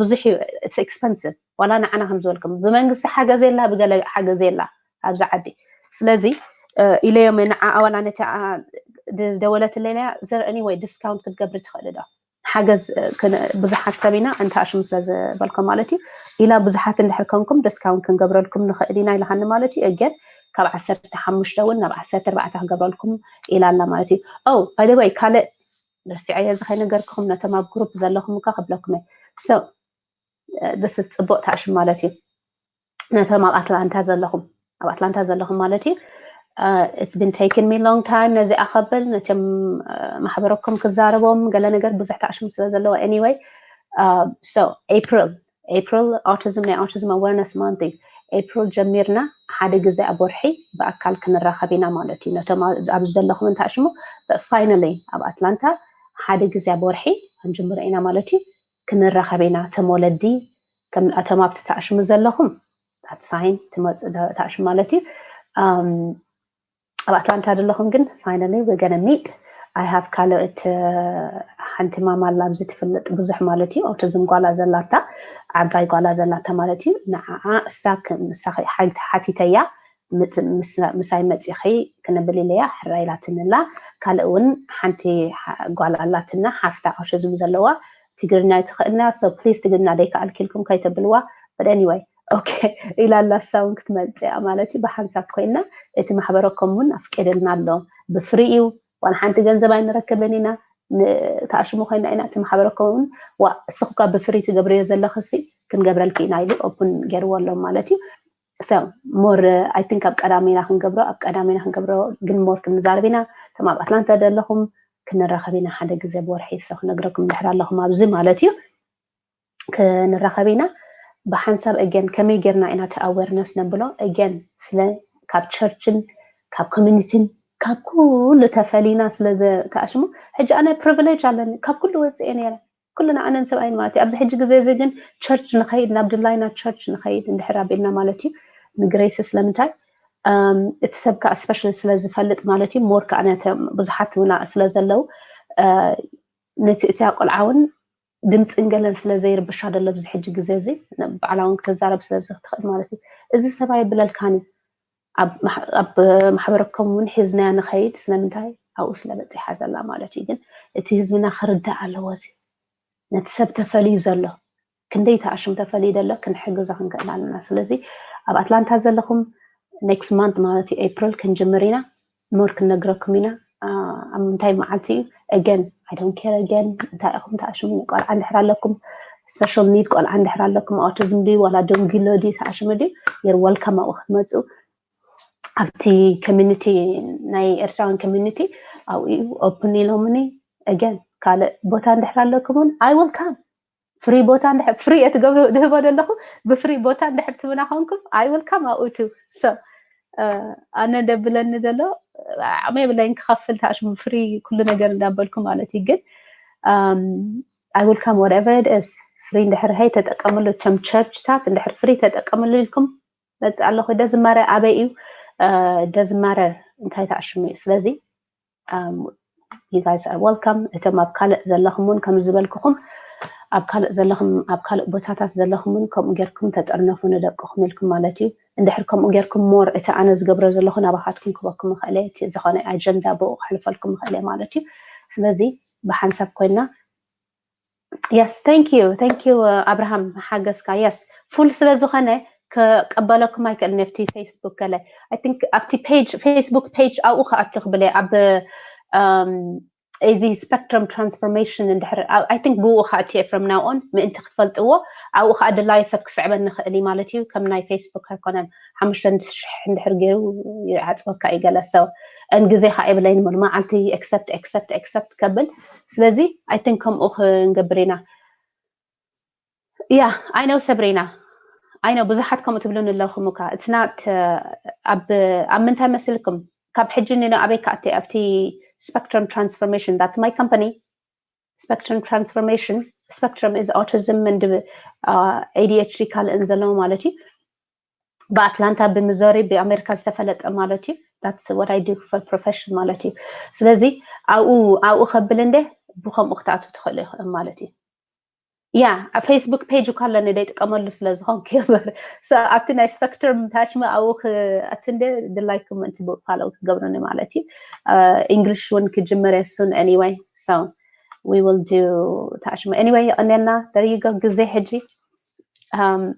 ብዙሕ እዩ። It's expensive። ዋላ ንዓና ከም ዝበልኩም ብመንግስቲ ሓገዝ የላ ብገለ ሓገዝ የላ ኣብዚ ዓዲ። ስለዚ ኢለዮም ንዓ ኣዋላ ነቲ ዝደወለትለይ ያ ዘር anyway ዲስካውንት ክትገብሪ ትኽእሊ ዶ? ሓገዝ ብዙሓት ሰብ ኢና እንተኣሽሙ ስለ ዝበልኩም ማለት እዩ። ኢላ ብዙሓት እንድሕር ኮንኩም ዲስካውንት ክንገብረልኩም ንኽእል ኢና ኢላሃኒ ማለት እዩ። እገን ካብ ዓሰርተ ሓሙሽተ እውን ናብ ዓሰርተ ኣርባዕተ ክገብረልኩም ኢላ ኣላ ማለት እዩ። ኦ by the way ካልእ ረሲዐዮ እዚ ከይነገርክኹም ነቶም ኣብ ግሩፕ ዘለኹም እኳ ክብለኩም እየ። So this is ፅቡቕ ተኣሽም ማለት እዩ። ነቶም ኣብ ኣትላንታ ዘለኹም ኣብ ኣትላንታ ዘለኹም ማለት እዩ። It's been taking me long time ነዚኣ ከብል ነቶም ማሕበረኩም ክዛረቦም ገለ ነገር ብዙሕ ተኣሽም ስለ ዘለዎ anyway so April April autism ናይ autism awareness month እዩ። April ጀሚርና ሓደ ግዜ ኣብ ወርሒ ብኣካል ክንራኸብ ኢና ማለት እዩ። ነቶም ኣብዚ ዘለኹም እንተኣሽሙ finally ኣብ ኣትላንታ ሓደ ግዜ ኣብ ወርሒ ክንጅምሮ ኢና ማለት እዩ። ክንራኸብ ኢና። እቶም ወለዲ እቶም ኣብቲ ተኣሽሙ ዘለኹም that's fine ትመፁ ተኣሽሙ ማለት እዩ። ኣብ ኣትላንታ ዘለኹም ግን finally we're gonna meet። I have ካልኦት ሓንቲ ማማ ኣላ ኣብዚ ትፍለጥ ብዙሕ ማለት እዩ። ኦቲዝም ጓላ ዘላታ ዓባይ ጓላ ዘላታ ማለት እዩ። ንዓኣ እሳ ሓቲተያ ምሳይ መፂኺ ክንብል ኢለያ ሕራ ኢላትንላ። ካልእ እውን ሓንቲ ጓል ኣላትና ሓፍታ ኦቲዝም ዘለዋ ትግርኛ ኣይትኽእልና so please ትግርኛ ደይከኣልኪ ኢልኩም ከይተብልዋ። But anyway okay ኢላ ኣላ እሳ እውን ክትመፅእ ማለት እዩ። ብሓንሳብ ኮይና እቲ ማሕበረኮም እውን ኣፍቂድልና ኣሎ ብፍሪ እዩ። ዋላ ሓንቲ ገንዘብ ኣይንረክብን ኢና። ተኣሽሙ ኮይና ኢና እቲ ማሕበረኮም እውን ዋ እስኺ እኳ ብፍሪ ትገብርዮ ዘለኽሲ ክንገብረልኪ ኢና ኢሉ ኦፕን ገይርዎ ኣሎ ማለት እዩ። So more I think ኣብ ቀዳሚና ክንገብሮ ኣብ ቀዳሚና ክንገብሮ ግን more ክንዛረብ ኢና። እቶም ኣብ ኣትላንታ ዘለኹም ክንራኸብ ኢና ሓደ ግዜ ብወርሒ so ክነግረኩም ድሕር ኣለኹም ኣብዚ ማለት እዩ። ክንራኸብ ኢና ብሓንሳብ again ከመይ ጌርና ኢና እቲ awareness ነብሎ again ስለ ካብ ቸርችን ካብ ኮሚኒቲን ካብ ኩሉ ተፈሊና ስለ ዝተኣሽሙ ሕጂ ኣነ privilege ኣለኒ ካብ ኩሉ ወፅኤ ነይረ ኩልና ኣነን ሰብኣይን ማለት እዩ። ኣብዚ ሕጂ ግዜ እዚ ግን ቸርች ንኸይድ ናብ ድላይና ቸርች ንኸይድ እንድሕር ኣቢልና ማለት እዩ። ንግሬስ ስለምንታይ እቲ ሰብ ከዓ specially ስለ ዝፈልጥ ማለት እዩ more ከዓ ነቶም ብዙሓት እውን ስለ ዘለዉ ነቲ እቲያ ቆልዓ እውን ድምፅን ገለን ስለ ዘይርብሻ ደሎ ኣብዚ ሕጂ ግዜ እዚ ባዕላ እውን ክትዛረብ ስለ ዝትኽእል ማለት እዩ። እዚ ሰብ ኣይብለልካን እዩ ኣብ ማሕበረኮም እውን ሒዝናያ ንኸይድ ስለምንታይ ኣብኡ ስለ በፂሓ ዘላ ማለት እዩ። ግን እቲ ህዝብና ክርዳእ ኣለዎ እዚ ነቲ ሰብ ተፈልዩ ዘሎ ክንደይ ተኣሽም ተፈልዩ ዘሎ ክንሕግዞ ክንክእል ኣለና። ስለዚ ኣብ ኣትላንታ ዘለኹም next month ማለት እዩ April ክንጅምር ኢና more ክንነግረኩም ኢና። ኣብ ምንታይ መዓልቲ እዩ again I don't care again እንታይ ኢኹም ተኣሽሙ ቆልዓ እንድሕር ኣለኩም special need ቆልዓ እንድሕር ኣለኩም autism ድዩ ዋላ ደንጉሎ ድዩ ተኣሽሙ ድዩ you're welcome ኣብኡ ክትመፁ ኣብቲ community ናይ ኤርትራውያን community ኣብኡ እዩ open ኢሎምኒ again ካልእ ቦታ እንድሕር ኣለኩም እውን I will come free ቦታ እንድሕር free እየ ትገብሩ ድህቦ ዘለኹ ብ free ቦታ እንድሕር ትብና ኮንኩም I will come ኣብኡ too so ኣነ ደብለኒ ዘሎ ዓቕሚ የብለይን ክኸፍል ተኣሽሙ free ኩሉ ነገር እንዳበልኩ ማለት እዩ ግን I will come whatever it is free እንድሕር ሀይ ተጠቀምሉ እቶም ቸርችታት እንድሕር free ተጠቀምሉ ኢልኩም መፅእ ኣለኹ ደዝማረ ኣበይ እዩ ደዝማረ እንታይ ተኣሽሙ እዩ ስለዚ you guys are welcome እቶም ኣብ ካልእ ዘለኹም እውን ከም ዝበልኩኹም ኣብ ካልእ ዘለኹም ኣብ ካልእ ቦታታት ዘለኹም እውን ከምኡ ጌርኩም ተጠርነፉ ንደቅኹም ኢልኩም ማለት እዩ። እንድሕር ከምኡ ጌርኩም more እቲ ኣነ ዝገብሮ ዘለኹ ናባኻትኩም ክበኩም ይኽእል እየ እቲ ዝኾነ ኣጀንዳ ብኡ ክሕልፈልኩም ይኽእል እየ ማለት እዩ። ስለዚ ብሓንሳብ ኮይና yes thank you thank you ኣብርሃም ሓገዝካ yes full ስለ ዝኾነ ክቀበለኩም ኣይክእልን ኣብቲ Facebook ገለ I think ኣብቲ page Facebook page ኣብኡ ክኣቱ ክብል እየ ኣብ እዚ spectrum transformation እንድሕር I think ብኡ ክኣቱ እየ from now on ምእንቲ ክትፈልጥዎ ኣብኡ ከዓ ድላዩ ሰብ ክስዕበኒ ይኽእል እዩ ማለት እዩ ከም ናይ Facebook ኣይኮነን ሓሙሽተ ሽሕ እንድሕር ገይሩ ይዓፅወካ እዩ ገለ ሰብ and ግዜ ከዓ የብለይን ሙሉ መዓልቲ accept accept accept ከብል ስለዚ I think ከምኡ ክንገብር ኢና yeah I know ሰብሪና I know ብዙሓት ከምኡ ትብሉን ኣለኹም እካ it's not ኣብ ኣብ ምንታይ መስልኩም ካብ ሕጂ ንነኣበይ ክኣቲ ኣብቲ spectrum transformation that's my company spectrum transformation spectrum is autism and ADHD ካልእን ዘለዎ ማለት እዩ ብኣትላንታ ብሚዞሪ ብኣሜሪካ ዝተፈለጠ ማለት እዩ that's what I do for profession ማለት እዩ። ስለዚ ኣብኡ ኣብኡ ከብል እንደ ብከምኡ ክትኣትዉ ትኽእሉ ኢኹም ማለት እዩ። ያ ኣብ ፌስቡክ ፔጅ እኳ ኣለኒ ደይጥቀመሉ ስለ ዝኾንኩ እምበር ኣብቲ ናይ ስፐክትርም ታሽመ ኣብኡ ክኣቲ እንደ ድላይኩም እቲ ፋለው ክገብሩኒ ማለት እዩ። እንግሊሽ እውን ክጅመር እየ ሱን anyway so we will do ታሽመ anyway የቐንየልና። There you go። ግዜ ሕጂ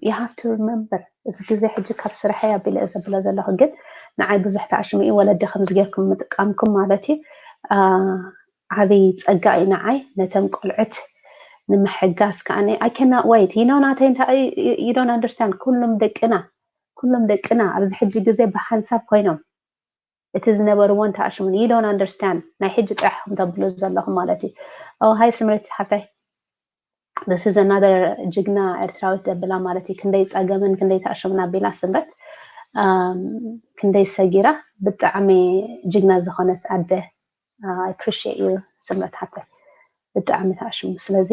you have to remember እዚ ግዜ ሕጂ ካብ ስርሐይ ኣቢለ እየ ዘብሎ ዘለኹ ግን ንዓይ ብዙሕ ታሽሙ እዩ። ወለዲ ከምዚ ጌርኩም ምጥቃምኩም ማለት እዩ ዓብይ ፀጋ እዩ ንዓይ ነተን ቆልዑት ንምሕጋዝ ከዓኒ I cannot wait you know ናተይ እንታይ you don't understand ኩሎም ደቅና ኩሎም ደቅና ኣብዚ ሕጂ ግዜ ብሓንሳብ ኮይኖም እቲ ዝነበርዎን ተኣሽሙን you don't understand ናይ ሕጂ ጥራሕ ከም ተብሉ ዘለኹም ማለት እዩ። Oh hi ስምረት ሓፍታይ this is another ጅግና ኤርትራዊት ደብላ ማለት እዩ። ክንደይ ፀገምን ክንደይ ተኣሽሙን ኣቢላ ስምረት ክንደይ ሰጊራ ብጣዕሚ ጅግና ዝኾነት ኣደ I appreciate you ስምረት ሓፍታይ ብጣዕሚ ተኣሽሙ። ስለዚ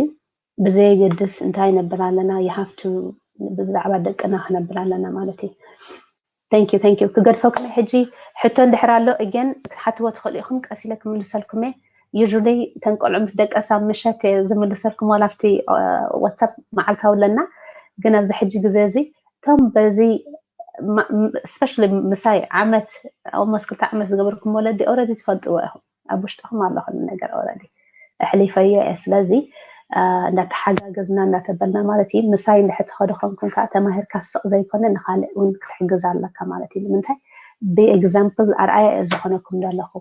ብዘየገድስ እንታይ ነብል ኣለና you have to ብዛዕባ ደቅና ክነብል ኣለና ማለት እዩ። Thank you thank you ክገድፈኩም ሕጂ ሕቶ እንድሕር ኣሎ again ክትሓትዎ ትኽእሉ ኢኹም ቀስ ኢለ ክምልሰልኩም እየ። Usually እተን ቆልዑ ምስ ደቀሳ ምሸት እየ ዝምልሰልኩም ዋላ ኣብቲ ዋትሳፕ መዓልታዊ ኣለና ግን ኣብዚ ሕጂ ግዜ እዚ እቶም በዚ especially ምሳይ ዓመት almost ክልተ ዓመት ዝገበርኩም ወለዲ already ትፈልጥዎ ኢኹም ኣብ ውሽጥኹም ኣሎ ኩሉ ነገር already ኣሕሊፈዮ እየ ስለዚ እንዳተሓጋገዝና እንዳተበልና ማለት እዩ ምሳይ እንድሕር ትኸዱ ኮንኩም ከዓ ተማሂርካ ስቕ ዘይኮነ ንካልእ እውን ክትሕግዝ ኣለካ ማለት እዩ ንምንታይ ብኤግዛምፕል ኣርኣያ እየ ዝኾነኩም ዘለኹ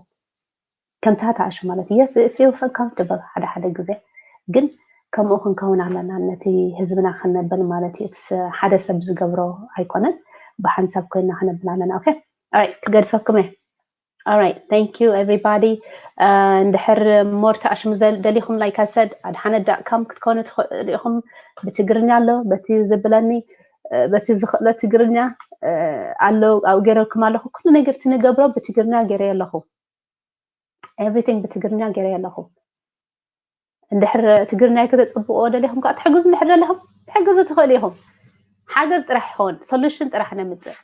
ከምታ ተኣሽ ማለት እዩ yes it feels uncomfortable ሓደ ሓደ ግዜ ግን ከምኡ ክንከውን ኣለና ነቲ ህዝብና ክነብል ማለት እዩ ሓደ ሰብ ዝገብሮ ኣይኮነን ብሓንሳብ ኮይና ክነብል ኣለና okay ክገድፈኩም እየ All right, thank you everybody. እንድሕር more ተኣሽሙ ደሊኹም like I said ኣድሓነ dot com ክትኮኑ ትኽእሉ ኢኹም። ብትግርኛ ኣሎ በቲ ዝብለኒ በቲ ዝኽእሎ ትግርኛ ኣሎ ኣብኡ ገይረልኩም ኣለኹ። ኩሉ ነገር እቲ ንገብሮ ብትግርኛ ገይረ ኣለኹ። Everything ብትግርኛ ገይረ ኣለኹ። እንድሕር ትግርኛ ከተፅብቕዎ ደሊኹም ከዓ ትሕግዙ እንድሕር ደሊኹም ትሕግዙ ትኽእሉ ኢኹም። ሓገዝ ጥራሕ ይኸውን፣ solution ጥራሕ ነምፅእ።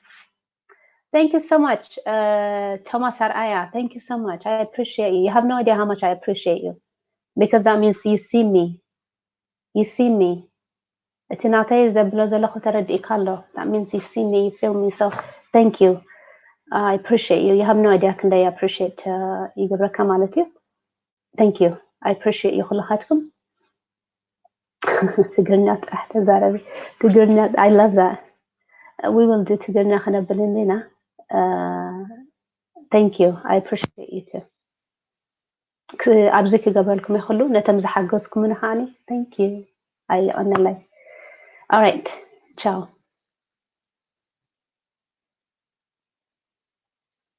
Thank you so much, uh, Thomas Araya. Thank you so much. I appreciate you. You have no idea how much I appreciate you. Because that means you see me. You see me. እቲ ናተይ ዘብሎ ዘለኹ ተረዲእካ ኣሎ። That means you see me, you feel me. So thank you. I appreciate you. You have no idea ክንደይ appreciate ይገብረካ ማለት እዩ። Thank you. I appreciate you ኩልኻትኩም። ትግርኛ ጥራሕ ተዛረቢ። ትግርኛ I love that. We will do ትግርኛ ክነብል እንዲና። Thank you. I appreciate you too. ኣብዚ ክገብረልኩም ይኽእሉ ነቶም ዝሓገዝኩምኒ ከዓኒ thank you. ኣይቐነለይ። All right. Ciao.